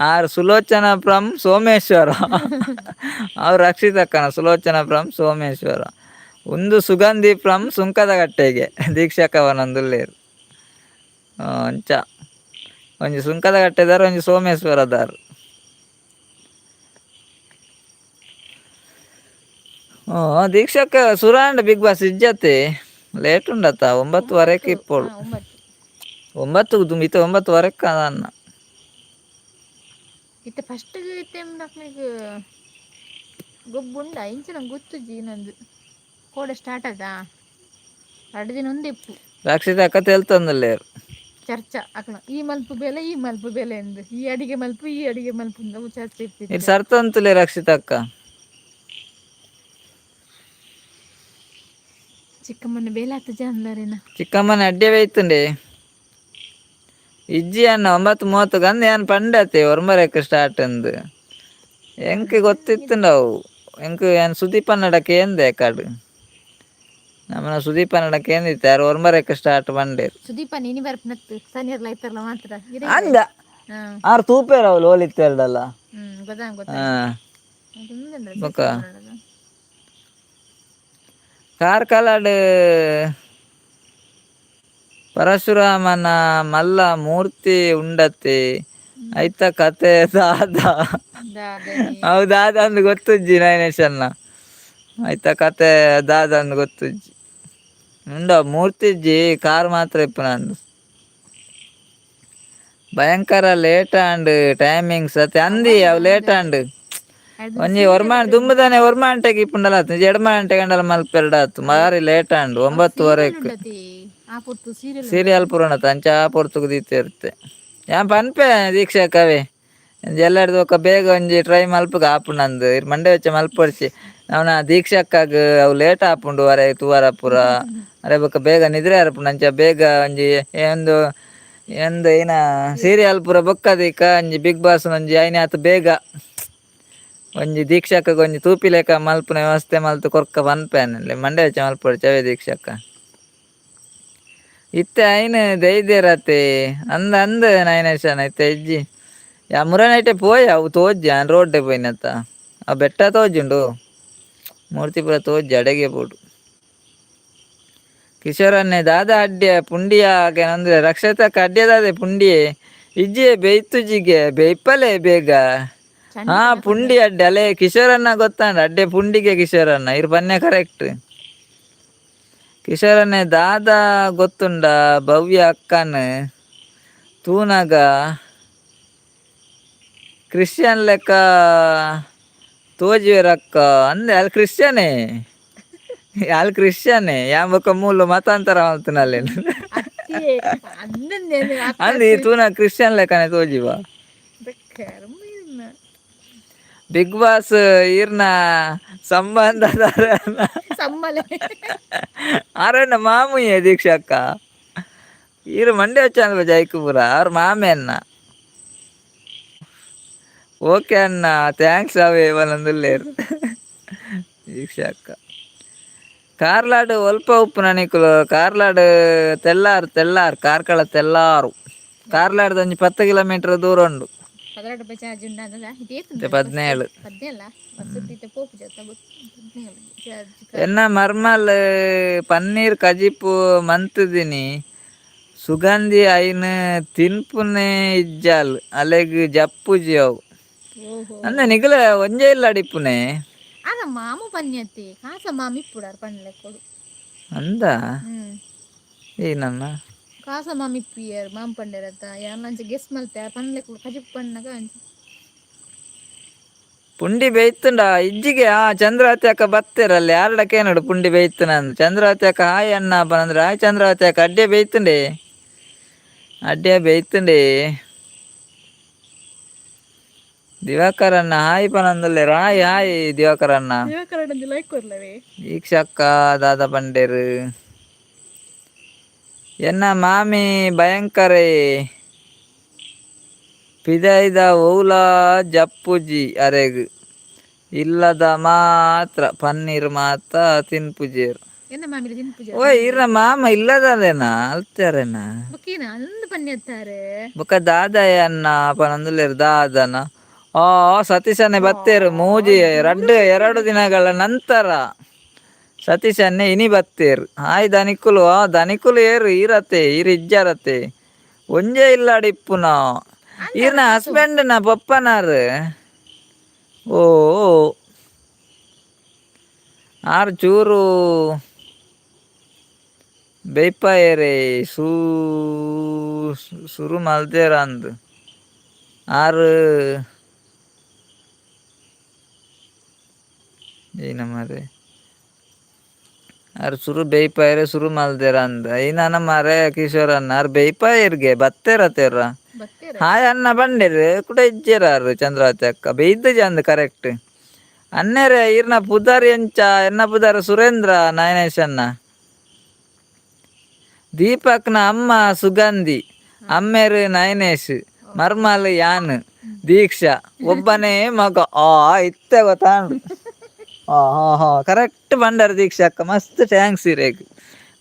ಆರ್ ಸುಲೋಚನಾ ಫ್ರಮ್ ಸೋಮೇಶ್ವರ. ಅವ್ರು ರಕ್ಷಿತಕ್ಕನ ಸುಲೋಚನಾ ಫ್ರಮ್ ಸೋಮೇಶ್ವರ. ಒಂದು ಸುಗಂಧಿ ಫ್ರಮ್ ಸುಂಕದಕಟ್ಟೆಗೆ ದೀಕ್ಷಕವನೊಂದುಲ್ಲೇರು ಅಂಚ. ಒಂಜಿ ಸುಂಕದಕಟ್ಟೆದಾರ್ ಒಂಜಿ ಸೋಮೇಶ್ವರದಾರ್. ಓ ದೀಕ್ಷಕ ಸುರಾಂಡ್ ಬಿಗ್ ಬಾಸ್ ಇಜ್ಜತೆ ಲೇಟ್ ಉಂಡತ್ತ 9:30ಕ್ಕೆ ಇಪ್ಪೋಡು. 9. 9 ದುಂಬು ಇತ್ತೆ 9:30ಕ್ಕೆ ಅನ್ನ. ಇತ್ತೆ ಫಸ್ಟ್ ಇತ್ತೆ ನಕ್ಲೆಗ್ ಗೊಬ್ಬುಂಡ ಇಂಚ ನಂಗೆ ಗೊತ್ತುಜ್ಜಿ ನಂದು ಕೋಡೆ ಸ್ಟಾರ್ಟ್ ಆದ 2 ದಿನ ಒಂದಿಪ್ಪು. ರಕ್ಷಿತ ಅಕ್ಕ ತೆಲ್ತೊಂದುಲ್ಲೇರು. ಚರ್ಚಾ ಅಕ್ಲ ಈ ಮಲ್ಪು ಬೇಲೆ ಈ ಮಲ್ಪು ಬೇಲೆ ಎಂದು ಈ ಅಡಿಗೆ ಮಲ್ಪು ಈ ಅಡಿಗೆ ಮಲ್ಪು ಅಂದ್ ಚರ್ಚೆ ಇರ್ ಇತ್ತಿತ್ತು. ಸರ್ತೊಂತುಲೆ ರಕ್ಷಿತಕ್ಕ. ಚಿಕ್ಕಮ್ಮನ ಬೇಲೆ ಆತ ಜನ. ಚಿಕ್ಕಮ್ಮನ ಅಡ್ಡೆ ಬೈತುಂಡೆ ಇಜ್ಜಿ ಅನ್ನ 9:30 ಗಂದು ಏನ್ ಪಂಡತೆ ಒರ್ಂಬರಕ್ಕೆ ಸ್ಟಾರ್ಟ್ ಅಂದು ಎಂಕ್ ಗೊತ್ತಿತ್ತುಂಡವು. ಎಂಕ್ ಏನ್ ಸುದೀಪ್ ಅನ್ನಡಕ್ಕೆ ಏಂದೆ ಕಾಡು ನಮ್ಮನ ಸುದೀಪ್ ಅನ್ನಡಕ್ಕೆ ಏಂದಿತ್ತೆ ಯಾರು ಒರ್ಂಬರಕ್ಕೆ ಸ್ಟಾರ್ಟ್ ಬಂಡೇರು. ಸುದೀಪ ನೀನಿ ಬರ್ಪನತ್ತು ಸನಿಯರ್ಲ ಐತರ್ಲ ಮಾತ್ರ. ಅಂದ ಆರ್ ತೂಪೇರ ಅವಳು ಹೋಲಿತ್ತೆರಡಲ್ಲ. ಗೊತ್ತಾ ಗೊತ್ತಾ. ಬೊಕ್ಕ ಕಾರ್ಕಳಡ್ ಪರಶುರಾಮನ ಮಲ್ಲ ಮೂರ್ತಿ ಉಂಡತೆ ಐತ ಕತೆ ದಾದ? ಅವು ದಾದ ಅಂದ್ ಗೊತ್ತುಜ್ಜಿ ನಯನೇಶನ್ನ. ಐತ ಕತೆ ದಾದ ಅಂದ್ ಗೊತ್ತುಜ್ಜಿ. ಉಂಡ ಮೂರ್ತಿಜ್ಜಿ ಕಾರ್ ಮಾತ್ರ ಇಪ್ಪುನ ಅಂದ್. ಭಯಂಕರ late and timings ಅತ್ತೆ ಅಂದಿ ಅವು ಲೇಟ್ ಆಂಡ್. ಒಂಜಿ ಒರ್ಮಾನ್ ದುಂಬುದಾನೆ ಒರ್ಮಾಂಟೆಗೆ ಇಪ್ಪುಂಡಲ ಆತು ಎಡ್ಮಾಂಟೆಗೆ ಗಂಡಲ ಮಲ್ಪೆರಡ ಆತು ಮಾರಿ ಲೇಟ್ ಆಂಡ್ 9:30ಕ್. ಸೀರಿಯಲ್. ಸೀರಿಯಲ್ ಪೂರ್ಣ ಅಂಚ ಆ ಪೊರ್ತುಗು ದೀತಿರುತ್ತೆ ಯಾನ್ ಪನ್ಪೆ ದೀಕ್ಷಾ ಕವೆ ಎಲ್ಲಾರ್ದು ಒಕ್ಕ ಬೇಗ ಒಂಜಿ ಟ್ರೈ ಮಲ್ಪುಗ ಆಪುಂಡಂದು ಇರ್ ಮಂಡೆ ವೆಚ್ಚ ಮಲ್ಪೊಡ್ಚಿ ಅವನ ದೀಕ್ಷಕ್ಕಾಗ ಅವು ಲೇಟ್ ಆಪುಂಡು ಅರೆ ತೂವರ ಪೂರ ಅರೆ ಬೊಕ್ಕ ಬೇಗ ನಿದ್ರೆ ಅರಪುಂಡು ಅಂಚ ಬೇಗ ಒಂಜಿ ಒಂದು ಎಂದು ಏನ ಸೀರಿಯಲ್ ಪೂರ ಬೊಕ್ಕ ದೀಕ ಒಂಜಿ ಬಿಗ್ ಬಾಸ್ ಒಂಜಿ ಐನೆ ಆತು ಬೇಗ ಒಂಜಿ ದೀಕ್ಷಕ್ಕ ಒಂಜಿ ತೂಪಿ ಲೆಕ್ಕ ಮಲ್ಪುನ ವ್ಯವಸ್ಥೆ ಮಲ್ತು ಕೊರ್ಕ ಪನ್ಪೇನಲ್ಲಿ ಮಂಡೆ ವೆಚ್ಚ ಮಲ್ಪೊಡು ಚವೆ ದೀಕ್ಷಕ್ಕ. ಇತ್ತೆ ಐನ್ ದೈದೇರತೆ ಅಂದ ಅಂದ ನಯನೇಶನ ಇತ್ತೆ ಇಜ್ಜಿ. ಯಾ ಮುರನೈಟೆ ಪೋಯ ಅವು ತೋಜಿ ಆನ್ ರೋಡ್ಡೆ ಪೋಯಿನತ್ತ ಆ ಬೆಟ್ಟ ತೋಜುಂಡು ಮೂರ್ತಿಪುರ ತೋಜಿ ಅಡೆಗೆ ಪೋಡು. ಕಿಶೋರನ್ನೇ ದಾದ ಅಡ್ಡೆ ಪುಂಡಿಯ ಅಂದ್ರೆ ರಕ್ಷಿತಕ್ಕ ಅಡ್ಡೆ ಪುಂಡಿಯೇ ಇಜ್ಜಿ ಬೇಯ್ತುಜಿಗೆ ಬೇಯ್ಪಲೆ ಬೇಗ. ಹಾ ಪುಂಡಿ ಅಡ್ಡೆ ಅಲೆ ಕಿಶೋರನ್ನ ಗೊತ್ತಾಂಡ ಅಡ್ಡೆ ಪುಂಡಿಗೆ ಕಿಶೋರನ್ನ ಇರು ಪನ್ಯ ಕರೆಕ್ಟ್. ಕಿಶೋರನ್ನೇ ದಾದ ಗೊತ್ತುಂಡ ಭವ್ಯ ಅಕ್ಕನ್ ತೂನಗ ಕ್ರಿಶ್ಚಿಯನ್ ಲೆಕ್ಕ ತೋಜುವೆರಕ್ಕ ಅಂದೆ. ಅಲ್ಲಿ ಕ್ರಿಶ್ಚಿಯನೇ, ಅಲ್ಲಿ ಕ್ರಿಶ್ಚಿಯನ್ನೇ ಯಾಂಬೊಕ ಮೂಲು ಮತಾಂತರ ಮಲ್ತುನಲ್ಲೇನು ಅಂದ್ ಈ ತೂನ ಕ್ರಿಶ್ಚಿಯನ್ ಲೆಕ್ಕನೆ ತೋಜಿವ. ಬಿಗ್ ಬಾಸ್ ಈರ್ನ ಸಂಬಂಧದಾರ ಆರಣ್ಣ ಮಾಮುಯೇ ದೀಕ್ಷಕ್ಕ. ಈರು ಮಂಡ್ಯ ಚಂದ್ರ ಜೈಕುಪುರ ಅವ್ರ ಮಾಮೆ ಅನ್ನ. ಓಕೆ ಅಣ್ಣ, thanks. ಅವೇ ಒಂದೊಂದುಲ್ಲೇರು ದೀಕ್ಷಕ್ಕ. ಕಾರ್ಲಾಡು ಒಲ್ಪ ಉಪ್ಪು ನಿಕುಲು ಕಾರ್ಲಾಡು ತೆಲ್ಲಾರು ತೆಲ್ಲಾರು ಕಾರ್ಕಳ ತೆಲ್ಲಾರು ಕಾರ್ಲಾಡ್ದ ಒಂಜಿ 10 ಕಿಲೋಮೀಟರ್ ದೂರ ಉಂಡು. 12 ರೂಪಾಯಿ ಚಾರ್ಜ್ ಉಂಡು ಅಂದದ. 17. 17 ಪೋಪು ಜತ್ತ ಚಾರ್ಜ್. ಎನ್ನ ಮರ್ಮಲ್ ಪನ್ನೀರ್ ಕಜಿಪು ಮಂತುದಿನಿ ಸುಗಂಧಿ ಐನ್ ತಿನ್ಪುನೆ ಇಜ್ಜಾಲ್ ಅಲೆಗ್ ಜಪ್ಪುಜಿ ಅವು. ಓಹೋ. ಅಂದೆ ನಿಗಲ ಒಂಜೇ ಇಲ್ಲ ಅಡಿಪುನೆ. ಆಗ ಮಾಮು ಪನ್ಯತಿ ಕಾಸ ಮಾಮಿ ಇಪ್ಪುಡಾರ್ ಪನ್ಲೆ ಕೊಡು. ಅಂದ. ಈ ನನ್ನ ಕಾಸ ಮಾಮಿ ಇಪ್ಪಿಯರ್ ಮಾಮ್ ಪಂಡೆರತ್ತ ಯಾರನ್ನ ಅಂಚ ಗೆಸ್ ಮಲ್ತೆ ಪನ್ಲೆ ಕೊಡು ಕಜಿಪು ಪಣ್ಣಗ ಅಂಚ. ಪುಂಡಿ ಬೇಯ್ತುಂಡ ಇಜ್ಜಿಗೆ. ಆ ಚಂದ್ರಾವತಿ ಅಕ್ಕ ಬತ್ತೇರಲ್ಲಿ ಯಾರಡಕ್ಕೆ ನೋಡು ಪುಂಡಿ ಬೇಯ್ತು ನಂದು. ಚಂದ್ರಾವತಿ ಅಕ್ಕ ಹಾಯ್ ಅಣ್ಣ ಅಂದ್ರೆ ಹಾಯ್ ಚಂದ್ರಾವತಿ ಅಕ್ಕ. ಅಡ್ಡೆ ಬೇಯ್ತುಂಡೆ ಅಡ್ಡೆ ಬೇಯ್ತುಂಡೆ. ದಿವಾಕರ್ ಅಣ್ಣ ಹಾಯ್ ಪನಂದುಲ್ಲೆ. ಹಾಯ್ ಹಾಯ್ ದಿವಾಕರ್ ಅಣ್ಣ. ಲೈಕ್ ಕೊರ್ಲವೇ. ದೀಕ್ಷಕ್ಕ ದಾದ ಪಂಡೇರು ಎನ್ನ ಮಾಮಿ ಭಯಂಕರೇ ಪಿದೈದ ಓಲ ಜಪ್ಪುಜಿ ಅರೆಗ್ ಇಲ್ಲದ ಮಾತ್ರ ಪನ್ನೀರ್ ಮಾತ್ರ ತಿನ್ಪುಜೇರು. ಎನ್ನ ಮಾಮಿಲ ತಿನ್ಪುಜ. ಓಯ್ ಇರ್ನ ಮಾಮ ಇಲ್ಲದದೇನಾ ಅಲ್ತಾರೇನಾ? ಬೊಕೇನ ಅಂದ್ ಪನ್ಯತ್ತಾರೆ. ಬೊಕ ದಾದಯ ಅನ್ನ ಪನಂದುಲ್ಲೆರ್ ದಾದನ. ಆ ಸತೀಶನ್ನೇ ಬತ್ತೇರು ಮೂಜಿ ರಡ್ಡ್ 2 ದಿನಗಳ ನಂತರ ಸತೀಶನ್ನೇ ಇನಿ ಬತ್ತೇರು. ಹಾಯ್ ದನಿಕುಲು. ಆ ದನಿಕುಲು ಏರು ಈರತೆ ಈರ್ ಇಜ್ಜಾರತೆ ಒಂಜೇ ಇಲ್ಲಾಡ್ ಇಪ್ಪುನ ಈರ್ನ ಹಸ್ಬೆಂಡ್ ನ ಪೊಪ್ಪನಾರ್. ಓ ಆರ್ ಚೂರು ಬೇಯ್ಪಾಯೆರೆ ಸೂ ಸುರು ಮಲ್ತೇರಂದ್ ಆರ್ ಈನ ಮಾರೆ ಆರ್ ಸುರು ಬೇಯ್ಪಾಯೆರೆ ಸುರು ಮಲ್ದೇರಂದ್ ಐನ ಮಾರೆ ಕಿಶೋರನ್ನ ಆರ್ ಬೇಯ್ಪಾಯೆರ್ಗೆ ಬತ್ತೇರ ತೇರ. ಬತ್ತೇರ. ಹಾಯ್ ಅಣ್ಣ ಬಂಡೇರು ಕುಡ ಇಜ್ಜೆರ್ ಆರ್. ಚಂದ್ರಾವತಿ ಅಕ್ಕ ಬೇಯ್ದು ಅಂದ್ ಕರೆಕ್ಟ್. ಅನ್ನೇರೆ ಈರ್ನ ಪುದರ್ ಎಂಚ? ಎನ್ನ ಪುದರ್ ಸುರೇಂದ್ರ ನಯನೇಶ್ ಅಣ್ಣ. ದೀಪಕ್ನ ಅಮ್ಮ ಸುಗಂಧಿ, ಅಮ್ಮೇರು ನಯನೇಶ್, ಮರ್ಮಲ್ ಯಾನ್ ದೀಕ್ಷಾ, ಒಬ್ಬನೇ ಮಗ. ಆ ಇತ್ತೆ ಗೊತ್ತಾಂಡು. ಆ ಹಾ ಹಾ ಕರೆಕ್ಟ್ ಬಂಡರ್ ದೀಕ್ಷಾ ಅಕ್ಕ, ಮಸ್ತ್ thanks ಇರೇಗ್.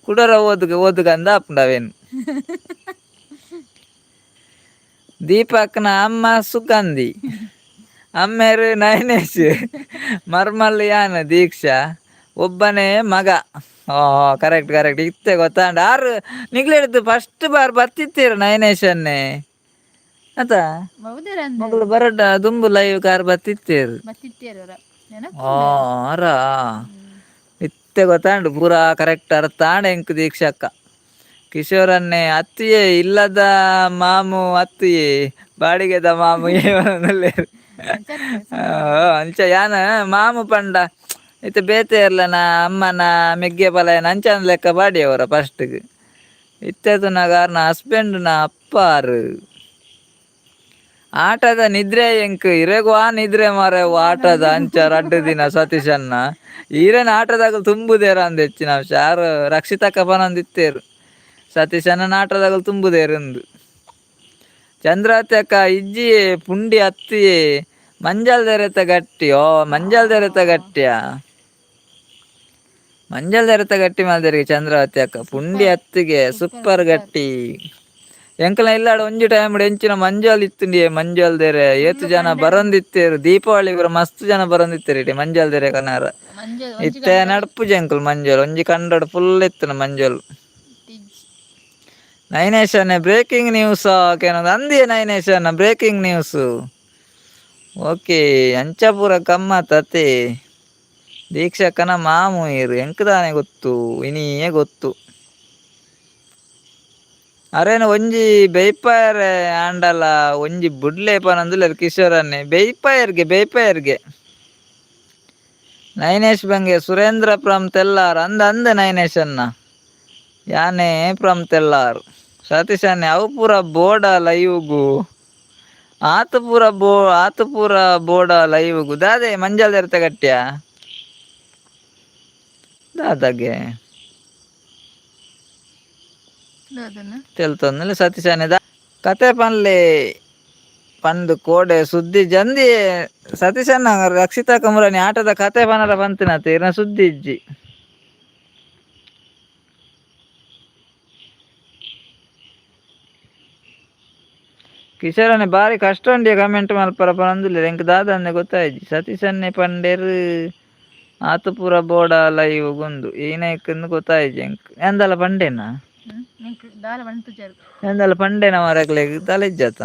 ಕುಡರ ಓದುಗ ಓದುಗ ಅಂದ ಆಪುಂಡು ಅವೇನು. ದೀಪಕ್ನ ಅಮ್ಮ ಸುಗಂಧಿ, ಅಮ್ಮೇರು ನಯನೇಶ್, ಮರ್ಮಲ್ ಯಾನ್ ದೀಕ್ಷಾ, ಒಬ್ಬನೇ ಮಗ. ಓ ಕರೆಕ್ಟ್ ಕರೆಕ್ಟ್ ಇತ್ತೆ ಗೊತ್ತಾಂಡ. ಆರು ನಿಗ್ಲೆಡ್ದು ಫಸ್ಟ್ ಬಾರ್ ಬತ್ತಿತ್ತೀರ ನಯನೇಶನ್ನೇ ಅತ? ಹೌದರ ಅಂದ್. ಮಗಳು ಬರಡ ದುಂಬು ಲೈವ್ ಕಾರ್ ಬತ್ತಿತ್ತೇರು. ಬತ್ತಿತ್ತೇರು ಆ ಅರ ಇತ್ತೆ ಗೊತ್ತಾಂಡು ಪೂರಾ ಕರೆಕ್ಟ್ ಅರ್ಥ ಎಂಕ್ ದೀಕ್ಷಕ್ಕ. ಕಿಶೋರನ್ನೇ ಅತ್ತಿಯೇ ಇಲ್ಲದ ಮಾಮು ಅತ್ತಿಯೇ ಬಾಡಿಗೆದ ಮಾಮು ಏವನಲ್ಲೇರು ಅಂಚ ಯಾನ ಮಾಮು ಪಂಡ ಇತ್ತೆ ಬೇತೆ ಇರ್ಲನ ಅಮ್ಮನ ಮೆಗ್ಗೆ ಪಲಯನ ಅಂಚ ಲೆಕ್ಕ ಬಾಡಿಯವರ ಫಸ್ಟ್ಗೆ. ಇತ್ತೆ ತುನಗ ಹಸ್ಬೆಂಡ್ ನ ಅಪ್ಪಾರು. ಆಟದ ನಿದ್ರೆ ಎಂಕ್ ಇರೆಗೂ ಆ ನಿದ್ರೆ ಮಾರೆ ಆಟದ ಅಂಚ ರಡ್ಡು ದಿನ ಸತೀಶನ್ನ ಈರನ ಆಟದಾಗ ತುಂಬುದೇರ ಅಂದ್ ಹೆಚ್ಚಿನ ಅಂಶ. ಯಾರು ರಕ್ಷಿತಕ್ಕ ಪನೊಂದಿತ್ತೇರು ಸತೀಶನ್ನ ಆಟದಾಗ ತುಂಬುದೇರು ಅಂದು. ಚಂದ್ರಾವತಿ ಅಕ್ಕ ಇಜ್ಜಿಯೇ ಪುಂಡಿ ಅತ್ತಿಯೇ. ಮಂಜಲ್ ದೆರೆತ ಗಟ್ಟಿ. ಓ, ಮಂಜಲ್ ದೆರೆತ ಗಟ್ಟಿಯ? ಮಂಜಲ್ ದೆರೆತ ಗಟ್ಟಿ ಮಲ್ದೆರಿಗೆ ಚಂದ್ರಾವತಿ ಅಕ್ಕ. ಪುಂಡಿ ಅತ್ತಿಗೆ, ಸೂಪರ್ ಗಟ್ಟಿ. ಎಂಕಲ ಇಲ್ಲಾಡ ಒಂಜಿ ಟೈಮ್ ಎಂಚಿನ ಮಂಜಲ್ ಇತ್ತುಂಡಿ. ಮಂಜಲ್ ದೇರೆ ಏತು ಜನ ಬರಂದಿತ್ತೇರು. ದೀಪಾವಳಿ ಪೂರ ಮಸ್ತ್ ಜನ ಬರಂದಿತ್ತೇರು ಇಡೆ ಮಂಜಲ್ ದೇರೆ ಕನಾರ. ಮಂಜಲ್. ಇತ್ತೆ ನಡ್ಪುಜಿ ಎಂಕುಲು ಮಂಜಲ್. ಒಂಜಿ ಕಂಡೋಡು ಫುಲ್ ಇತ್ತುನ ಮಂಜಲ್. ನೈನೇಶನ್, ಬ್ರೇಕಿಂಗ್ ನ್ಯೂಸ್ ಕೇನೊಂದು ಅಂದಿಯೇ ನೈನೇಶನ್, ಬ್ರೇಕಿಂಗ್ ನ್ಯೂಸ್. ಓಕೆ, ಅಂಚ ಪೂರ ಗಮ್ಮತ್ ಅತ್ತೆ. ದೀಕ್ಷಕನ ಮಾಮು ಇರು, ಎಂಕ್ ದಾನೆ ಗೊತ್ತು? ಇನಿಯೇ ಗೊತ್ತು. ಅರೇನ ಒಂಜಿ ಬೆಯ್ಪಾಯರೆ ಆಂಡಲ ಒಂಜಿ ಬುಡ್ಲೆ ಪನೊಂದುಲ್ಲೆರ್ ಕಿಶೋರನ್ನೆ. ಬೆಯ್ಪಾಯರ್ಗೆ, ಬೆಯ್ಪಾಯರ್ಗೆ. ನೈನೇಶ್ ಬಂಗೆ, ಸುರೇಂದ್ರ ಫ್ರಮ್ ತೆಲ್ಲಾರ್. ಅಂದ ಅಂದ ನೈನೇಶ್ ಅನ್ನ, ಯಾನೆ ಫ್ರಮ್ ತೆಲ್ಲಾರ್. ಸತೀಶ್ ಅನ್ನೆ, ಅವು ಪೂರ ಬೋಡ ಲೈವ್ಗು? ಆತು ಪೂರ ಬೋ, ಆತು ಪೂರ ಬೋಡ ಲೈವ್ಗು? ದಾದೆ, ಮಂಜಲ್ ದೆರ್ತ ಗಟ್ಟ್ಯ ದಾದಾಗೆ? ಅದನ್ನ ತೆಲ್ತೊಂದುಲ್ಲೆ. ಸತೀಶ್ ಅನ್ನೆ, ಕತೆ ಪನ್ಲೆ ಪಂದು ಕೋಡೆ ಸುದ್ದಿ ಜಂದಿ. ಸತೀಶಣ್ಣ, ರಕ್ಷಿತಾ ಕಮುರಾನಿ ಆಟದ ಕತೆ ಪನರ ಪಂತಿನತೆ, ಇರ್ನ ಸುದ್ದಿ ಇಜ್ಜಿ. ಕಿಶೋರನೆ, ಬಾರಿ ಕಷ್ಟ ಉಂಡಿಯ ಕಮೆಂಟ್ ಮಲ್ಪರ ಪನೊಂದುಲ್ಲೆರ್, ಎಂಕ್ ದಾದ ಅಂದೆ ಗೊತ್ತಾಯ್ಜಿ. ಸತೀಶನ್ನೆ ಪಂಡೆರ್ ಆತು ಪೂರ ಬೋಡ ಲೈವ್ ಗುಂದು ಈನೈಕ್ ಗೊತ್ತಾಯ್ಜಿ ಎಂಕ್. ಎಂದಲ ಪಂಡೇನಾ? ನಿಂಕ್ ದಾಲ ಬಂತುಜಾರು. ಎಂದಲ ಪಂಡೇನ ಮಾರಕ್ಲೆಗ್ ತಲೆ ಇಜ್ಜತ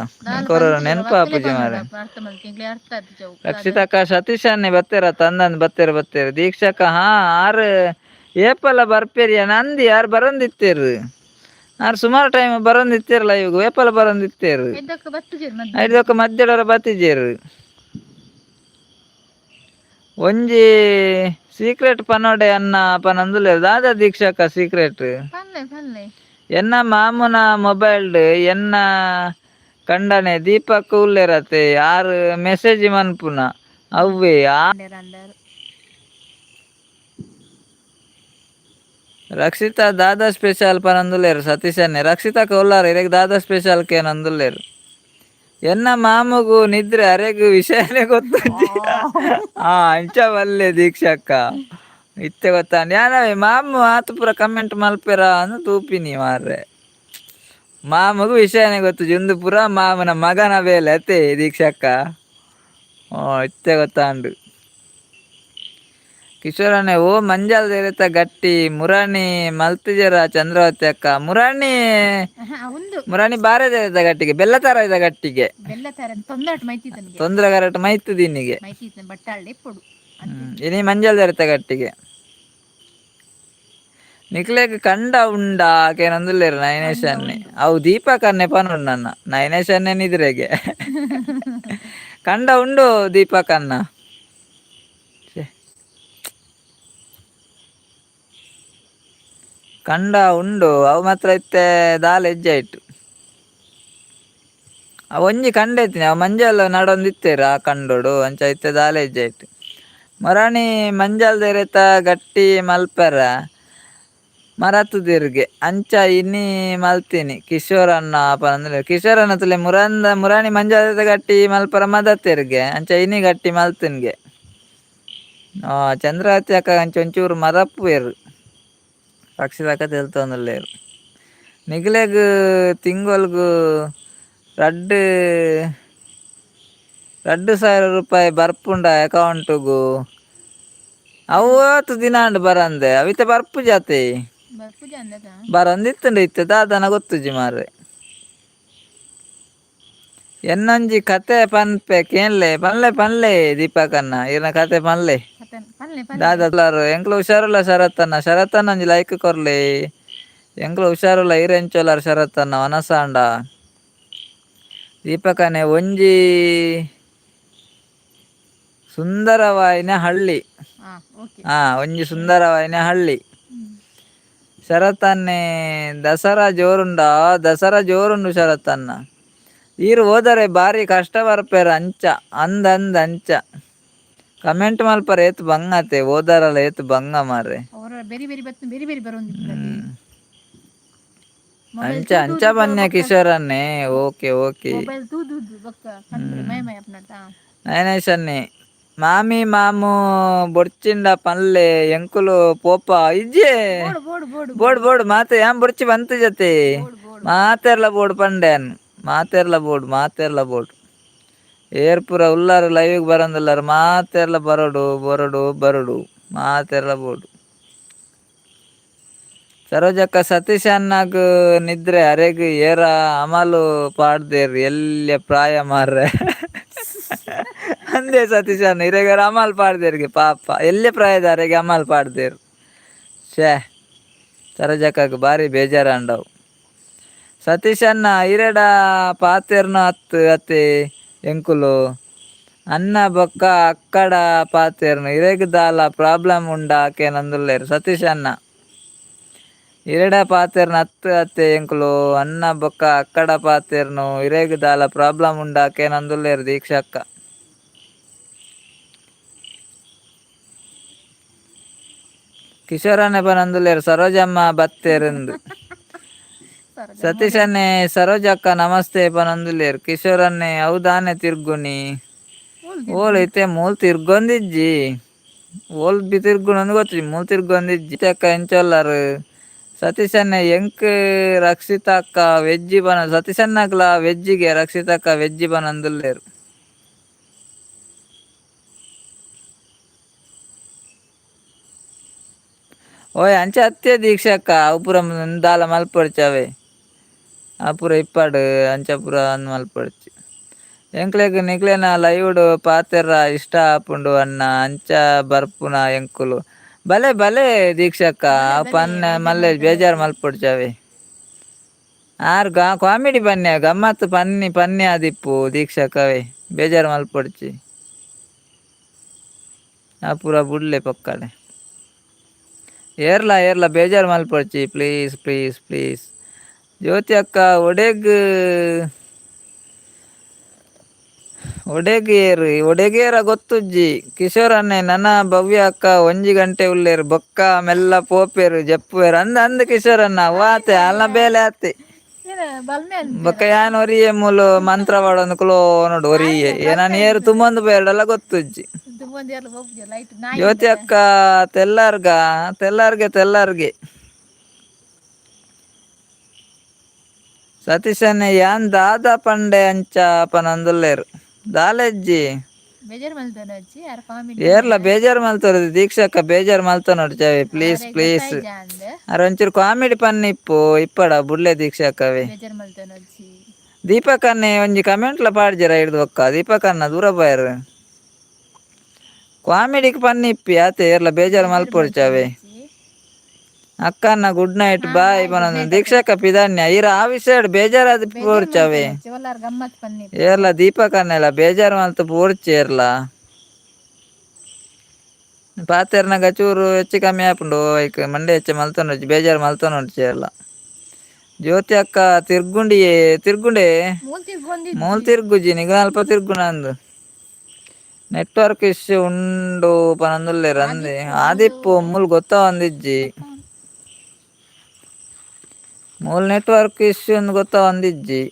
ಕೊರ ನೆನಪು ಆಪುಜಿ ಮಾರೆ. ಅರ್ಥ ಮಲ್ತಿ ಎಂಕ್ಲೆ ಅರ್ಥ ಆತಿಜವು. ರಕ್ಷಿತಕ್ಕ, ಸತೀಶ್ ಅನ್ನೆ ಬತ್ತೇರ ತಂದಂದ್? ಬತ್ತೇರ, ಬತ್ತೇರ. ದೀಕ್ಷಕ್ಕ, ಹಾ, ಆರ್ ಏಪಲ ಬರ್ಪೇರಿಯ ನಂದಿ. ಯಾರು ಬರಂದಿತ್ತೇರು? ಆರ್ ಸುಮಾರು ಟೈಮ್ ಬರಂದಿತ್ತೇರಲ್ಲ ಇವಾಗ. ಏಪಲ ಬರಂದಿತ್ತೇರು. ಎದ್ದಕ್ಕ ಬತ್ತುಜೇರು ಮಧ್ಯ. ಐದಕ್ಕ ಮಧ್ಯಡರ ಬತ್ತಿಜೇರು. ಒಂಜಿ ಸೀಕ್ರೆಟ್ ಪನೋಡೆ ಅನ್ನ ಪನಂದುಲ್ಲೆರ್. ದಾದ ದೀಕ್ಷಕ್ಕ ಸೀಕ್ರೆಟ್? ಪನ್ಲೆ, ಪನ್ಲೆ. ಎನ್ನ ಮಾಮುನ ಮೊಬೈಲ್ಡ್ ಎನ್ನ ಕಂಡನೆ ದೀಪಕ್ ಉಲ್ಲೆರತೆ, ಆರ್ ಮೆಸೇಜ್ ಮನ್ಪುನ ಅವ್ವೆ ಆ. ಅಂಡೇರ್ ಅಂಡಾರು. ರಕ್ಷಿತಾ, ದಾದಾ ಸ್ಪೆಷಲ್ ಪನಂದುಲ್ಲೆರ್ ಸತೀಶನ್ನೆ. ರಕ್ಷಿತಾಕ ಉಲ್ಲಾರ ಇರೆಗ್ ದಾದಾ ಸ್ಪೆಷಲ್ ಕೇನೊಂದುಲ್ಲೆರ್. ಎನ್ನ ಮಾಮುಗು ನಿದ್ರೆ, ಅರೆಗ್ ವಿಷಯನೇ ಗೊತ್ತುಜ್ಜಿ. ಆ ಅಂಚ ಬಲ್ಲೆ ದೀಕ್ಷಕ್ಕ, ಇತ್ತೆ ಗೊತ್ತಾಂಡ್. ಯಾನವೇ ಮಾಮು ಆತು ಪೂರ ಕಮೆಂಟ್ ಮಲ್ಪೆರ ಅಂದ್ ತೂಪಿನಿ ಮಾರ್ರೆ. ಮಾಮುಗು ವಿಷಯನೇ ಗೊತ್ತುಜ್ಜಿ. ಉಂದು ಪೂರ ಮಾಮನ ಮಗನ ಬೇಲೆ ಅತ್ತೆ ದೀಕ್ಷಕ್ಕ. ಓ, ಇತ್ತೆ ಗೊತ್ತಾಂಡು. ಕಿಶೋರಣ್ಣೆ, ಓ, ಮಂಜಲ್ ದೇರೆತ ಗಟ್ಟಿ ಮುರಾಣಿ ಮಲ್ತಿಜರ ಚಂದ್ರವತಿ ಅಕ್ಕ ಮುರಾಣಿ? ಉಂದು. ಮುರಾಣಿ ಬಾರೆ ದೇರೆತ ಗಟ್ಟಿಗೆ, ಬೆಲ್ಲ ತರ ಇದ ಗಟ್ಟಿಗೆ. ಬೆಲ್ಲ ತರ ತೊಂದರೆ ಮೈತಿ ತನಗೆ. ತೊಂದರೆ ಕರೆಕ್ಟ್ ಮೈತುದಿನಿಗೆ. ಮೈತಿ ಬಟ್ಟಾಳ್ಳೆ ಪೊಡು. ಇನಿ ಮಂಜಲ್ ದೇರೆತ ಗಟ್ಟಿಗೆ. ನಿಕ್ಲೆಗ್ ಕಂಡ ಉಂಡ ಕೇನೊಂದುಲ್ಲೆರ್ ನಯನೇಶ್ ಅನ್ನೆ. ಅವು ದೀಪಕ್ ಅನ್ನೆ ಪನೊಡು ನನ್ನ. ನಯನೇಶ್ ಅನ್ನೆ ನಿದ್ರೆಗೆ. ಕಂಡ ಉಂಡು ದೀಪಕ್ ಅನ್ನ. ಛೆ. ಕಂಡ ಉಂಡು ಅವು ಮಾತ್ರ ಇತ್ತೆ ದಾಲ ಹೆಜ್ಜೆ ಆಯ್ತು. ಅವು ಒಂಜಿ ಕಂಡ ಇತ್ತಿನಿ, ಅವು ಮಂಜಲ್ ನಡೊಂದಿತ್ತೇರು ಆ ಕಂಡೋಡು. ಅಂಚ ಇತ್ತೆ ದಾಲ ಹೆಜ್ಜೆ ಆಯ್ತು. ಮೊರಾಣಿ ಮಂಜಲ್ ದೇರೆತ ಗಟ್ಟಿ ಮಲ್ಪೆರ ಮರತುದಿರ್ಗೆ, ಅಂಚ ಇನಿ ಮಲ್ತೀನಿ ಕಿಶೋರ್ ಅಣ್ಣ ಪಂದ್ರೆ. ಕಿಶೋರ್ ಅಣ್ಣ ತುಲೆ ಮುರಂದ ಮುರಾಣಿ ಮಂಜಲ್ ಗಟ್ಟಿ ಮಲ್ಪರ ಮದತೆರ್ಗೆ, ಅಂಚ ಇನಿ ಗಟ್ಟಿ ಮಲ್ತಿನ್ಗೆ. ಚಂದ್ರಾವತಿ ಅಕ್ಕ ಅಂಚ ಒಂಚೂರು ಮರಪ್ಪುವೆರು. ರಕ್ಷಿತಕ್ಕ ತೆಲ್ತೊಂದುಲ್ಲೆರ್. ನಿಗ್ಲೆಗ್ ತಿಂಗೊಲ್ಗು 2000 ರೂಪಾಯಿ ಬರ್ಪುಂಡ ಅಕೌಂಟುಗು? ಅವು ಆತು ದಿನ ಆಂಡ್ ಬರಂದೆ. ಅವಿತ ಬರ್ಪು ಜಾತೆ. ಬರ್ಪುಜ ಅಂದದ. ಬರಂದಿತ್ತುಂಡು, ಇತ್ತೆ ದಾದನ ಗೊತ್ತುಜಿ ಮಾರ್ರೆ. ಎನ್ನೊಂಜಿ ಕತೆ ಪನ್ಪೆ ಕೇನ್ಲೆ. ಪನ್ಲೆ, ಪನ್ಲೆ ದೀಪಕನ್ನ, ಇರ್ನ ಕತೆ ಪನ್ಲೆ. ಕತೆ ಪನ್ಲೆ, ಪನ್ಲೆ. ದಾದ, ಎಂಕ್ಲ ಹುಷಾರುಲ್ಲ ಶರತ್ತನ್ನ. ಶರತ್ತನ್ನ ಒಂಜಿ ಲೈಕ್ ಕೊರ್ಲೆ. ಎಂಕ್ಲ ಹುಷಾರುಲ್ಲ, ಈರ್ ಎಂಚೊಲಾರ್ ಶರತ್ತನ್ನ? ವನಸಾಂಡ ದೀಪಕನೆ, ಒಂಜಿ ಸುಂದರವಾಯಿನ ಹಳ್ಳಿ. ಹಾ, ಓಕೆ. ಹಾ, ಒಂಜಿ ಸುಂದರವಾಯಿನ ಹಳ್ಳಿ. ಶರತ್ತನ್ನೇ, ದಸರಾ ಜೋರುಂಡ? ದಸರಾ ಜೋರುಂಡು ಶರತ್ತನ್ನ. ಈರ್ ಹೋದರೆ ಬಾರಿ ಕಷ್ಟ ಬರ್ಪೇರ ಅಂಚ ಅಂದ ಅಂದ. ಅಂಚ ಕಮೆಂಟ್ ಮಲ್ಪರ ಏತ್ ಬಂಗತೆ. ಓದರಲ್ಲ ಏತ್ ಬಂಗ ಮಾರ್ರೆ. ಅವರ ಬೇರೆ ಬೇರೆ ಬತ್ತು, ಬೇರೆ ಬೇರೆ ಬರೋಂದಿತ್ತು. ಅಂಚ ಅಂಚ ಬನ್ಯ ಕಿಶೋರನ್ನೇ. Okay, okay. Mobile ತೂದು ಬೊಕ್ಕ ಕಂತ್ರೆ ಮಯ ಮಯ ಅಪ್ನಟ. ನಯನೇಶನ್ನಿ ಮಾಮಿ ಮಾಮು ಬೊಡ್ಚಿಂಡ ಪನ್ಲೆ ಎಂಕುಲು ಪೋಪ ಇಜ್ಜೆ. ಬೋಡು ಬೋಡು ಬೋಡು. ಬೋಡ್ ಬೋಡ್ ಮಾತೆ ಯಾನ್ ಬೊಡ್ಚಿ ಬಂತು ಜತೆ. ಬೋಡು ಬೋಡು. ಮಾತೆರ್ಲ ಬೋಡು ಪಂಡೆನ್, ಮಾತೆರ್ಲ ಬೋಡು, ಮಾತೆರ್ಲ ಬೋಡು. ಏರ್ ಪೂರ ಉಲ್ಲಾರು ಲೈವ್ ಬರಂದುಲ್ಲಾರು ಮಾತೆರ್ಲ ಬರೋಡು ಬರೋಡು ಬರೋಡು, ಮಾತೆರ್ಲ ಬೋಡು. ಸರೋಜಕ್ಕ ಸತೀಶ್ ಅಣ್ಣಗ್ ನಿದ್ರೆ ಅರೆಗ್ ಏರ ಅಮಲು ಪಾಡ್ದೇರ್ ಎಲ್ಯ ಪ್ರಾಯ ಮಾರ್ರೆ ಅಂದೇ. ಸತೀಶ್ ಅಣ್ಣ ಇರೆಗಾರ ಅಮಲ್ ಪಾಡ್ದೇರ್ಗೆ, ಪಾಪ ಎಲ್ಯ ಪ್ರಾಯದ ಅರೆಗೆ ಅಮಲ್ ಪಾಡ್ದೇರ್. ಶ್ಯೇ, ಸರೋಜಕ್ಕಗ್ ಬಾರಿ ಬೇಜಾರಾಂಡವು. ಸತೀಶ್ ಅಣ್ಣ ಇರೆಡ ಪಾತೆರ್ನ ಅತ್ತು ಅತ್ತೆ, ಎಂಕುಲು ಅನ್ನ ಬೊಕ್ಕ ಅಕ್ಕಡ ಪಾತೆರ್ನು, ಇರೆಗ್ ದಾಲ ಪ್ರಾಬ್ಲಮ್ ಉಂಡಾ ಕೇನಂದುಲ್ಲೇರು. ಸತೀಶ್ ಅಣ್ಣ ಇರೆಡ ಪಾತೆರ್ನ ಅತ್ತು ಅತ್ತೆ, ಎಂಕುಲು ಅನ್ನ ಬೊಕ್ಕ ಅಕ್ಕಡ ಪಾತೆರ್ನು, ಇರೆಗ್ ದಾಲ ಪ್ರಾಬ್ಲಮ್ ಉಂಡಾ ಕೇನಂದುಲ್ಲೇರು ದೀಕ್ಷಕ್ಕ. ಕಿಶೋರನ್ನೆ ಪನಂದುಲ್ಲೇರು ಸರೋಜಮ್ಮ ಬತ್ತೇರಿಂದು. ಸತೀಶನ್ನೇ ಸರೋಜಕ್ಕ ನಮಸ್ತೆ ಪನಂದುಲ್ಲೇರು. ಕಿಶೋರನ್ನೇ ಹೌದಾನೆ ತಿರ್ಗುನಿ ಓಲ್ ಇತ್ತೆ ಮೂಲ್ ತಿರ್ಗೊಂದಿಜ್ಜಿ, ಓಲ್ ಬಿ ತಿರ್ಗುಣಂದು ಗೊತ್ತಿಜ್ಜಿ, ಮೂಲ್ ತಿರ್ಗೊಂದಿಜ್ಜಿ. ಅಕ್ಕ ಎಂಚೊಲ್ಲಾರು? ಸತೀಶನ್ನೇ ಎಂಕ್ ರಕ್ಷಿತಕ್ಕ ವೆಜ್ಜಿ ಬನ. ಸತೀಶಣ್ಣಗ್ಲ ವೆಜ್ಜಿಗೆ ರಕ್ಷಿತಕ್ಕ ವೆಜ್ಜಿ ಬನಂದುಲ್ಲೇರು. ಓಯ್ ಅಂಚ ಅತ್ತೆ ದೀಕ್ಷಕ್ಕ, ಅವು ಪೂರ ದಾಲ ಮಲ್ಪೊಡ್ಚಿ, ಆ ಪೂರ ಇಪ್ಪಾಡು ಅಂಚ ಪೂರ ಅಂದ್ ಮಲ್ಪೊಡ್ಚಿ. ಎಂಕ್ಲೆಗ್ ನಿಕ್ಲೆನ ಲೈವ್ಡ್ ಪಾತೆರ ಇಷ್ಟ ಆಪುಂಡು ಅಣ್ಣ, ಅಂಚ ಬರ್ಪುನ ಎಂಕುಲು. ಬಲೆ ಬಲೆ ದೀಕ್ಷಕ್ಕ, ಪನ್ನೆ ಮಲ್ಲೆ ಬೇಜಾರು ಮಲ್ಪೊಡ್ಚಿ. ಆರ್ ಗಾ ಕಾಮಿಡಿ ಪನ್ಯ ಗಮ್ಮತ್ತು ಪನ್ನಿ ಪನ್ನಿ ಆದಿಪ್ಪು ದೀಕ್ಷಕ್ಕವೇ, ಬೇಜಾರು ಮಲ್ಪೊಡ್ಚಿ. ಆ ಪೂರ ಬುಡ್ಲೆ ಪೊಕ್ಕಡೆ. ಏರ್ಲ ಏರ್ಲ ಬೇಜಾರು ಮಲ್ಪೊಡ್ಚಿ, please please please. ಜ್ಯೋತಿ ಅಕ್ಕ ಒಡೆಗ್ ಒಡೆಗ್ ಏರು ಒಡೆಗೇರ ಗೊತ್ತುಜ್ಜಿ. ಕಿಶೋರ್ ಅಣ್ಣೆ ನನ ಭವ್ಯ ಅಕ್ಕ ಒಂಜಿ ಗಂಟೆ ಉಲ್ಲೇರು, ಬೊಕ್ಕ ಮೆಲ್ಲ ಪೋಪೇರು ಜಪ್ಪುವೇರು ಅಂದ ಅಂದ್ ಕಿಶೋರ್ ಅಣ್ಣ. ವಾತೆ ಅಲ್ನ ಬೇಲೆ ಆತೆ. ಬೊಕ್ಕ ಯಾನ್ ಒರಿಯೆ ಮೂಲು ಮಂತ್ರ ಪಾಡೊಂದು ಕುಲೋ ನೋಡು ಒರಿಯೆ, ಏನಾನ್ ಏರು ತುಂಬೊಂದು ಪೋಯೆರ್ಡಲ ಗೊತ್ತುಜ್ಜಿ. ಜ್ಯೋತಿ ಅಕ್ಕ ತೆಲ್ಲಾರ್ಗ ತೆಲ್ಲಾರ್ಗೆ ತೆಲ್ಲಾರ್ಗೆ. ಸತೀಶನ್ನೇ ಯಾನ್ ದಾದ ಪಂಡೆ ಅಂಚ ಪನೊಂದುಲ್ಲೇರು ದಾಲೆಜ್ಜಿ. ಏರ್ಲ ಬೇಜಾರು ಮಲ್ತೊರ್ದು ದೀಕ್ಷಕ್ಕ, ಬೇಜಾರು ಮಲ್ತೊನೊಡ್ಚಿ ಪ್ಲೀಸ್ ಪ್ಲೀಸ್. ಅರೆ ಒಂಚೂರು ಕಾಮಿಡಿ ಪನ್ನಿ ಇಪ್ಪು ಇಪ್ಪಡ ಬುಡ್ಲೆ ದೀಕ್ಷಕ್ಕವೇ. ದೀಪಕ್ ಅಣ್ಣೆ ಒಂಜಿ ಕಮೆಂಟ್ಲ ಪಾಡ್ಜೆರ ಹಿಡ್ದು ಬೊಕ್ಕ. ದೀಪಕ್ ಅಣ್ಣ ದೂರ ಪೋಯೆರ್. ಕಾಮಿಡಿಗ್ ಪನ್ನಿ ಇಪ್ಪಿ ಆತೆ, ಏರ್ಲ ಬೇಜಾರು ಮಲ್ಪೊಡ್ಚಿ. ಅಕ್ಕನ್ನ ಗುಡ್ ನೈಟ್ ಬಾಯ್ ಪನೊಂದು ದೀಕ್ಷಕ್ಕ ಪಿದಾನ್ಯ. ಈರ ಆ ವಿಷಯಡ್ ಬೇಜಾರಾದ್ ಪೋರ್ಚವೆ. ಏರ್ಲ ದೀಪಕ್ ಅಣ್ಣೆಲ ಬೇಜಾರು ಮಲ್ತ್ ಪೋರ್ಚಿ. ಏರ್ಲ ಪಾತೆರ್ನಗ ಚೂರು ಹೆಚ್ಚು ಕಮ್ಮಿ ಆಪುಂಡು, ಐಕ್ ಮಂಡೆ ಹೆಚ್ಚ ಮಲ್ತೊನೊಡ್ಚಿ, ಬೇಜಾರು ಮಲ್ತೊನೊಡ್ಚಿ ಏರ್ಲ. ಜ್ಯೋತಿ ಅಕ್ಕ ತಿರ್ಗುಂಡಿಯೇ ತಿರ್ಗುಂಡೆ ಮೂಲ್ ತಿರ್ಗುಜಿ ನಿಗು ಅಲ್ಪ ತಿರ್ಗುಣಂದು. ನೆಟ್ವರ್ಕ್ ಇಶ್ಯೂ ಉಂಡು ಪನೊಂದುಲ್ಲೆರ್ ಅಂದೆ ಆದಿಪ್ಪು, ಮೂಲ್ ಗೊತ್ತಾವಂದಿಜ್ಜಿ. ಮೂಲ್ ನೆಟ್ವರ್ಕ್ ಇಶ್ಯೂ ಅಂದ್ ಗೊತ್ತಾವಂದಿಜ್ಜಿ.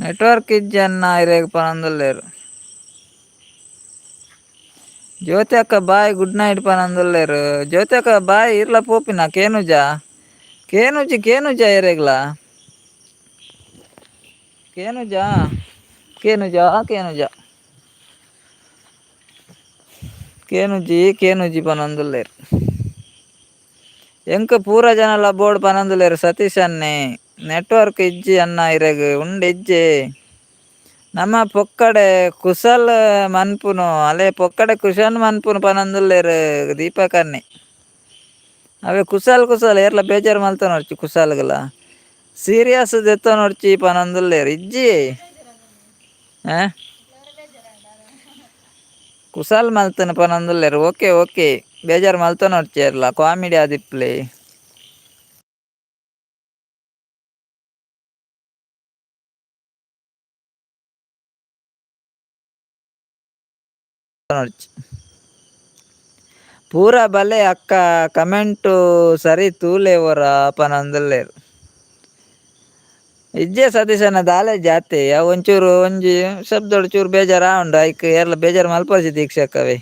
ನೆಟ್ವರ್ಕ್ ಇಜ್ಜಿ ಅಣ್ಣ ಇರೆಗ್ ಪನೊಂದುಲ್ಲೆರ್. ಜ್ಯೋತಿ ಅಕ್ಕ bye good night ಪನೊಂದುಲ್ಲೆರ್. ಜ್ಯೋತಿ ಅಕ್ಕ ಬಾಯ್. ಇರ್ಲ ಪೋಪಿನ ಕೇನುಜ ಕೇನುಜಿ ಕೇನುಜ ಇರೆಗ್ಲ ಕೇನುಜ ಕೇನುಜ ಕೇನುಜ ಕೇನುಜಿ ಕೇನುಜಿ ಪನೊಂದುಲ್ಲೆರ್. ಎಂಕ್ ಪೂರ ಜನಲ ಬೋರ್ಡ್ ಪನೊಂದುಲ್ಲೆರ್. ಸತೀಶ್ ಅಣ್ಣೆ ನೆಟ್ವರ್ಕ್ ಇಜ್ಜಿ ಅಣ್ಣ ಇರೆಗ್ ಉಂಡು ಇಜ್ಜಿ. ನಮ್ಮ ಪೊಕ್ಕಡೆ ಕುಸಲ್ ಮನ್ಪುನು ಅಲೆ ಪೊಕ್ಕಡೆ ಕುಶನ್ ಮನ್ಪುನು ಪನೊಂದುಲ್ಲೆರ್ ದೀಪಕ್ ಅಣ್ಣೆ. ಅವೇ ಕುಸಲ್ ಕುಸಲ್ ಏರ್ಲ ಬೇಜಾರು ಮಲ್ತೊನೊಡ್ಚಿ, ಕುಸಲ್ಗಲ ಸೀರಿಯಸ್ ದೆತ್ತೊನೊಡ್ಚಿ ಪನೊಂದುಲ್ಲೆರ್. ಇಜ್ಜಿ ಕುಸಲ್ ಮಲ್ತನ ಪನೊಂದುಲ್ಲೆರ್. Okay okay. ಬೇಜಾರು ಮಲ್ತೊನೊಡ್ಚೇರ್ಲ ಕಾಮಿಡಿ ಆದಿಪ್ಲೆ. ಪೂರ ಬಲೆ ಅಕ್ಕ ಕಮೆಂಟು ಸರಿ ತೂಲೆ ಒರ ಪನೊಂದುಲ್ಲೆರ್. ಇಜ್ಜೆ ಸತೀಶನ ದಾಲೆ ಜಾತೆ ಅವು ಒಂಚೂರು ಒಂಜಿ ಶಬ್ದಡ್ ಚೂರು ಬೇಜಾರು ಆವುಂಡು ಐಕ್ ಏರ್ಲ ಬೇಜಾರು ಮಲ್ಪೊರ್ಚಿ ದೀಕ್ಷಕ್ಕವೇ.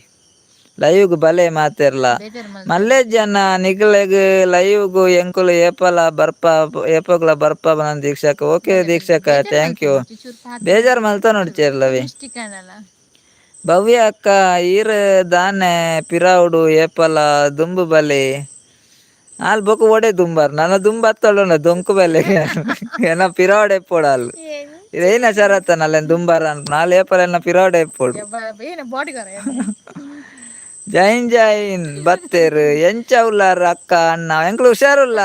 ಲೈವ್ಗ್ ಬಲೆ ಮಾತೆರ್ಲ. ಬೇಜಾರ್ ಮಲ್ತ ಮಲ್ಲೆ ಜನ ನಿಕ್ಲೆಗ್ ಲೈವ್ಗ್ ಎಂಕುಲು ಏಪಲ ಬರ್ಪ ಏಪಗ್ಲ ಬರ್ಪ ಪನೊಂದು ದೀಕ್ಷಕ್ಕ. ಓಕೆ ದೀಕ್ಷಕ್ಕ, ಬೇಜಾರ್ thank you. ಮಲ್ತೊನೊಡ್ಚಿ ಚೂರು ಪಾತೆರ ಬೇಜಾರು ಮಲ್ತೊನೊಡ್ಚೇರ್ಲವೇ. ಮಿಸ್ಟೇಕ್ ಆಂಡಲ. ಭವ್ಯ ಅಕ್ಕ ಈರ್ ದಾನೆ ಪಿರಾವುಡು ಏಪಲ ದುಂಬು ಬಲೆ. ಆಲ್ ಬೊಕ ಓಡೆ ದುಂಬಾರ್ ನನ ದುಂಬು ಅತ್ತೊಂಡ ದೊಂಕು ಬಲೆ ಎನ್ನ ಪಿರಾವುಡೆ ಇಪ್ಪೊಡು ಆಲ್. ಇದೇನ ಶರತ್ತನ ಅಲ್ಲೇನ್ ದುಂಬಾರ ಅನ್ಪುನ ಆಲ್ ಏಪಲ ಎನ್ನ ಪಿರಾವುಡೆ ಇಪ್ಪೊಡು. ಏನ ಬಾಡಿಗಾರ. ಜೈನ್ ಜೈನ್ ಬತ್ತೆರ್ ಎಂಚ ಉಲ್ಲಾರ್ ಅಕ್ಕ ಅಣ್ಣ ಎಂಕ್ಲು ಹುಷಾರುಲ್ಲ.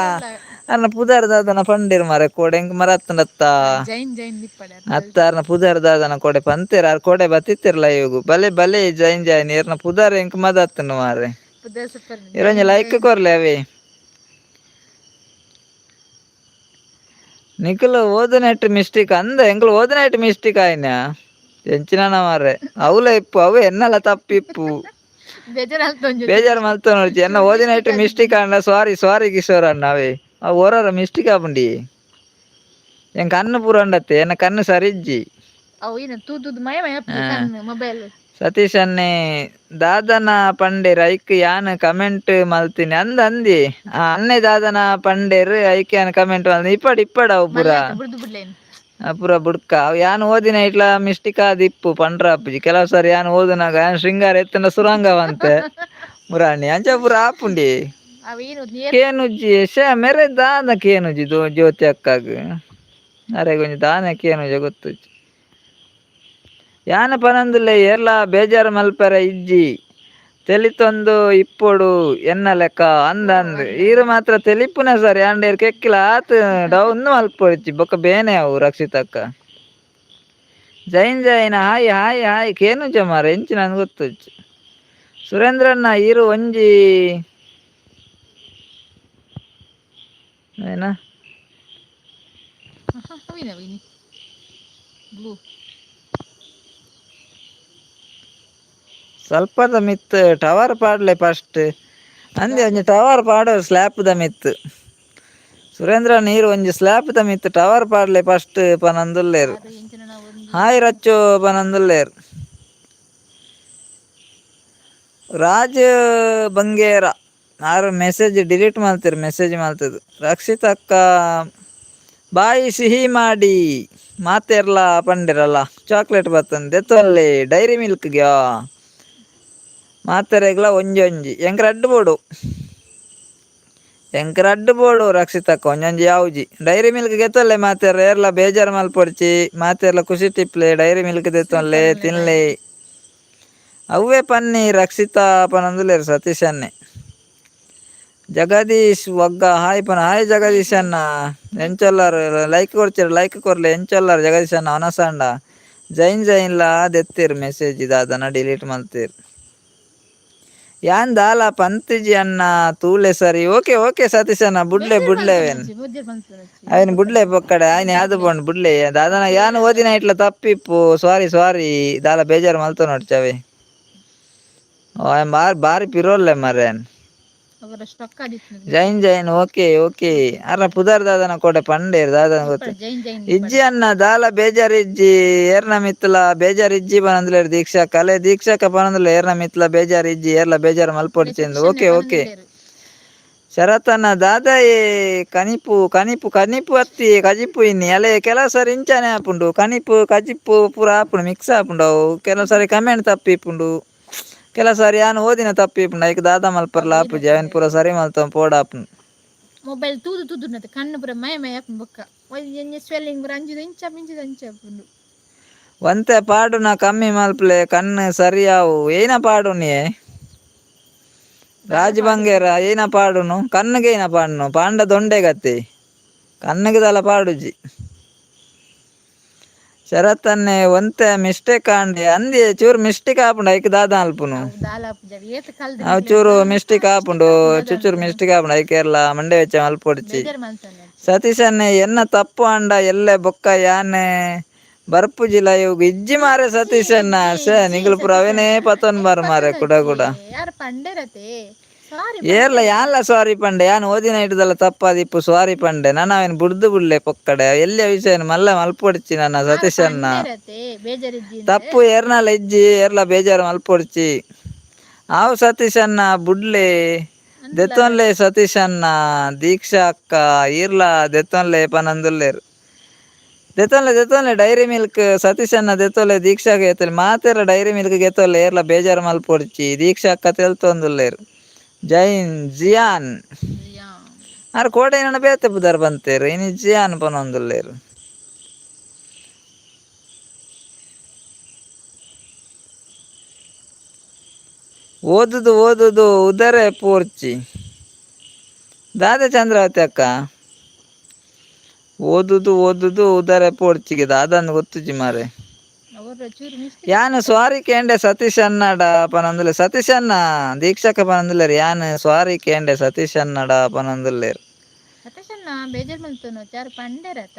ಅರ್ನ ಪುದರ್ ದಾದನ ಪಂಡೆರ್ ಮಾರೆ ಕೋಡೆ ಎಂಕ್ ಮರತ್ಂಡತ್ತ. ಜೈನ್ ಜೈನ್ ದಿಪ್ಪಡೆ. ಅತ್ತ ಅರ್ನ ಪುದರ್ ದಾದನ ಕೋಡೆ ಪಂತೆರ್ ಆರ್ ಕೋಡೆ ಬತ್ತಿತ್ತೆರ್ ಲೈವ್ಗ್. ಬಲೆ ಬಲೆ ಜೈನ್ ಜೈನ್ ಇರ್ನ ಪುದರ್ ಎಂಕ್ ಮದತ್ಂಡ್ ಮಾರೆ. ಪುದರ್ ಸೂಪರ್. ಇರೊಂಜಿ ಲೈಕ್ ಕೊರ್ಲೆ ಅವೇ. ನಿಕುಲು ಓದುನೆಟ್ ಮಿಸ್ಟೇಕ್ ಅಂದ ಎಂಕುಲು ಓದುನೆಟ್ ಮಿಸ್ಟೇಕ್ ಆಯಿನ ಎಂಚಿನ ಮಾರ್ರೆ ಅವ್ಲ ಇಪ್ಪು ಅವು ಎನ್ನಲ ತಪ್ಪಿಪ್ಪು. ಬೇಜಾರ್ ಆಲ್ತೊಂಜಿ. ಬೇಜಾರು ಮಲ್ತೊನೊಡ್ಚಿ ಎನ್ನ ಓದಿನೈಟ್ ಮಿಸ್ಟೇಕ್ ಆಂಡ ಸಾರಿ ಸಾರಿ ಕಿಶೋರ್ ಅಣ್ಣ ಅವೇ. ಅವು ಓರೋರ ಮಿಸ್ಟೇಕ್ ಆಪುಂಡಿ ಎಂಕ್ ಕಣ್ಣು ಪೂರ ಉಂಡತ್ತೆ ಎನ್ನ ಕಣ್ಣು ಸರಿಜ್ಜಿ. ಅವು ಏನ ತೂದು ಮಯ ಮಯ ಮೊಬೈಲ್. ಸತೀಶ್ ಅನ್ನೆ ದಾದನ ಪಂಡೆರ್ ಐಕ್ ಯಾನ್ ಕಮೆಂಟ್ ಮಲ್ತೀನಿ ಅಂದ ಅಂದಿ ಆ ಅನ್ನೆ ದಾದನ ಪಂಡೆರ್ ಐಕ್ ಯಾನ್ ಕಮೆಂಟ್ ಮಲ್ತೀನಿ ಇಪ್ಪಡ್ ಇಪ್ಪಡ್ ಅವು ಪೂರ. ಬುಡ್ದು ಬಿಡ್ಲೇನು. ಆ ಪೂರ ಬುಡ್ಕ ಅವು ಯಾನ್ ಓದಿನ ಇಟ್ಲ ಮಿಸ್ಟೇಕ್ ಆದಿಪ್ಪು ಪಂಡ್ರ ಆಪುಜಿ. ಕೆಲವು ಸಾರಿ ಯಾನ್ ಓದುನಾಗ ಯಾನ್ ಶೃಂಗಾರ ಎತ್ತುಂಡ ಸುರಂಗವಂತೆ ಮುರಾಣಿ ಅಂಚ ಪೂರ ಆಪುಂಡಿ. ಅವು ಏನು ಕೇನುಜ್ಜಿ ಶೇ ಮೆರೆ ದಾದ ಕೇನುಜ್ಜಿ ದೋ ಜ್ಯೋತಿ ಅಕ್ಕಾಗ ಅರೆ ಒಂಜಿ ದಾನ ಕೇನುಜ ಗೊತ್ತುಜ್ಜಿ. ಯಾನ ಪನೊಂದುಲ್ಲೆ ಏರ್ಲ ಬೇಜಾರು ಮಲ್ಪೆರೆ ಇಜ್ಜಿ ತೆಲಿತೊಂದು ಇಪ್ಪೊಡು ಎನ್ನ ಲೆಕ್ಕ ಅಂದ ಅಂದ್ ಈರ್ ಮಾತ್ರ ತೆಲಿಪುನ ಸರ್ ಆಂಡ ಇರ್ ಕೆಕ್ಕಿಲ ಆತ್ ಡೌನ್ ಮಲ್ಪೊಡ್ಚಿ ಬೊಕ ಬೇನೆ ಅವು. ರಕ್ಷಿತಕ್ಕ Jain Jain hi hi hi ಕೇನುಜ ಮಾರ್ರೆ ಎಂಚಿನ ಗೊತ್ತುಜ್ಜಿ. ಸುರೇಂದ್ರಣ್ಣ ಈರು ಒಂಜಿ ಏನ ಅವಿನ ಅವಿನಿ ಬ್ಲೂ. ಸ್ವಲ್ಪದ ಮಿತ್ತ್ ಟವರ್ ಪಾಡ್ಲೆ ಫಸ್ಟ್ ಅಂದೆ ಒಂಜಿ ಟವರ್ ಪಾಡೋ ಸ್ಲ್ಯಾಪ್ ದ ಮಿತ್ತ್. ಸುರೇಂದ್ರ ನೀರು ಒಂಜಿ ಸ್ಲ್ಯಾಪ್ ದ ಮಿತ್ತ್ ಟವರ್ ಪಾಡ್ಲೆ ಫಸ್ಟ್ ಪನೊಂದುಲ್ಲೆರ್. ಅದು ಎಂಚಿನ ಒಂದು ಹಾಯ್ ರಚ್ಚು ಪನೊಂದುಲ್ಲೆರ್. ರಾಜ್ ಬಂಗೇರ ಆರ್ ಮೆಸೇಜ್ ಡಿಲೀಟ್ ಮಲ್ತೆರ್ ಮೆಸೇಜ್ ಮಲ್ತದು. ರಕ್ಷಿತ್ ಅಕ್ಕ ಬಾಯಿ ಸಿಹಿ ಮಾಡಿ ಮಾತೆರ್ಲ ಪಂಡೆರಲ್ಲ ಚಾಕ್ಲೇಟ್ ಬತ್ತಂದ್ ದೆತ್ತೊನ್ಲೆ ಡೈರಿ ಮಿಲ್ಕ್ ಗ್ಯಾ ಮಾತೆರೆಗ್ಲ ಒಂಜಿ ಒಂಜಿ ಎಂಕ್ ರಡ್ಡ್ ಬೋಡು ಎಂಕ್ ರಡ್ಡ್ ಬೋಡು ರಕ್ಷಿತಕ್ಕ ಒಂಜೊಂಜಿ ಯಾವುಜಿ ಡೈರಿ ಮಿಲ್ಕ್ ಗೆತ್ತೊಲ್ಲೆ ಮಾತೆರ್ ಏರ್ಲ ಬೇಜಾರ್ ಮಲ್ಪೊಡ್ಚಿ ಮಾತೆರ್ಲ ಖುಷಿ ಟಿಪ್ಲೆ ಡೈರಿ ಮಿಲ್ಕ್ ದೆತ್ತೊನ್ಲೆ ತಿನ್ಲೆ ಅವ್ವೇ ಪನ್ನಿ ರಕ್ಷಿತಾ ಪನೊಂದುಲ್ಲೆರ್ ಸತೀಶ್ ಅನ್ನೆ. ಜಗದೀಶ್ ವಗ್ಗ ಹಾಯ್ ಪನ ಹಾಯ್ ಜಗದೀಶ್ ಅಣ್ಣ ಎಂಚೊಲ್ಲಾರ್ ಲೈಕ್ ಕೊರ್ಚೆರ್ ಲೈಕ್ ಕೊರ್ಲೆ ಎಂಚೊಲ್ಲಾರ್ ಜಗದೀಶ್ ಅಣ್ಣ ವನಸಾಂಡ. ಜೈನ್ ಜೈನ್ಲ ದೆತ್ತೆರ್ ಮೆಸೇಜ್ ದಾದನ ಡಿಲೀಟ್ ಮಲ್ತೆರ್. ಯಾನ್ ದಾಲ ಪಂತಿಜಿ ಅಣ್ಣ ತೂಲೆ ಸರಿ ಓಕೆ ಓಕೆ ಸತೀಶ್ ಅಣ್ಣ ಬುಡ್ಲೆ ಬುಡ್ಲೆ ಅವೇನ್ ಅವೇನ್ ಬುಡ್ಲೆ ಪೊಕ್ಕಡೆ ಆಯ್ನೆ ಯಾವ್ದು ಪೋಂಡು ಬುಡ್ಲೆ ದಾದನ ಯಾನ್ ಓದಿನ ಇಟ್ಲ ತಪ್ಪಿಪ್ಪು ಸಾರಿ ಸಾರಿ ದಾಲ ಬೇಜಾರು ಮಲ್ತೊನೊಡ್ಚಿ ಅವೇ. ಬಾರಿ ಬಾರಿ ಪಿರೋಲ್ಲೆ ಮಾರ್ರೆ. ಅವರ ಸ್ಟಕ್ ಆದಿತ್ತು. ಜೈನ್ ಜೈನ್ ಓಕೆ ಓಕೆ ಅರ್ನ ಪುದರ್ ದಾದನ ಕೋಡೆ ಪಂಡೇರ್ ದಾದನ ಗೊತ್ತು. ಜೈನ್ ಜೈನ್ ಇಜ್ಜಿ ಅಣ್ಣ ದಾಲ ಬೇಜಾರ್ ಇಜ್ಜಿ ಏರ್ನ ಮಿತ್ಲ ಬೇಜಾರ್ ಇಜ್ಜಿ ಪನೊಂದುಲ್ಲೆರ್ ದೀಕ್ಷಕ್ಕ. ಅಲೆ ದೀಕ್ಷಕ್ಕ ಪನೊಂದುಲ್ಲೆ ಏರ್ನ ಮಿತ್ಲ ಬೇಜಾರ್ ಇಜ್ಜಿ ಏರ್ಲ ಬೇಜಾರ್ ಮಲ್ಪೊಡ್ಚಿಂದ್. ಓಕೆ ಓಕೆ ಶರತನ ದಾದಾಯೇ ಕನಿಪು ಕನಿಪು ಕನಿಪು ಅತ್ತಿ ಕಜಿಪು ಇನ್ನಿ ಅಲೆ ಕೆಲವು ಸಾರಿ ಇಂಚಾನೆ ಆಪುಂಡು ಕನಿಪು ಕಜಿಪು ಪೂರ ಆಪುಂಡು ಮಿಕ್ಸ್ ಆಪುಂಡು ಅವು. ಕೆಲವು ಸಾರಿ ಕಮೆಂಟ್ ತಪ್ಪಿಪುಂಡು ಕೆಲವು ಸಾರಿ ಯಾನ್ ಓದಿನ ತಪ್ಪಿಪುಂಡು ಐಕ್ ದಾದ ಮಲ್ಪರ್ಲ ಆಪುಜಿ ಅವೆನ್ ಪೂರ ಸರಿ ಮಲ್ತೊಂದು ಪೋಡಾಪುಂಡು. ಮೊಬೈಲ್ ತೂದು ತೂದು ಕಣ್ಣು ಪೂರ ಮಯ ಮಯ ಆಪುಂಡು ಬೊಕ್ಕ ಒಂಜಿ ಸ್ವೆಲ್ಲಿಂಗ್ ಪೂರ ಅಂಚಿದ ಇಂಚ ಇಂಚಿದ ಅಂಚ ಆಪುಂಡು. ಒಂತೆ ಪಾಡುನ ಕಮ್ಮಿ ಮಲ್ಪಲೆ ಕಣ್ಣು ಸರಿಯಾವು ಏನ ಪಾಡುನಿಯೇ ರಾಜ್ ಬಂಗೇರ ಏನ ಪಾಡುನು ಕಣ್ಣಿಗೆ ಏನ ಪಾಡುನು ಪಾಂಡ ದೊಂಡೆ ಗತಿ ಕಣ್ಣಿಗೆ ದಾಲ ಪಾಡುಜಿ. ಶರತ್ತನ್ನೆ ಒಂತೆ ಮಿಸ್ಟೇಕ್ ಆಂಡೆ ಅಂದಿ ಚೂರು ಮಿಸ್ಟೇಕ್ ಆಪುಂಡು ಐಕ್ ದಾದ ಅಲ್ಪುನು. ದಾಲ ಆಪುಜ ಏತ್ ಕಲ್ದ. ಅವು ಚೂರು ಮಿಸ್ಟೇಕ್ ಆಪುಂಡು, ಚುಚೂರು ಮಿಸ್ಟೇಕ್ ಆಪುಂಡು, ಐಕೆರ್ಲ ಮಂಡೆ ವೆಚ್ಚ ಮಲ್ಪೊಡ್ಚಿ. ಬೇಜಾರ್ ಮಲ್ತೊನೆ. ಸತೀಶನ್ನೆ ಎನ್ನ ತಪ್ಪು ಅಂಡ ಎಲ್ಲೆ ಬೊಕ್ಕ ಯಾನೆ ಬರ್ಪುಜಿ ಲೈವ್ ಇಜ್ಜಿ ಮಾರೆ. ಸತೀಶನ್ನ ಸೇ ನಿಗುಲು ಪೂರ ಅವೇನೇ ಪತೊನ್ ಬಾರ್ ಮಾರೆ ಕುಡ ಕುಡ. ಯಾರು ಪಂಡೆರತೆ ಸಾರಿ. ಏರ್ಲ ಯಾನ್ಲ ಸಾರಿ ಪಂಡೆ. ಯಾನ್ ಓದಿನ ಇಟ್ಟದಲ್ಲ ತಪ್ಪಾದಿಪ್ಪು, ಸಾರಿ ಪಂಡೆ. ನಾನು ಅವೇನು ಬುಡ್ದು ಬುಡ್ಲೆ ಪೊಕ್ಕಡೆ. ಎಲ್ಲಿಯ ವಿಷಯ ಮಲ್ಲ ಮಲ್ಪೊಡ್ಚಿ ನನ್ನ ಸತೀಶನ್ನ. ಪಂಡೆರತೆ ಬೇಜಾರಿಜ್ಜಿ. ತಪ್ಪು ಏರ್ನಾಲ ಇಜ್ಜಿ, ಏರ್ಲ ಬೇಜಾರು ಮಲ್ಪೊಡ್ಚಿ. ಆವು ಸತೀಶನ್ನ ಬುಡ್ಲೆ ದೆತ್ತೊನ್ಲೆ. ಸತೀಶನ್ನ ದೀಕ್ಷಾ ಅಕ್ಕ ಈರ್ಲ ದೆತ್ತೊನ್ಲೆ ಪನಂದುಲ್ಲೇರು. ದೆತ್ತೊನ್ಲೆ ದೆತ್ತೊನ್ಲೆ ಡೈರಿ ಮಿಲ್ಕ್ ಸತೀಶನ್ನ ದೆತ್ತೊಲೆ. ದೀಕ್ಷಾಗ ಎತ್ತೊಲೆ, ಮಾತೆರ ಡೈರಿ ಮಿಲ್ಕ್ ಗೆತ್ತೊಲೆ. ಏರ್ಲ ಬೇಜಾರು ಮಲ್ಪೊಡ್ಚಿ. ದೀಕ್ಷಾ ಅಕ್ಕ ತೆಲ್ತೊಂದುಲ್ಲೇರು. ಜೈನ್ ಜಿಯಾನ್ ಆರ್ ಕೋಟೆ ನನ್ನ ಬೇತೆ ಪುದರ್ ಬಂತೇರು, ಇನಿ ಜಿಯಾನ್ ಪನೊಂದುಲ್ಲೇರು. ಓದುದು ಓದುದು ಉದರೆ ಪೋರ್ಚಿ ದಾದ ಚಂದ್ರಾವತಿ ಅಕ್ಕ. ಓದುದು ಓದುದು ಉದರೆ ಪೋರ್ಚಿಗೆ ದಾದನ್ ಗೊತ್ತುಜಿ ಮಾರೆ. ಅವರು ಚೂರು ಮಿಸ್ಟೇಕ್. ಯಾನ್ ಸ್ವಾರಿ ಕೇಂಡೆ ಸತೀಶ್ ಅನ್ನಡ ಪನೊಂದುಲ್ಲೆ. ಸತೀಶ್ ಅನ್ನ ದೀಕ್ಷಕ ಪನೊಂದುಲ್ಲೇರು. ಯಾನ್ ಸ್ವಾರಿ ಕೇಂಡೆ ಸತೀಶ್ ಅನ್ನಡ ಪನೊಂದುಲ್ಲೇರು. ಸತೀಶಣ್ಣ ಬೇಜಾರ್ ಮಲ್ತೊನು ಚಾರು ಪಂಡೆರತ.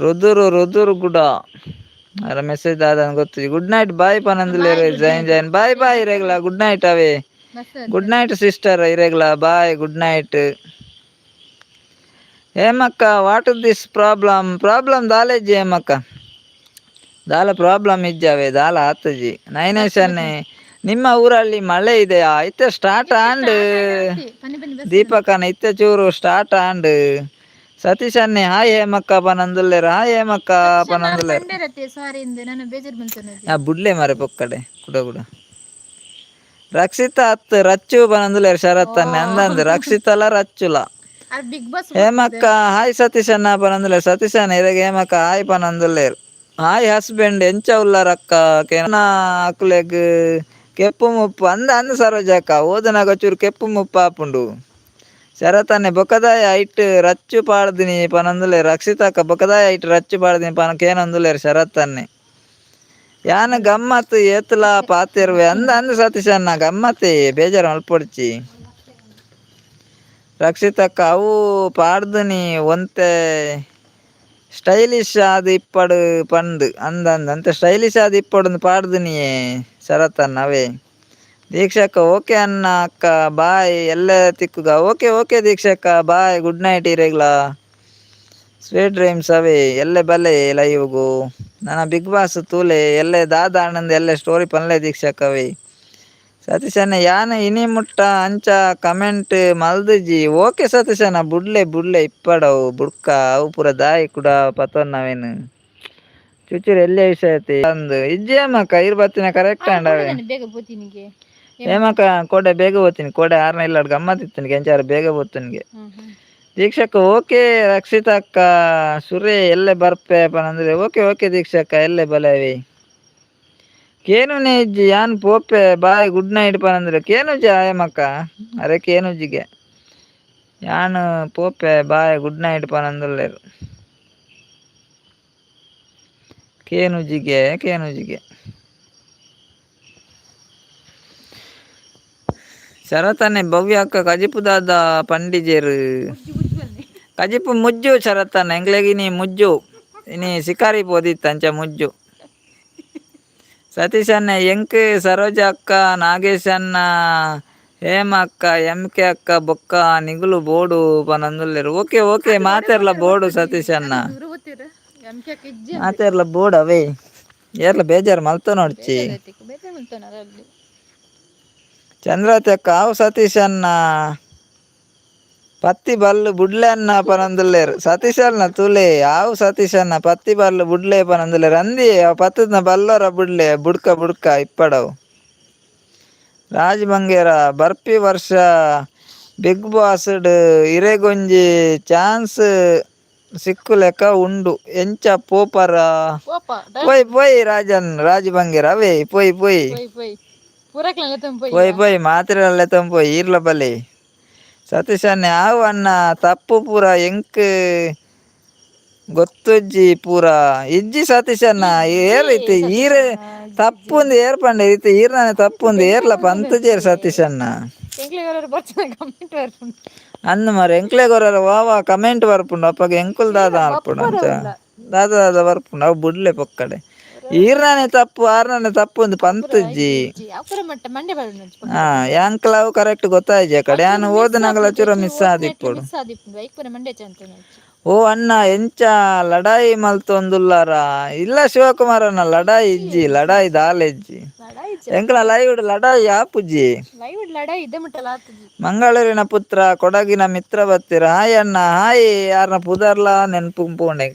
ರುದುರು ರುದುರು ಗುಡ ಅರ ಮೆಸೇಜ್ ದಾದನ್ ಗೊತ್ತುಜಿ. ಗುಡ್ ನೈಟ್ ಬಾಯ್ ಪನೊಂದುಲ್ಲೇರು. ಜೈನ್ ಜೈನ್ ಬಾಯ್ ಬಾಯ್ ಇರೆಗ್ಲ ಗುಡ್ ನೈಟ್ ಅವೇ. ಬಸ್. Good night sister ಇರೆಗ್ಲ bye good night. ಹೇಮಕ್ಕ what is this problem? Problem ದಾಲೇಜಿ ಹೇಮಕ್ಕ, ದಾಲ ಪ್ರಾಬ್ಲಮ್ ಇಜ್ಜಾವೆ, ದಾಲ ಆತಜಿ. ನೈನೇಶನ್ನೇ ನಿಮ್ಮ ಊರಲ್ಲಿ ಮಳೆ ಇದೆಯಾ? ಇತ್ತೆ ಸ್ಟಾರ್ಟ್ ಆಂಡ್. ಪನ್ನಿ ಪನ್ನಿ ಬಸ್. ದೀಪಕನ ಇತ್ತೆ ಚೂರು ಸ್ಟಾರ್ಟ್ ಆಂಡ್. ಸತೀಶ್ ಅನ್ನೆ ಹಾಯ್ ಹೇಮಕ್ಕ ಪನಂದುಲ್ಲೇರು. ಹಾಯ್ ಹೇಮಕ್ಕ ಪನಂದುಲ್ಲೇರು. ಪಂಡೆರತೆ ಸಾರಿ ಇಂದು ನಾನು ಬೇಜಾರ್ ಮಲ್ತೊನು. ಆ ಬುಡ್ಲೆ ಮಾರೆ ಪೊಕ್ಕಡೆ ಕುಡ ಕುಡ. ರಕ್ಷಿತಾ ಅತ್ Rachchu ಪನಂದುಲ್ಲೇರು Sharath ಅನ್ನೆ. ಅಂದಂದು ರಕ್ಷಿತಲ ರಚ್ಚುಲ. R big boss. ಹೇಮಕ್ಕ hi Satish ಅಣ್ಣ ಪನಂದುಲ್ಲೇರು. ಸತೀಶ್ ಅಣ್ಣ ಇರೆಗ್ ಹೇಮಕ್ಕ ಹಾಯ್ ಪನಂದುಲ್ಲೇರು. ಹಾಯ್ ಹಸ್ಬೆಂಡ್ ಎಂಚ ಉಲ್ಲಾರಕ್ಕ ಕೆನ ಅಕುಲೆಗ್ ಕೆಪ್ಪು ಮುಪ್ಪು ಅಂದ ಅಂದ ಸರೋಜಕ್ಕ. ಓದನಾಗ ಚೂರು ಕೆಪ್ಪು ಮುಪ್ಪು ಆಪುಂಡು. ಶರತನ್ನೆ ಬೊಕದಾಯ ಐಟ್ ರಚ್ಚು ಪಾಡ್ದಿನಿ ಪನಂದುಲ್ಲೇರು. ರಕ್ಷಿತಕ್ಕ ಬೊಕದಾಯ ಐಟ್ ರಚ್ಚು ಪಾಡ್ದಿನಿ ಪನ ಕೇನಂದುಲ್ಲೇರು. ಶರತನ್ನೆ ಯಾನ್ ಗಮ್ಮತ್ ಏತ್ಲಾ ಪಾತೆರುವೆ ಅಂದ ಅಂದ ಸತೀಶ್ ಅಣ್ಣ. ಗಮ್ಮತ್ತೆ ಬೇಜಾರು ಮಲ್ಪೊಡ್ಚಿ. ರಕ್ಷಿತಕ್ಕ ಅವು ಪಾಡ್ದಿನಿ ಒಂತೆ ಸ್ಟೈಲಿಶ್ ಆದ್ ಇಪ್ಪಡು ಪಂದ್ ಅಂದ ಅಂದ ಅಂತೆ. ಸ್ಟೈಲಿಶ್ ಆದ್ ಇಪ್ಪಡು ಪಾಡ್ದಿನಿಯೇ ಶರತಣ್ಣ ಅವೇ. ದೀಕ್ಷಕ್ಕ ಓಕೆ ಅಣ್ಣ ಅಕ್ಕ ಬಾಯ್ ಎಲ್ಲೆ ತಿಕ್ಕುಗ. ಓಕೆ ಓಕೆ ದೀಕ್ಷಕ್ಕ bye good night ಇರೆಗ್ಲಾ sweet dreams ಅವೇ. ಎಲ್ಲೆ ಬಲ್ಲೆ ಲೈವ್ಗು ನನ್ನ ಬಿಗ್ ಬಾಸ್ ತೂಲೆ. ಎಲ್ಲೆ ದಾದ ಆನಂದ್ ಎಲ್ಲೆ ಸ್ಟೋರಿ ಪನ್ಲೆ ದೀಕ್ಷಕ್ಕ ಅವೇ. ಸತೀಶಣ್ಣ ಯಾನ್ ಇನಿ ಮುಟ್ಟ ಅಂಚ ಕಮೆಂಟ್ ಮಲ್ದಿಜಿ. ಓಕೆ ಸತೀಶಣ್ಣ ಬುಡ್ಲೆ ಬುಡ್ಲೆ ಇಪ್ಪಡವು ಬುಡ್ಕ. ಅವು ಪೂರ ದಾಯಿ ಕುಡ ಪತೊನ್ನವೇನು ಚುಚುರು ಎಲ್ಲೆ ವಿಷಯ ಐತಿ ಅಂದ್ ಇಜ್ಜಿ ಅಮ್ಮಕ್ಕ. ಇರ್ ಬತ್ತಿನ ಕರೆಕ್ಟ್ ಅಂಡ್ ಅವೇ. ಬೇಗ ಪೋತಿನಿಗೆ. ಹೇಮಕ್ಕ ಕೋಡೆ ಬೇಗ ಹೋಗ್ತೀನಿ. ಕೋಡೆ ಆರ್ನ ಇಲ್ಲ ಗಮ್ಮತ್ ಇತ್ತು ಕೆಂಚಾರ ಬೇಗ ಹೋಗ್ತೀನಿ. ಹ್ಮ್ ಹ್ಮ್. ದೀಕ್ಷಕ್ಕ ಓಕೆ. ರಕ್ಷಿತಕ್ಕ ಸುರೇ ಎಲ್ಲೆ ಬರ್ಪೆ ಪನಂದ್ರೆ. ಓಕೆ ಓಕೆ ದೀಕ್ಷಕ್ಕ ಎಲ್ಲೆ ಬಲವಿ. ಕೇನುನೆ ಇಜ್ಜಿ ಯಾನ್ ಪೋಪೆ bye good night ಪನಂದ್ರೆ. ಕೇನುಜಿ ಆಯಮಕ್ಕ ಅರೆ ಕೇನುಜಿಗೆ ಯಾನ್ ಪೋಪೆ bye good night ಪನಂದುಲ್ಲೇರು. ಕೇನುಜಿಗೆ ಕೇನುಜಿಗೆ. ಶರತನೆ ಭವ್ಯ ಅಕ್ಕ ಕಜಿಪು ದಾದ ಪಂಡಿಜೇರು. ಕಜಿಪು ಮುಜ್ಜು ಶರತನ್ನ ಎಂಗ್ಲೆಗ್ ಇನಿ ಮುಜ್ಜು, ಇನಿ ಶಿಕಾರಿ ಪೋದಿತ್ತು ಅಂಚ ಮುಜ್ಜು. ಸತೀಶ್ ಅಣ್ಣ ಎಂಕ್ ಸರೋಜ ಅಕ್ಕ ನಾಗೇಶ್ ಅಣ್ಣ ಹೇಮ ಅಕ್ಕ ಎಂ ಕೆ ಅಕ್ಕ ಬೊಕ್ಕ ನಿಗುಲು ಬೋಡು ಪನಂದುಲ್ಲೇರು. ಓಕೆ ಓಕೆ ಮಾತೆರ್ಲ ಬೋಡು ಸತೀಶ್ ಅಣ್ಣ. ದೂರ ಗೊತ್ತಿರ ಎಂ ಕೆ ಇಜ್ಜಿ. ಮಾತೆರ್ಲ ಬೋಡು ಅವೇ. ಏರ್ಲ ಬೇಜಾರು ಮಲ್ತ ನೋಡ್ಚಿ. ಬೇಜಾರ್ ಮಲ್ತೊನ ಅಲ್ಲಿ. ಚಂದ್ರಾವತಿ ಅಕ್ಕ ಆವು ಸತೀಶ್ ಅಣ್ಣ ಪತ್ತಿ ಬಲ್ಲು ಬುಡ್ಲೆ ಅನ್ನ ಪನಂದುಲ್ಲೇರು. ಸತೀಶ್ ಅಣ್ಣ ತೂಲೆ ಆವು ಸತೀಶ್ ಅಣ್ಣ ಪತ್ತಿ ಬಲ್ಲು ಬುಡ್ಲೆ ಪನಂದುಲ್ಲೇರು. ಅಂದಿ ಪತ್ತದ ಬಲ್ಲೊರ ಬುಡ್ಲೆ ಬುಡ್ಕ ಬುಡ್ಕ ಇಪ್ಪಡವು. ರಾಜ್ ಬಂಗೇರ ಬರ್ಪಿ ವರ್ಷ ಬಿಗ್ ಬಾಸ್ ಡ್ ಇರೆಗೊಂಜಿ ಚಾನ್ಸ್ ಸಿಕ್ಕುಲೆಕ ಉಂಡು ಎಂಚ ಪೋಪರ? ಪೋಪ. ಪೋಯ್ ಪೋಯ್ ರಾಜನ್ ರಾಜ್ ಬಂಗೇರ ಅವೇ ಪೋಯ್ ಪೋಯ್. ಪೋಯ್ ಪೋಯ್ ಪೂರಕ್ಲ ಪೋಯ್. ಪೋಯ್ ಪೋಯ್ ಮಾತ್ರೆ ಪೋಯ್ ಈರ್ಲ ಬಲೆ. ಸತೀಶ್ ಅಣ್ಣೆ ಆವು ಅಣ್ಣ ತಪ್ಪು ಪೂರ ಎಂಕ್ ಗೊತ್ತುಜ್ಜಿ ಪೂರ ಇಜ್ಜಿ ಸತೀಶಣ್ಣ ಏರ್ ಇತ್ತೆ ಈರೆ ತಪ್ಪುಂದು ಏರ್ ಪಂಡೆ ಇತ್ತೆ ಈರ್ನಾನೆ ತಪ್ಪುಂದು ಏರ್ಲ ಪಂತುಜೇರ್ ಸತೀಶಣ್ಣ. ಎಂಕ್ಲೆಗ್ ಬರ್ಚನ ಕಮೆಂಟ್ ಬರ್ಪುಂಡು. ಅಂದ್ ಮಾರೆ, ಎಂಕ್ಲೆ ಕೊರರ ವಾ ವಾ ಕಮೆಂಟ್ ಬರ್ಪುಂಡು. ಅಪ್ಪಗ ಎಂಕುಲ್ ದಾದ ಅನ್ಪುಂಡು ಅಂಚ ದಾದ ದಾದ ಬರ್ಪುಂಡು. ಅವು ಬುಡ್ಲೆ ಪೊಕ್ಕಡೆ. ಈರ್ನಾನೆ ತಪ್ಪು, ಆರ್ನಾನೆ ತಪ್ಪು ಒಂದು ಪಂತುಜ್ಜಿ. ಅಪುರ ಮಟ್ಟ ಮಂಡೆ ಬರುಂಡು. ಹಾ, ಯಾಂಕ್ಲ ಅವು ಕರೆಕ್ಟ್ ಗೊತ್ತಾಯ್ಜಿ. ಆ ಕಡೆ ಯಾನ್ ಓದನಗಲ ಚೂರ ಮಿಸ್ ಆದಿಪ್ಪೊಡು. ಮಿಸ್ ಆದಿಪ್ಪುಂಡು, ಐಕ್ ಪೂರ ಮಂಡೆ ಚಂತ. ಓ ಅಣ್ಣ, ಎಂಚ ಲಡಾಯಿ ಮಲ್ತೊಂದುಲ್ಲಾರ? ಇಲ್ಲ ಶಿವಕುಮಾರ್ ಅಣ್ಣ, ಲಡಾಯಿ ಇಜ್ಜಿ, ಲಡಾಯಿ ದಾಲ ಇಜ್ಜಿ. ಲಡಾಯಿ. ಎಂಕ್ಲ ಲೈವ್ ಲಡಾಯಿ ಆಪುಜಿ. ಲೈವ್ ಲಡಾಯಿ ಇದೆ ಮುಟ್ಟಲ ಆತುಜಿ. ಮಂಗಳೂರಿನ ಪುತ್ರ ಕೊಡಗಿನ ಮಿತ್ರ ಬತ್ತೀರ. ಹಾಯ್ ಅಣ್ಣ, ಹಾಯ್. ಯಾರನ ಪುದರ್ಲಾ ನೆನ್ಪು ಪೋಂಡೆ.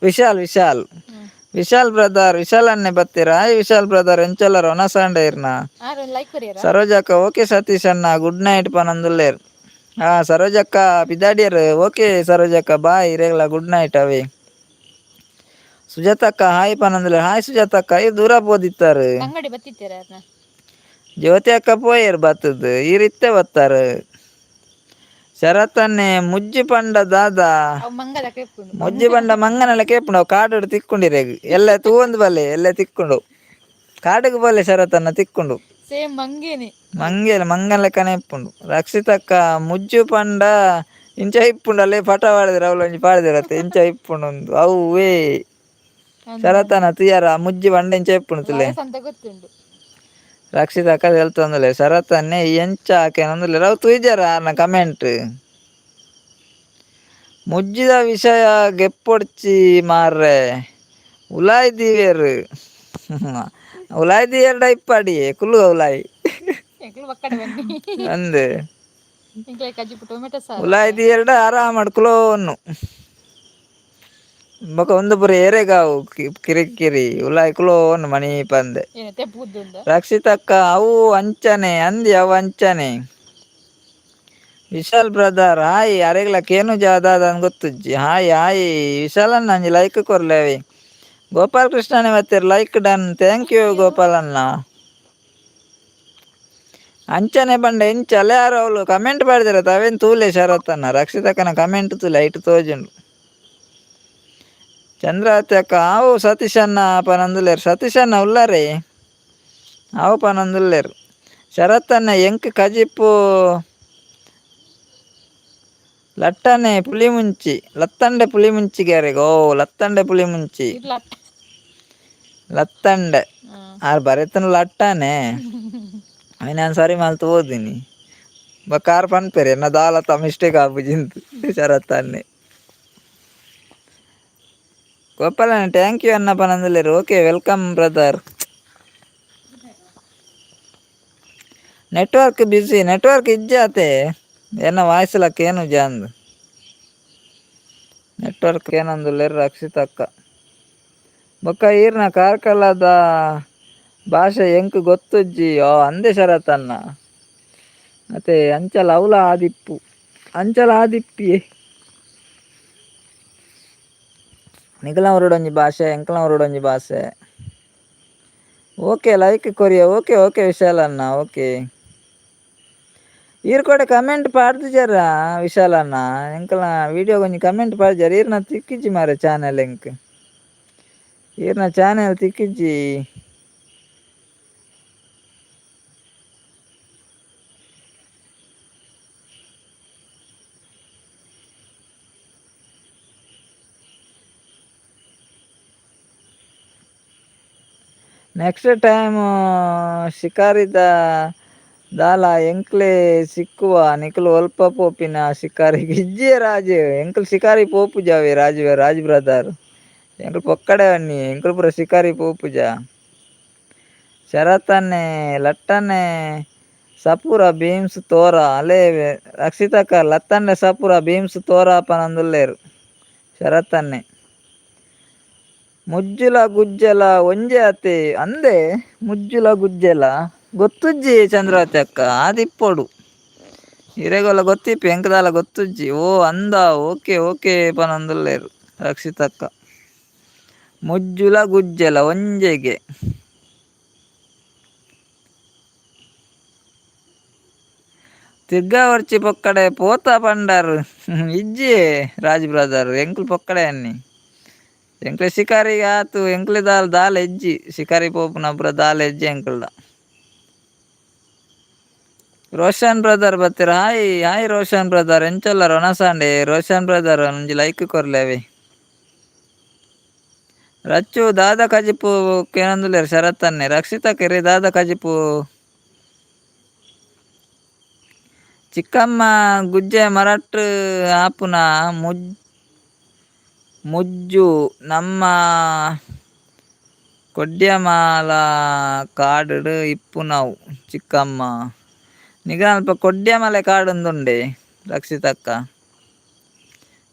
ವಿಶಾಲ್, ವಿಶಾಲ್, ವಿಶಾಲ್ ಬ್ರದರ್, ವಿಶಾಲ್ ಅಣ್ಣೆ ಬತ್ತೀರ. ಹಾಯ್ ವಿಶಾಲ್ ಬ್ರದರ್, ಎಂಚಲ್ಲರ? ಒನಸಾಂಡ ಇರ್ನ? ಆರ್ ಲೈಕ್ ಕೊರಿಯರ. ಸರೋಜಕ್ಕ, ಓಕೆ ಸತೀಶ್ ಅಣ್ಣ, ಗುಡ್ ನೈಟ್ ಪನಂದುಲ್ಲೇರ್. ಹಾ, ಸರೋಜಕ್ಕ ಪಿದಾಡಿಯರ್. ಓಕೆ ಸರೋಜಕ್ಕ, ಬಾಯ್, ಇರೇಗ್ಲ ಗುಡ್ ನೈಟ್ ಅವೇ. ಸುಜಾತಕ್ಕ ಹಾಯ್ ಪನಂದುಲ್ಲೇರ್. ಹಾಯ್ ಸುಜಾತಕ್ಕ. ಈ ದೂರ ಪೋದಿತ್ತಾರೆ. ಅಂಗಡಿ ಬತ್ತಿತ್ತೀರ ಯಾರನ್ನ? ಜ್ಯೋತಿ ಅಕ್ಕ ಪೋಯೆರ್ ಬತ್ತದು, ಈ ರೀತೆ ಬತ್ತಾರೆ. ಶರತನ್ನೇ ಮುಜ್ಜಿ ಪಂಡ ದಾದ? ಅವು ಮಂಗದ ಕೇಪುಂಡು. ಮುಜ್ಜಿ ಪಂಡ ಮಂಗನೆಲ್ಲ ಕೇಪುಂಡು. ಅವು ಕಾಡು ತಿಕ್ಕೊಂಡಿರೇಗ್ ಎಲ್ಲ ತೂವೊಂದು ಬಲ್ಲೆ, ಎಲ್ಲ ತಿಕ್ಕೊಂಡು ಕಾಡಿಗೆ ಬಲ್ಲೆ ಶರತನ್ನ ತಿಕ್ಕೊಂಡು. ಸೇಮ್ ಮಂಗೇನೆ. ಮಂಗೆಲ ಮಂಗನ ಲೆಕ್ಕನೆ ಇಪ್ಪುಂಡು. ರಕ್ಷಿತಕ್ಕ, ಮುಜ್ಜು ಪಂಡ ಇಂಚ ಇಪ್ಪುಂಡು ಅಲ್ಲೇ ಪಟ ಪಾಡಿದ್ರೆ ಅವಳು ಒಂಜಿ ಪಾಡಿದಿರತ್ತೆ, ಇಂಚ ಇಪ್ಪುಂಡು ಒಂದು ಅವು ವೇ. ಶರತನ ತುಯರ ಮುಜ್ಜಿ ಪಂಡ ಇಂಚ ಇಪ್ಪುಂಡು ತುಲೆ. ಅಂತ ಗೊತ್ತುಂಡು. ರಕ್ಷಿತಕ್ಕ ಹೇಳ್ತಂದಲೆ. ಶರತನ್ನೇ ಎಂಚ ಆಕೆನಂదులే. ಅವು ತುಯ್ಜಾರ ನ ಕಮೆಂಟ್? ಮುಜ್ಜಿದ ವಿಷಯ ಗೆಪ್ಪೊಡ್ಚಿ ಮಾರ್ರೆ, ಉಲಾಯ್ ದೀವೇರು, ಉಲಾಯ್ ದೀಯರ್ಡ ಇಪ್ಪಾಡಿ ಕುಲ್ಲು ಉಲಾಯ್. ಎಂಕ್ಲು ಒಕ್ಕಡೆ ಬನ್ನಿ. ಅಂದ್. ಎಂಕ್ಲೆ ಕಜ್ಜಿಪು ಟೊಮೆಟೊ ಸಾರು. ಉಲಾಯ್ ದೀಯರ್ಡ ಆರಾಮ ಕುಲೋನ್ನು. ಬೊಕ ಒಂದು ಪೂರ ಏರೆಗಾವು ಕಿರಿ ಕಿರಿ ಉಲಾಯ್ ಕುಲೋನ್ ಮಣಿ ಪಂದೆ. ಏನು ತೆಪ್ಪುದ್ದುಂದ? ರಕ್ಷಿತಕ್ಕ, ಅವು ಅಂಚನೆ ಅಂದಿ, ಅವು ಅಂಚನೆ. Vishal brother hi. ಅರೆಗ್ಲ ಕೇನು ಜಾದಾದ ಗೊತ್ತುಜ್ಜಿ. ಹಾಯ್ ಹಾಯ್ ವಿಶಾಲ್ ಅಣ್ಣ, ಅಂಜಿ ಲೈಕ್ ಕೊರ್ಲೇವಿ. ಗೋಪಾಲ್ ಕೃಷ್ಣನೇ ಮತ್ತೆ like done. Thank you ಗೋಪಾಲಣ್ಣ. ಅಂಚನೆ ಬಂಡ ಎಂಚ ಅಲೆ? ಯಾರು ಅವಳು ಕಮೆಂಟ್ ಮಾಡಿದಾರೆ ತಾವೇನು ತೂಲೆ ಶರತ್ತನ್ನ. ರಕ್ಷಿತಕ್ಕನ ಕಮೆಂಟ್ ತೂಲೆ, ಐಟ್ ತೋಜುಂಡು. ಚಂದ್ರಾವತಿ ಅಕ್ಕ, ಆವು ಸತೀಶಣ್ಣ ಪನಂದುಲ್ಲೇರು. ಸತೀಶಣ್ಣ ಉಲ್ಲಾರೆ, ಆವು ಪನಂದುಲ್ಲೇರು. ಶರತ್ತನ್ನ, ಎಂಕ್ ಕಜಿಪ್ಪು ಲಟ್ಟನೆ ಪುಲಿ ಮುಂಚಿ, ಲತ್ತಂಡೆ ಪುಲಿ ಮುಂಚಿ ಗ್ಯಾರೆಗ್. ಓ ಲತ್ತಂಡೆ ಪುಲಿ ಮುಂಚಿ. ಲತ್ತಂಡೆ. ಆರ್ ಬರೆತನ ಲಟ್ಟಾನೆ ನಾನು ಸರಿ ಮಲ್ತು ಓದಿನಿ. ಬೊಕ ಆರ್ ಪನ್ಪೆರ್ ಎನ್ನ ದಾಲ ಮಿಸ್ಟೇಕ್ ಆಪುಜಿಂದ್ ಶರತ್ತನ್ನೆ. ಗೋಪಾಲಣ್ಣ, thank you ಅನ್ನ ಪನಂದುಲ್ಲೇರು. Okay, welcome brother. Network busy, network ಇಜ್ಜಾತೆ. ಎನ್ನ ವಾಯ್ಸ್ ಲಕ್ಕ ಏನು ಜಾಂದ್ ನೆಟ್ವರ್ಕ್ ಏನಂದುಲ್ಲೇರು ರಕ್ಷಿತಕ್ಕ. ಬೊಕ್ಕ ಈರ್ನ ಕಾರ್ಕಳದ ಭಾಷೆ ಎಂಕ್ ಗೊತ್ತುಜ್ಜಿ. ಓ ಅಂದೆ ಶರತನ್ನ ಅತ್ತೆ, ಅಂಚಲ ಅವಲ ಆದಿಪ್ಪು, ಅಂಚಲ ಆದಿಪ್ಪಿಯೇ. ನಿಕಲ ಒಂಜಿ ಭಾಷೆ, ಎಂಕಲ ಒಂಜಿ ಭಾಷೆ. Okay, like Korea. Okay okay ವಿಶಾಲಣ್ಣ, okay. ಈರ್ ಕೂಡ ಕಮೆಂಟ್ ಪಾಡ್ದಿಜಾರ ವಿಶಾಲಣ್ಣ? ಎಂಕಲ ವಿಡಿಯೋ ಒಂಜಿ ಕಮೆಂಟ್ ಪಾಡ್ಜಾರ. ಈರ್ನ ತಿಕ್ಕಿಜ್ಜಿ ಮಾರೆ ಚಾನೆಲ್ ಎಂಕ್, ಈರ್ನ ಚಾನೆಲ್ ತಿಕ್ಕಿಜ್ಜಿ. ನೆಕ್ಸ್ಟ್ ಟೈಮ್ ಶಿಕಾರಿದ ದಾಲ ಎಂಕ್ಲೆ ಸಿಕ್ಕುವ. ನಿಕುಲು ಒಲ್ಪ ಪೋಪಿನ ಶಿಕಾರಿಗೆ? ಇಜ್ಜೆ ರಾಜು, ಎಂಕುಲು ಶಿಕಾರಿ ಪೋಪುಜಾವೆ ರಾಜು. ರಾಜ್ ಬ್ರದರ್, ಎಂಕುಲು ಪೊಕ್ಕಡೆ ಬನ್ನಿ, ಎಂಕುಲು ಪೂರ ಶಿಕಾರಿ ಪೋಪುಜ. ಶರತನ್ನೆ, ಲಟ್ಟನೆ ಸಪೂರ ಬೀಮ್ಸ್ ತೋರ ಅಲೇ. ರಕ್ಷಿತಕ್ಕ, ಲತ್ತಂಡೆ ಸಪೂರ ಬೀಮ್ಸ್ ತೋರ ಪನಂದುಲ್ಲೇರು ಶರತನ್ನೆ. ಮುಜ್ಜುಲ ಗುಜ್ಜಲ ಒಂಜೆ ಅತೆ ಅಂದೆ. ಮುಜ್ಜುಲ ಗುಜ್ಜಲ ಗೊತ್ತುಜ್ಜಿ ಚಂದ್ರಾವತಿ ಅಕ್ಕ, ಆದಿಪ್ಪೊಡು. ಇರೆಗೊಲ ಗೊತ್ತಿಪ್ಪು, ಎಂಕದಾಲ ಗೊತ್ತುಜ್ಜಿ. ಓ ಅಂದ, ಓಕೆ ಓಕೆ ಪನಂದುಲ್ಲೇರು ರಕ್ಷಿತಕ್ಕ. ಮುಜ್ಜುಲ ಗುಜ್ಜಲ ಒಂಜೆಗೆ. ತಿರ್ಗಾ ಒರ್ಚಿ ಪೊಕ್ಕಡೆ ಪೋತ ಪಂಡಾರು ಇಜ್ಜಿ ರಾಜ್ ಬ್ರದರ್ ಎಂಕ್ಲು ಪೊಕ್ಕಡೆ ಅನ್ನಿ ಎಂಕ್ಲೆ ಶಿಕಾರಿಗೆ ಆತು ಎಂಕ್ಲೆ ದಾಲ್ ದಾಲ್ ಎಜ್ಜಿ ಶಿಕಾರಿ ಪೋಪುನ ಪೂರ ದಾಲ್ ಎಜ್ಜಿ ಎಂಕಲ್ದ. ರೋಷನ್ ಬ್ರದರ್ ಬತ್ತೀರ? Hi hi Roshan brother, ಎಂಚೊಲ್ಲ ರೊನಸಾಂಡೆ ರೋಷನ್ brother ಒಂಜಿ ಲೈಕ್ ಕೊರ್ಲೇವೆ. ರಚ್ಚು ದಾದ ಕಜಿಪು ಕೇನೊಂದುಲ್ಲೆರ್ ಶರತ್ತನ್ನೆ. ರಕ್ಷಿತಾ ಕೆರೆ ದಾದ ಕಜಿಪು. ಚಿಕ್ಕಮ್ಮ ಗುಜ್ಜೆ ಮರಟ್ ಆಪುನ ಮುಜ್ಜು ನಮ್ಮ ಕೊಡ್ಯಮಾಲ ಕಾಡುಡು ಇಪ್ಪುನವು ಚಿಕ್ಕಮ್ಮ. ನಿಗಲ್ಪ ಕೊಡ್ಯಮಲೆ ಕಾಡುಂದುಂಡೆ ರಕ್ಷಿತಕ್ಕ.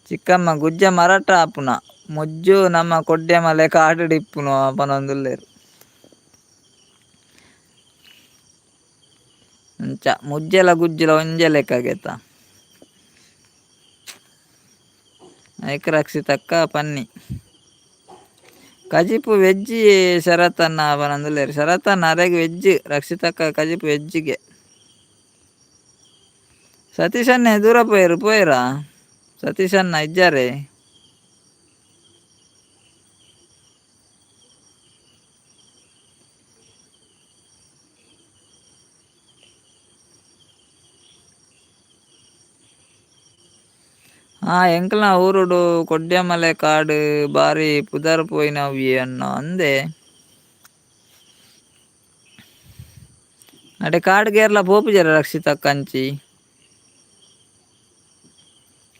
ಚಿಕ್ಕಮ್ಮ ಗುಜ್ಜೆ ಮರಟ್ ಆಪುನ ಮುಜ್ಜು ನಮ್ಮ ಕೊಡ್ಯಮಲೆ ಕಾಡುಡು ಇಪ್ಪುನ ಪನೊಂದುಲ್ಲೆರ್. ಅಂಚ ಮುಜ್ಜೆಲ ಗುಜ್ಜೆಲ ಒಂಜೆ ಲೆಕ್ಕಗೆತ ಐಕ್ ರಕ್ಷಿತಕ್ಕ ಪನ್ನಿ. ಕಜಿಪು ವೆಜ್ಜಿ ಶರತನ್ನ ಪನೊಂದುಲ್ಲೆರ್. ಶರತನ್ನ ಅರೆಗ್ ವೆಜ್, ರಕ್ಷಿತಕ್ಕ ಕಜಿಪು ವೆಜ್ಜಿಗೆ. ಸತೀಶನ್ನೇ ದೂರ ಪೋಯೆರು ಪೋಯೆರಾ? ಸತೀಶಣ್ಣ ಇಜ್ಜಾರೆ? ಆ ಎಂಕಲ್ನ ಊರುಡು ಕೊಡ್ಯಮಲೆ ಕಾಡು ಬಾರಿ ಪುದರ್ ಪೋಯಿನವ್ಯೆ ಅನ್ನ ಅಂದೆ. ಅಡೆ ಕಾಡ್ಗೇರ್ಲ ಪೋಪುಜೆರ ರಕ್ಷಿತಕ್ಕ ಅಂಚಿ?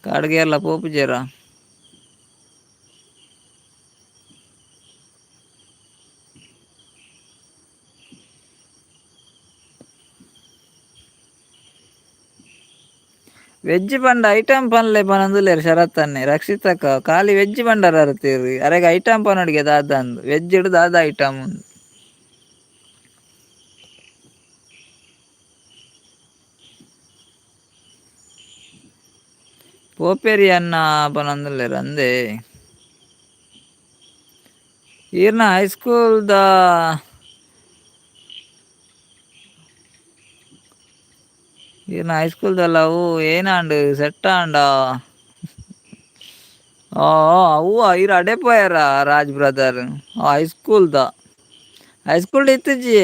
ಕಾಡ್ಗೇರ್ಲ ಪೋಪುಜೆರ? ವೆಜ್ ಪಂಡ ಐಟಮ್ ಪನ್ಲೆ ಪನೊಂದುಲ್ಲೆರ್ ಶರತ್ತನ್ನೆ. ರಕ್ಷಿತಕ್ಕ ಖಾಲಿ ವೆಜ್ ಪಂಡರ ಅರ್ತೀರ್ ಅರೆಗ್ ಐಟಮ್ ಪನೊಡಿಗೆ ದಾದ ಅಂದ್ ವೆಜ್ ದಾದ ಐಟಮ್ ಉಂದು. ಪೋಪೆರಿ ಅನ್ನ ಪನೊಂದುಲ್ಲೆರ್ ಅಂದೆ. ಈರ್ನ ಹೈಸ್ಕೂಲ್ ದ ಈರ್ನ ಹೈಸ್ಕೂಲ್ ದಲ್ಲ ಅವು ಏನಾಂಡ್ ಸೆಟ್ ಆಂಡ? ಅವು ಈರ್ ಅಡೆ ಪೋಯರ Raj brother high school the? High school ಇತ್ತಿಜಿ,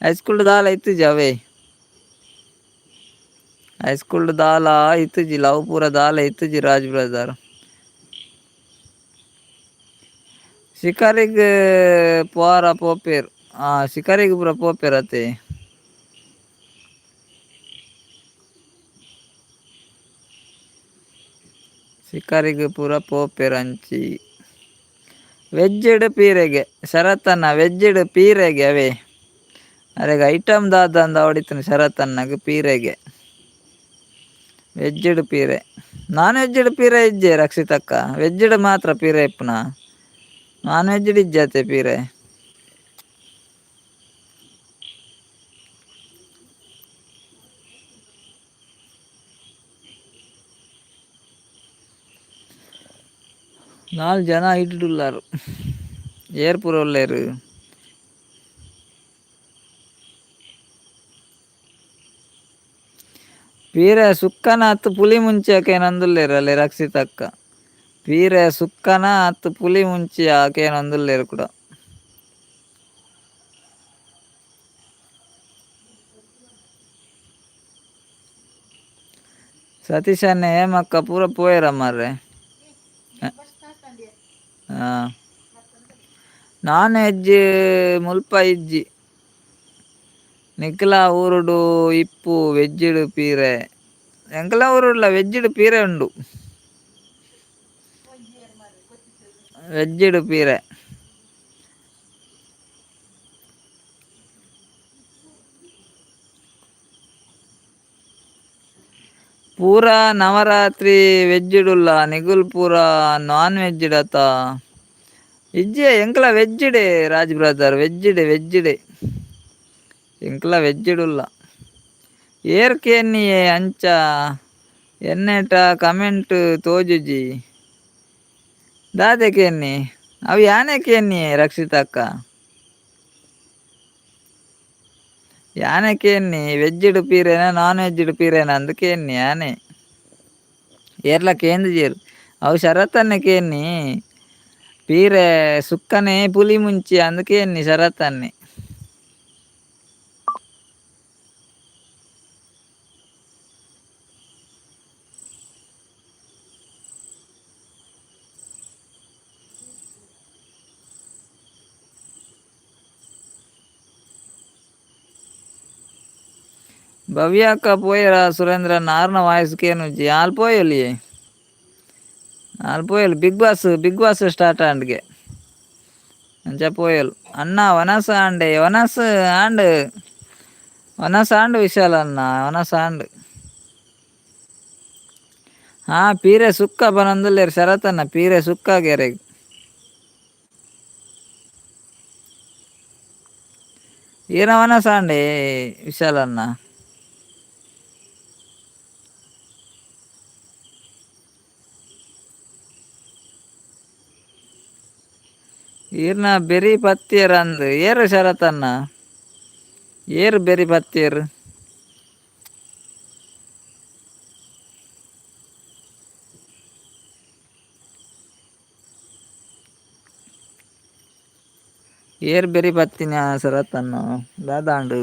high school ದಾಲ ಇತ್ತಿಜಿ ಅವೇ. ಹೈಸ್ಕೂಲ್ ದಾಲ ಇತ್ತಿಜಿ, ಲವ್ ಪೂರ ದಾಲ ಇತ್ತಿಜಿ ರಾಜ್ ಬ್ರದರ್. ಶಿಕಾರಿಗ್ ಪೋರ ಪೋಪೇರ್? ಶಿಕಾರಿಗ್ ಪೂರ ಪೋಪೇರ್ ಅತೆ. ಶಿಕಾರಿಗ್ ಪೂರ ಪೋಪೇರ್ ಅಂಚಿ. ವೆಜ್ಡ್ ಪೀರೆಗೆ ಶರತ್ತನ್ನ, ವೆಜ್ಡ್ ಪೀರೆಗೆ ಅವೇ. ಅರೆಗ್ ಐಟಮ್ ದಾದ ಅಂದ್ ಅವಡಿತ್ತಿನ ಶರತ್ತನ್ನಗ್ ಪೀರೆಗೆ. ವೆಜ್ಡ್ ಪೀರೆ, ನಾನ್ ವೆಜ್ಡ್ ಪೀರೆ ಇಜ್ಜೆ ರಕ್ಷಿತಕ್ಕ, ವೆಜ್ಡ್ ಮಾತ್ರ ಪೀರೆ ಇಪ್ಪುನ, ನಾನ್ ವೆಜ್ಡ್ ಇಜ್ಜತೆ ಪೀರೆ. ನಾಲ್ ಜನ ಇಟ್ಟುಲ್ಲಾರು ಏರ್ ಪೂರ ಉಲ್ಲೆರ್. ಪೀರೆ ಸುಕ್ಕನ ಅತ್ತು ಪುಲಿ ಮುಂಚಿ ಆಕೇನೊಂದುಲ್ಲೆರ್ ಅಲ್ಲೇ ರಕ್ಷಿತಕ್ಕ. ಪೀರೆ ಸುಕ್ಕನ ಅತ್ತು ಪುಲಿ ಮುಂಚಿ ಆಕೇನೊಂದುಲ್ಲೆರ್ ಕೂಡ. ಸತೀಶನ್ನೇ ಹೇಮಕ್ಕ ಪೂರ ಪೋಯೆರ ಮಾರ್ರೆ. ನಾನ್ ವೆಜ್ ಮುಲ್ಪ ಇಜ್ಜಿ. ನಿಕ್ಲ ಊರುಡು ಇಪ್ಪು ವೆಜ್ಡ್ ಪೀರೆ? ಎಂಕಲ್ನ ಊರುಡ್ಲ ವೆಜ್ಡ್ ಪೀರೆ ಉಂಡು. ವೆಜ್ಡ್ ಪೀರೆ ಪೂರಾ ನವರಾತ್ರಿ ವೆಜ್ಡುಲ್ಲ, ನಿಗುಲ್ ಪೂರಾ ನಾನ್ ವೆಜ್ಡ್ ಅತ? ಇಜ್ಜೆ, ಎಂಕಲ ವೆಜ್ಡ್ ರಾಜ್ ಬ್ರದರ್, ವೆಜ್ಡ್ ವೆಜ್ಡ್ ಎಂಕಲ ವೆಜ್ಡುಲ್ಲ. ಏರ್ ಕೇನಿಯೆ ಅಂಚ ಎನ್ನೇಟ ಕಮೆಂಟ್ ತೋಜುಜಿ. ದಾದೆ ಕೇನ್ನಿ ಅವು ಯಾನೆ ಕೇನ್ನಿ ರಕ್ಷಿತಕ್ಕ? ಯಾನೆ ಕೇನ್ನಿ ವೆಜ್ಡ್ ಪೀರೇನ ನಾನ್ ವೆಜ್ಡ್ ಪೀರೇನ ಅಂದ್ ಕೇನ್ನಿ ಯಾನೆ. ಏರ್ಲ ಕೇಂದಿಜೆರ್ ಅವು ಶರತನ್ನೆ ಕೇನ್ನಿ ಪೀರೆ ಸುಕ್ಕನೆ ಪುಲಿ ಮುಂಚಿ ಅಂದ್ ಕೇನ್ನಿ ಶರತನ್ನೆ. ಭವ್ಯಕ್ಕ ಪೋಯೆರ ಸುರೇಂದ್ರ ನಾರ್ನ ವಾಯ್ಸ್ ಕೇನುಜಿ ಆಲ್ ಪೋಯೊಲಿ ಆಲ್ ಪೋಯಲ್ big boss big boss start ಆಂಡ್ಗೆ ಅಂಚ ಪೋಯಲ್. ಅಣ್ಣ ವನಸ್ ಆಂಡೆ ವನಸ್ ಆಂಡ್ ವನಸ್ ಆಂಡ್ ವಿಶಾಲ್ ಅಣ್ಣ ವನಸ್ ಆಂಡ್. ಹಾ ಪೀರೆ ಸುಕ್ಕ ಬನೊಂದುಲ್ಲೆರ್ ಶರತಣ್ಣ ಪೀರೆ ಸುಕ್ಕ ಗೆರೆಗ್. ಈರ್ನ ವನಸ್ ಆಂಡೆ ವಿಶಾಲ್ ಅಣ್ಣ. ಈರ್ನ ಬೆರಿ ಪತ್ತಿಯರ್ ಅಂದ್ ಏರು ಶರತಣ್ಣ ಏರು ಬೆರಿ ಪತ್ತಿಯರ್. ಏರ್ ಬೆರಿ ಪತ್ತಿನ ಶರತಣ್ಣ ದಾದಾಂಡ್.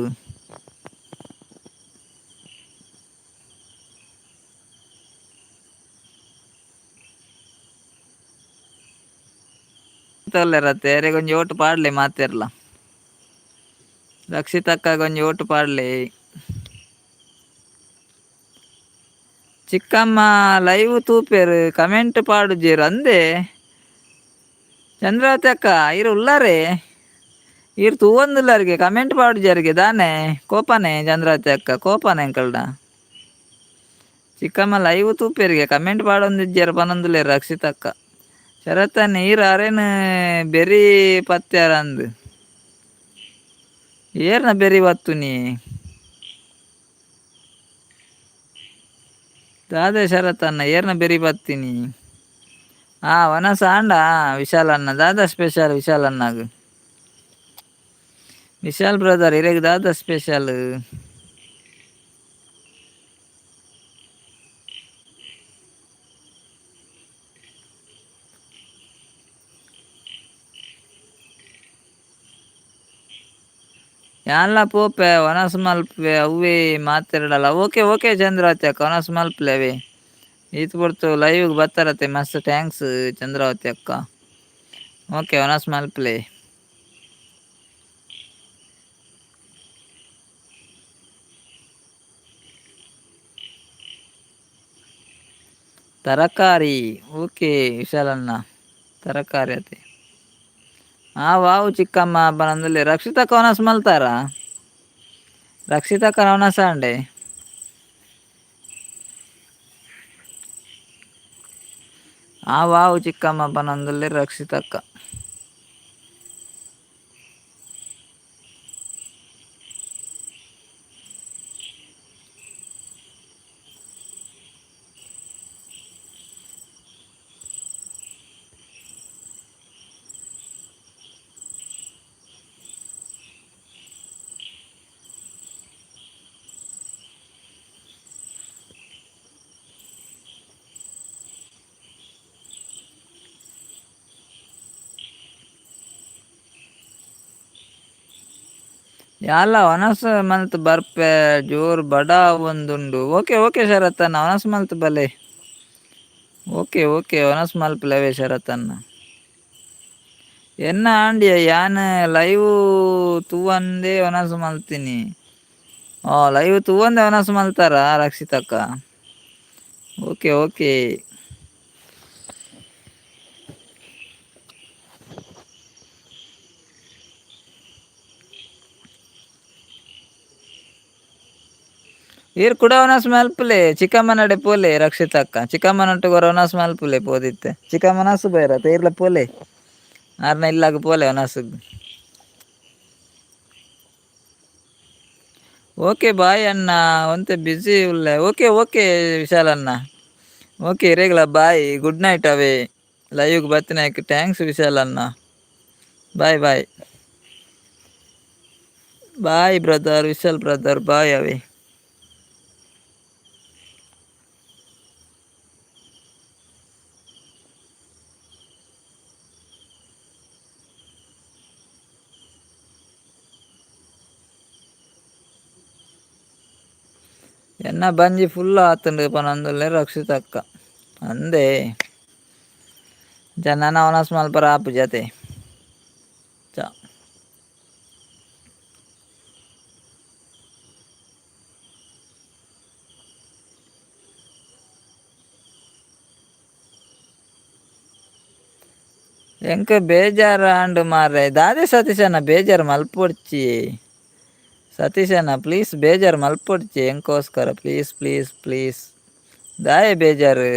ಉಲ್ಲೆರತ್ತೆ ಎರೆಗೊಂಜಿ ಓಟು ಪಾಡ್ಲೆ ಮಾತೆರ್ಲ. ರಕ್ಷಿತಕ್ಕಗೊಂಜಿ ಓಟು ಪಾಡ್ಲೆ. ಚಿಕ್ಕಮ್ಮ ಲೈವ್ ತೂಪೆರ್ ಕಮೆಂಟ್ ಪಾಡುಜೆರ್ ಅಂದೆ. ಚಂದ್ರಾವತಿ ಅಕ್ಕ ಈರ್ ಉಲ್ಲಾರೆ ಈರ್ ತೂವೊಂದುಲ್ಲಾರಿಗೆ ಕಮೆಂಟ್ ಪಾಡುಜೆರ್ಗೆ ದಾನೆ ಕೋಪನೆ ಚಂದ್ರಾವತಿ ಅಕ್ಕ ಕೋಪನೆ ಎಂಕಲ್ಡ. ಚಿಕ್ಕಮ್ಮ ಲೈವ್ ತೂಪೆರ್ಗೆ ಕಮೆಂಟ್ ಪಾಡೊಂದಿಜ್ಜೆರ್ ಪನೊಂದುಲ್ಲೆರ್ ರಕ್ಷಿತಕ್ಕ. ಶರತ್ತಣ್ಣ ಈರ್ ಅರೆನ್ ಬೆರಿ ಪತ್ತ್ಯಾರ ಅಂದ್ ಏರ್ನ ಬೆರಿ ಪತ್ತುನಿ ದಾದೆ ಶರತ್ತಣ್ಣ ಏರ್ನ ಬೆರಿ ಪತ್ತಿನಿ. ಹಾ ವನಸ್ ಆಂಡ ವಿಶಾಲ್ ಅಣ್ಣ ದಾದಾ ಸ್ಪೆಷಲ್ ವಿಶಾಲ್ ಅಣ್ಣಗ್. ವಿಶಾಲ್ ಬ್ರದರ್ ಇರೆಗ್ ದಾದಾ ಸ್ಪೆಷಲ್. ಯಾನ್ಲ ಪೋಪೆ ವನಸ್ ಮಲ್ಪುವೆ ಅವ್ವೇ ಮಾತೆರ್ಡಲ ಓಕೆ ಓಕೆ ಚಂದ್ರಾವತಿ ಅಕ್ಕ ವನಸ್ ಮಲ್ಪುಲೆ ಅವೇ. ಈತ್ ಪೊರ್ತು ಲೈವ್ ಬತ್ತಾರತೆ ಮಸ್ತ್ thanks Chandravati ಅಕ್ಕ. ಓಕೆ ವನಸ್ ಮಲ್ಪುಲೆ. ತರಕಾರಿ ಓಕೆ ವಿಶಾಲಣ್ಣ ತರಕಾರಿ ಅತೆ. ಆ ವಾವ್ ಚಿಕ್ಕಮ್ಮ ಪನೊಂದುಲ್ಲೆರ್ ರಕ್ಷಿತಕ್ಕ ವನಸ್ ಮಲ್ತಾರಾ ರಕ್ಷಿತಕ್ಕ ವನಸ್ ಆಂಡೆ. ಆ ವಾವ್ ಚಿಕ್ಕಮ್ಮ ಪನೊಂದುಲ್ಲೆರ್ ರಕ್ಷಿತಕ್ಕ. ಯಾಲ ವನಸ್ ಮಲ್ತ್ ಬರ್ಪೆ ಜೋರು ಬಡ ಒಂದುಂಡು. ಓಕೆ ಓಕೆ ಶರತ್ತಣ್ಣ ವನಸ್ ಮಲ್ತ್ ಬಲೆ. ಓಕೆ ಓಕೆ ವನಸ್ ಮಲ್ಪುಲವೇ ಶರತ್ತಣ್ಣ. ಎನ್ನ ಆಂಡಿಯ ಯಾನ್ ಲೈವ್ ತೂವಂದೆ ವನಸ್ ಮಲ್ತೀನಿ. ಓ ಲೈವ್ ತೂವಂದೆ ವನಸ್ ಮಲ್ತಾರ ರಕ್ಷಿತಕ್ಕ. ಓಕೆ ಓಕೆ ಈರ್ ಕುಡ ವನಸ್ ಮಲ್ಪುಲೆ ಚಿಕ್ಕಮ್ಮನಡೆ ಪೋಲೆ ರಕ್ಷಿತಕ್ಕ. ಚಿಕ್ಕಮ್ಮನೊಟ್ಟುಗ್ ಒರ ವನಸ್ ಮಲ್ಪುಲೆ ಪೋದಿತ್ತೆ. ಚಿಕ್ಕಮ್ಮನಸು ಬೈರತ್ತೆ ಈರ್ಲ ಪೋಲೆ ಆರ್ನ ಇಲ್ಲಾಗ ಪೋಲೆ ವನಸುಗ್. ಓಕೆ ಬಾಯ್ ಅಣ್ಣ ಒಂತೆ ಬ್ಯುಸಿ ಉಲ್ಲೆ. ಓಕೆ ಓಕೆ ವಿಶಾಲ್ ಅಣ್ಣ. ಓಕೆ ಇರೆಗ್ಲ bye good night ಅವೇ. ಲೈವ್ಗ್ ಬತ್ತಿನೈಕ್ thanks Vishal ಅಣ್ಣ. Bye bye. Bye brother, Vishal brother, bye ಅವಿ. ಎನ್ನ ಬಂಜಿ ಫುಲ್ ಆತುಂಡು ಪನೊಂದುಲ್ಲೆ ರಕ್ಷಿತಕ್ಕ ಅಂದೆ. ಜನ ವನಸ್ ಮಲ್ಪರ ಆಪುಜತೆ ಚ. ಎಂಕ್ ಬೇಜಾರು ಆಂಡ್ ಮಾರ್ರೆ. ದಾದೆ ಸತೀಶಣ್ಣ ಬೇಜಾರು ಮಲ್ಪೊಡ್ಚಿ. ಸತೀಶಣ್ಣ ಪ್ಲೀಸ್ ಬೇಜಾರು ಮಲ್ಪೊಡ್ಚಿ ಎಂಕೋಸ್ಕರ, ಪ್ಲೀಸ್ ಪ್ಲೀಸ್ ಪ್ಲೀಸ್. ದಾಯೆ ಬೇಜಾರು?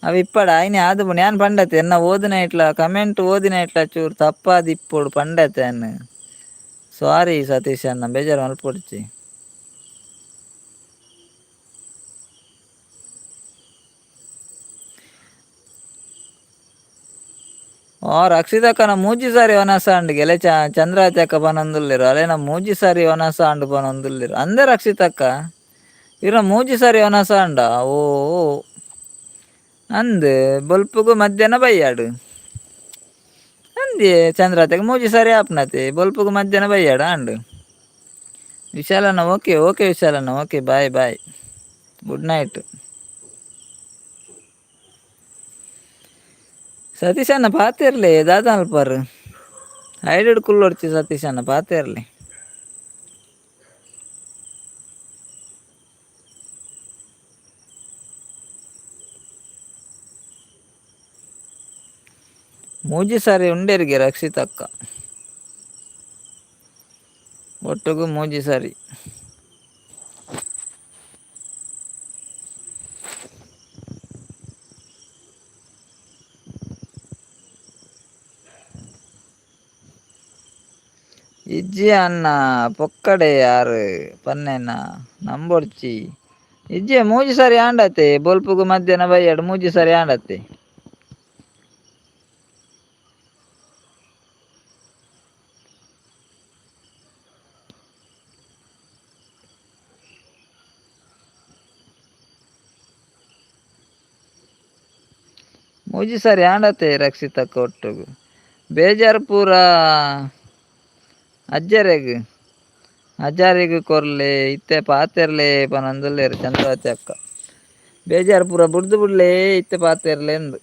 ಅವು ಇಪ್ಪಡ ಆಯ್ನೆ ಆದು ಯಾನ್ ಪಂಡತೆ ಎನ್ನ ಓದಿನ ಇಟ್ಲ ಕಮೆಂಟ್ ಓದಿನ ಇಟ್ಲ ಚೂರು ತಪ್ಪಾದ್ ಇಪ್ಪೊಡು ಪಂಡತೆ ಅನ್ನ. ಸಾರಿ ಸತೀಶಣ್ಣ, ಬೇಜಾರು ಮಲ್ಪೊಡ್ಚಿ. ಓ ರಕ್ಷಿತಕ್ಕನ ಮೂಜಿ ಸಾರಿ ವನಸ ಅಂಡ್ ಗೆಲೆ ಚಂದ್ರಾವತಿ ಅಕ್ಕ ಪನೊಂದುಲ್ಲೆರ್. ಅಲೆನ ಮೂಜಿ ಸಾರಿ ವನಸ ಅಂಡ್ ಪನೊಂದುಲ್ಲೆರ್. ಅಂದೆ ರಕ್ಷಿತಕ್ಕ ಇರ ಮೂಜಿ ಸಾರಿ ವನಸ ಅಂಡ. ಓ ಅಂದ್ ಬೊಲ್ಪುಗು ಮಧ್ಯಾಹ್ನ ಬಯ್ಯಾಡು ಅಂದೆ ಚಂದ್ರಾವತಿಗೆ ಮೂಜಿ ಸಾರಿ ಆಪ್ನತೆ ಬೊಲ್ಪುಗು ಮಧ್ಯಾಹ್ನ ಬಯ್ಯಾಡು ಅಂಡ್. ವಿಶಾಲಣ್ಣ ಓಕೆ ಓಕೆ ವಿಶಾಲಣ್ಣ okay bye bye good night. ಸತೀಶಣ್ಣ ಪಾತೆರ್ಲೆ ದಾದ ಅಲ್ಪರ್ ಹೈಡೆಡ್ ಕುಲ್ಲೊಡ್ಚಿ ಸತೀಶಣ್ಣ ಪಾತೆರ್ಲೆ. ಮೂಜಿ ಸಾರಿ ಉಂಡೇರಿಗೆ ರಕ್ಷಿತಕ್ಕ ಒಟ್ಟುಗು ಮೂಜಿ ಸಾರಿ. ಇಜ್ಜಿ ಅಣ್ಣ ಪೊಕ್ಕಡೆ ಯಾರು ಪನ್ನೆನ ನಂಬೊಡ್ಚಿ. ಇಜ್ಜೆ ಮೂಜಿ ಸಾರಿ ಆಂಡತೆ ಬೊಲ್ಪುಗು ಮಧ್ಯಾಹ್ನ ಬಯ್ಯಡ್ ಮೂಜಿ ಸಾರಿ ಆಂಡತೆ. ಮೂಜಿ ಸಾರಿ ಆಂಡತೆ ರಕ್ಷಿತಕ್ಕ ಒಟ್ಟುಗು. ಬೇಜಾರು ಪೂರ ಅಜ್ಜರೆಗ್ ಅಜ್ಜಾರಿಗ್ ಕೊರ್ಲೆ ಇತ್ತೆ ಪಾತೆರ್ಲೆ ಪನೊಂದುಲ್ಲೆರ್ ಚಂದ್ರಾವತಿ ಅಕ್ಕ. ಬೇಜಾರು ಪೂರ ಬುಡ್ದು ಬುಡ್ಲೆ ಇತ್ತೆ ಪಾತೆರ್ಲೆ ಅಂದ್.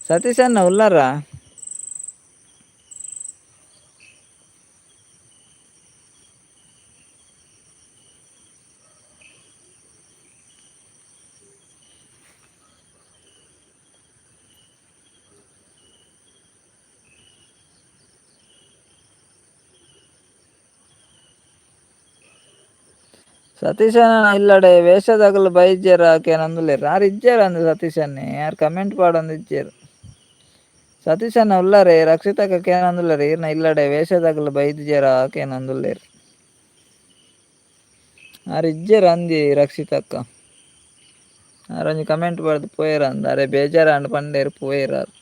ಸತೀಶಣ್ಣ ಉಲ್ಲಾರ? ಸತೀಶನ ಇಲ್ಲಡೆ ವೇಷದಗಲು ಬೈಜೆರ್ ಆಕೇನೊಂದುಲ್ಲೆರ್. ಆರ್ ಇಜ್ಜೆರ್ ಅಂದ್ ಸತೀಶನ್ನೇ ಯಾರ್ ಕಮೆಂಟ್ ಪಾಡೊಂದು ಇಜ್ಜೆರ್. ಸತೀಶಣ್ಣ ಉಲ್ಲರೆ ರಕ್ಷಿತಕ್ಕ ಕೇನೊಂದುಲ್ಲೆರ್ ಈರ್ನ ಇಲ್ಲಡೆ ವೇಷದಗಲು ಬೈದ್ಜೆರ ಕೇನೊಂದುಲ್ಲೆರ್. ಆರ್ ಇಜ್ಜೆರ್ ಅಂದಿ ರಕ್ಷಿತಕ್ಕ. ಆರ್ ಒಂಜಿ ಕಮೆಂಟ್ ಪಾಡ್ದ್ ಪೋಯೆರ್ ಅಂದ್. ಅರೆ ಬೇಜಾರಾಂಡ್ ಪಂಡೆರ್ ಪೋಯೆರ್ ಆರ್.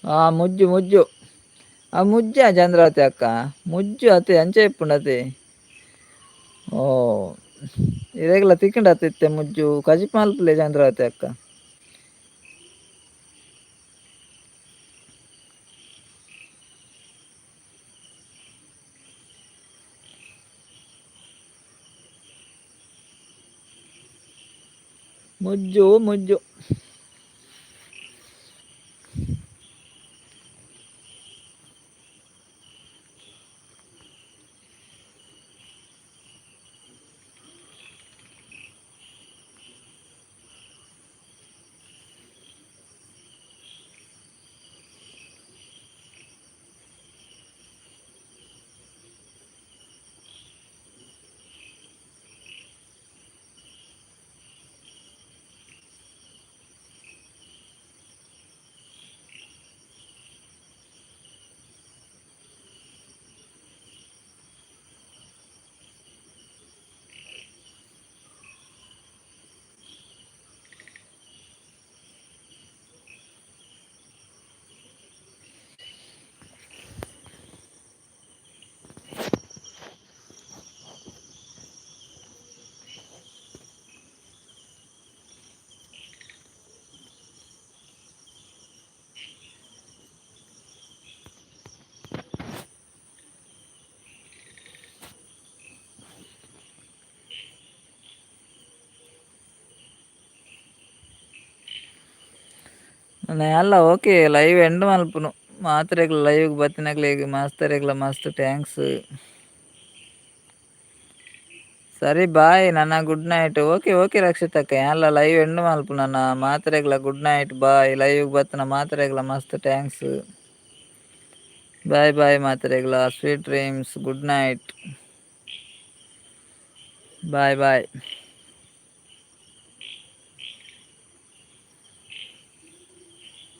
ಆ ಮುಜ್ಜು ಮುಜ್ಜು ಆ ಮುಜ್ಜ ಚಂದ್ರಾವತಿ ಅಕ್ಕ ಮುಜ್ಜು ಅತೆ ಅಂಚೆ ಇಪ್ಪುಂಡತೆ. ಓ ಇರೆಗ್ಲ ತಿಕ್ಕಂಡತೆ ಇತ್ತೆ ಮುಜ್ಜು ಕಜಿಪ್ ಮಲ್ಪುಲೆ ಚಂದ್ರಾವತಿ ಅಕ್ಕ. ಮುಜ್ಜು ಮುಜ್ಜು. ಅಲ್ಲ, ಓಕೆ, ಲೈವ್ ಎಂಡ್ ಮಲ್ಪುನು. ಮಾತ್ರೆಗ್ಲ ಲೈವ್ ಬತ್ತಿನಕ್ಲೆಗ್ ಮಾಸ್ತರೆಗ್ಲ ಮಸ್ತ್ thanks. ಸರಿ, ಬಾಯ್ ನನ್ನ, ಗುಡ್ ನೈಟ್. ಓಕೆ ಓಕೆ ರಕ್ಷಿತಕ್ಕ, ಎಲ್ಲ ಲೈವ್ ಎಂಡ್ ಮಲ್ಪು. ನನ್ನ ಮಾತ್ರೆಗ್ಲ ಗುಡ್ ನೈಟ್, ಬಾಯ್. ಲೈವ್ ಬತ್ತಿನ ಮಾತ್ರೆಗ್ಲ ಮಸ್ತ್ thanks. ಬಾಯ್ ಬಾಯ್ ಮಾತ್ರೆಗ್ಲ, sweet dreams, good night, bye bye.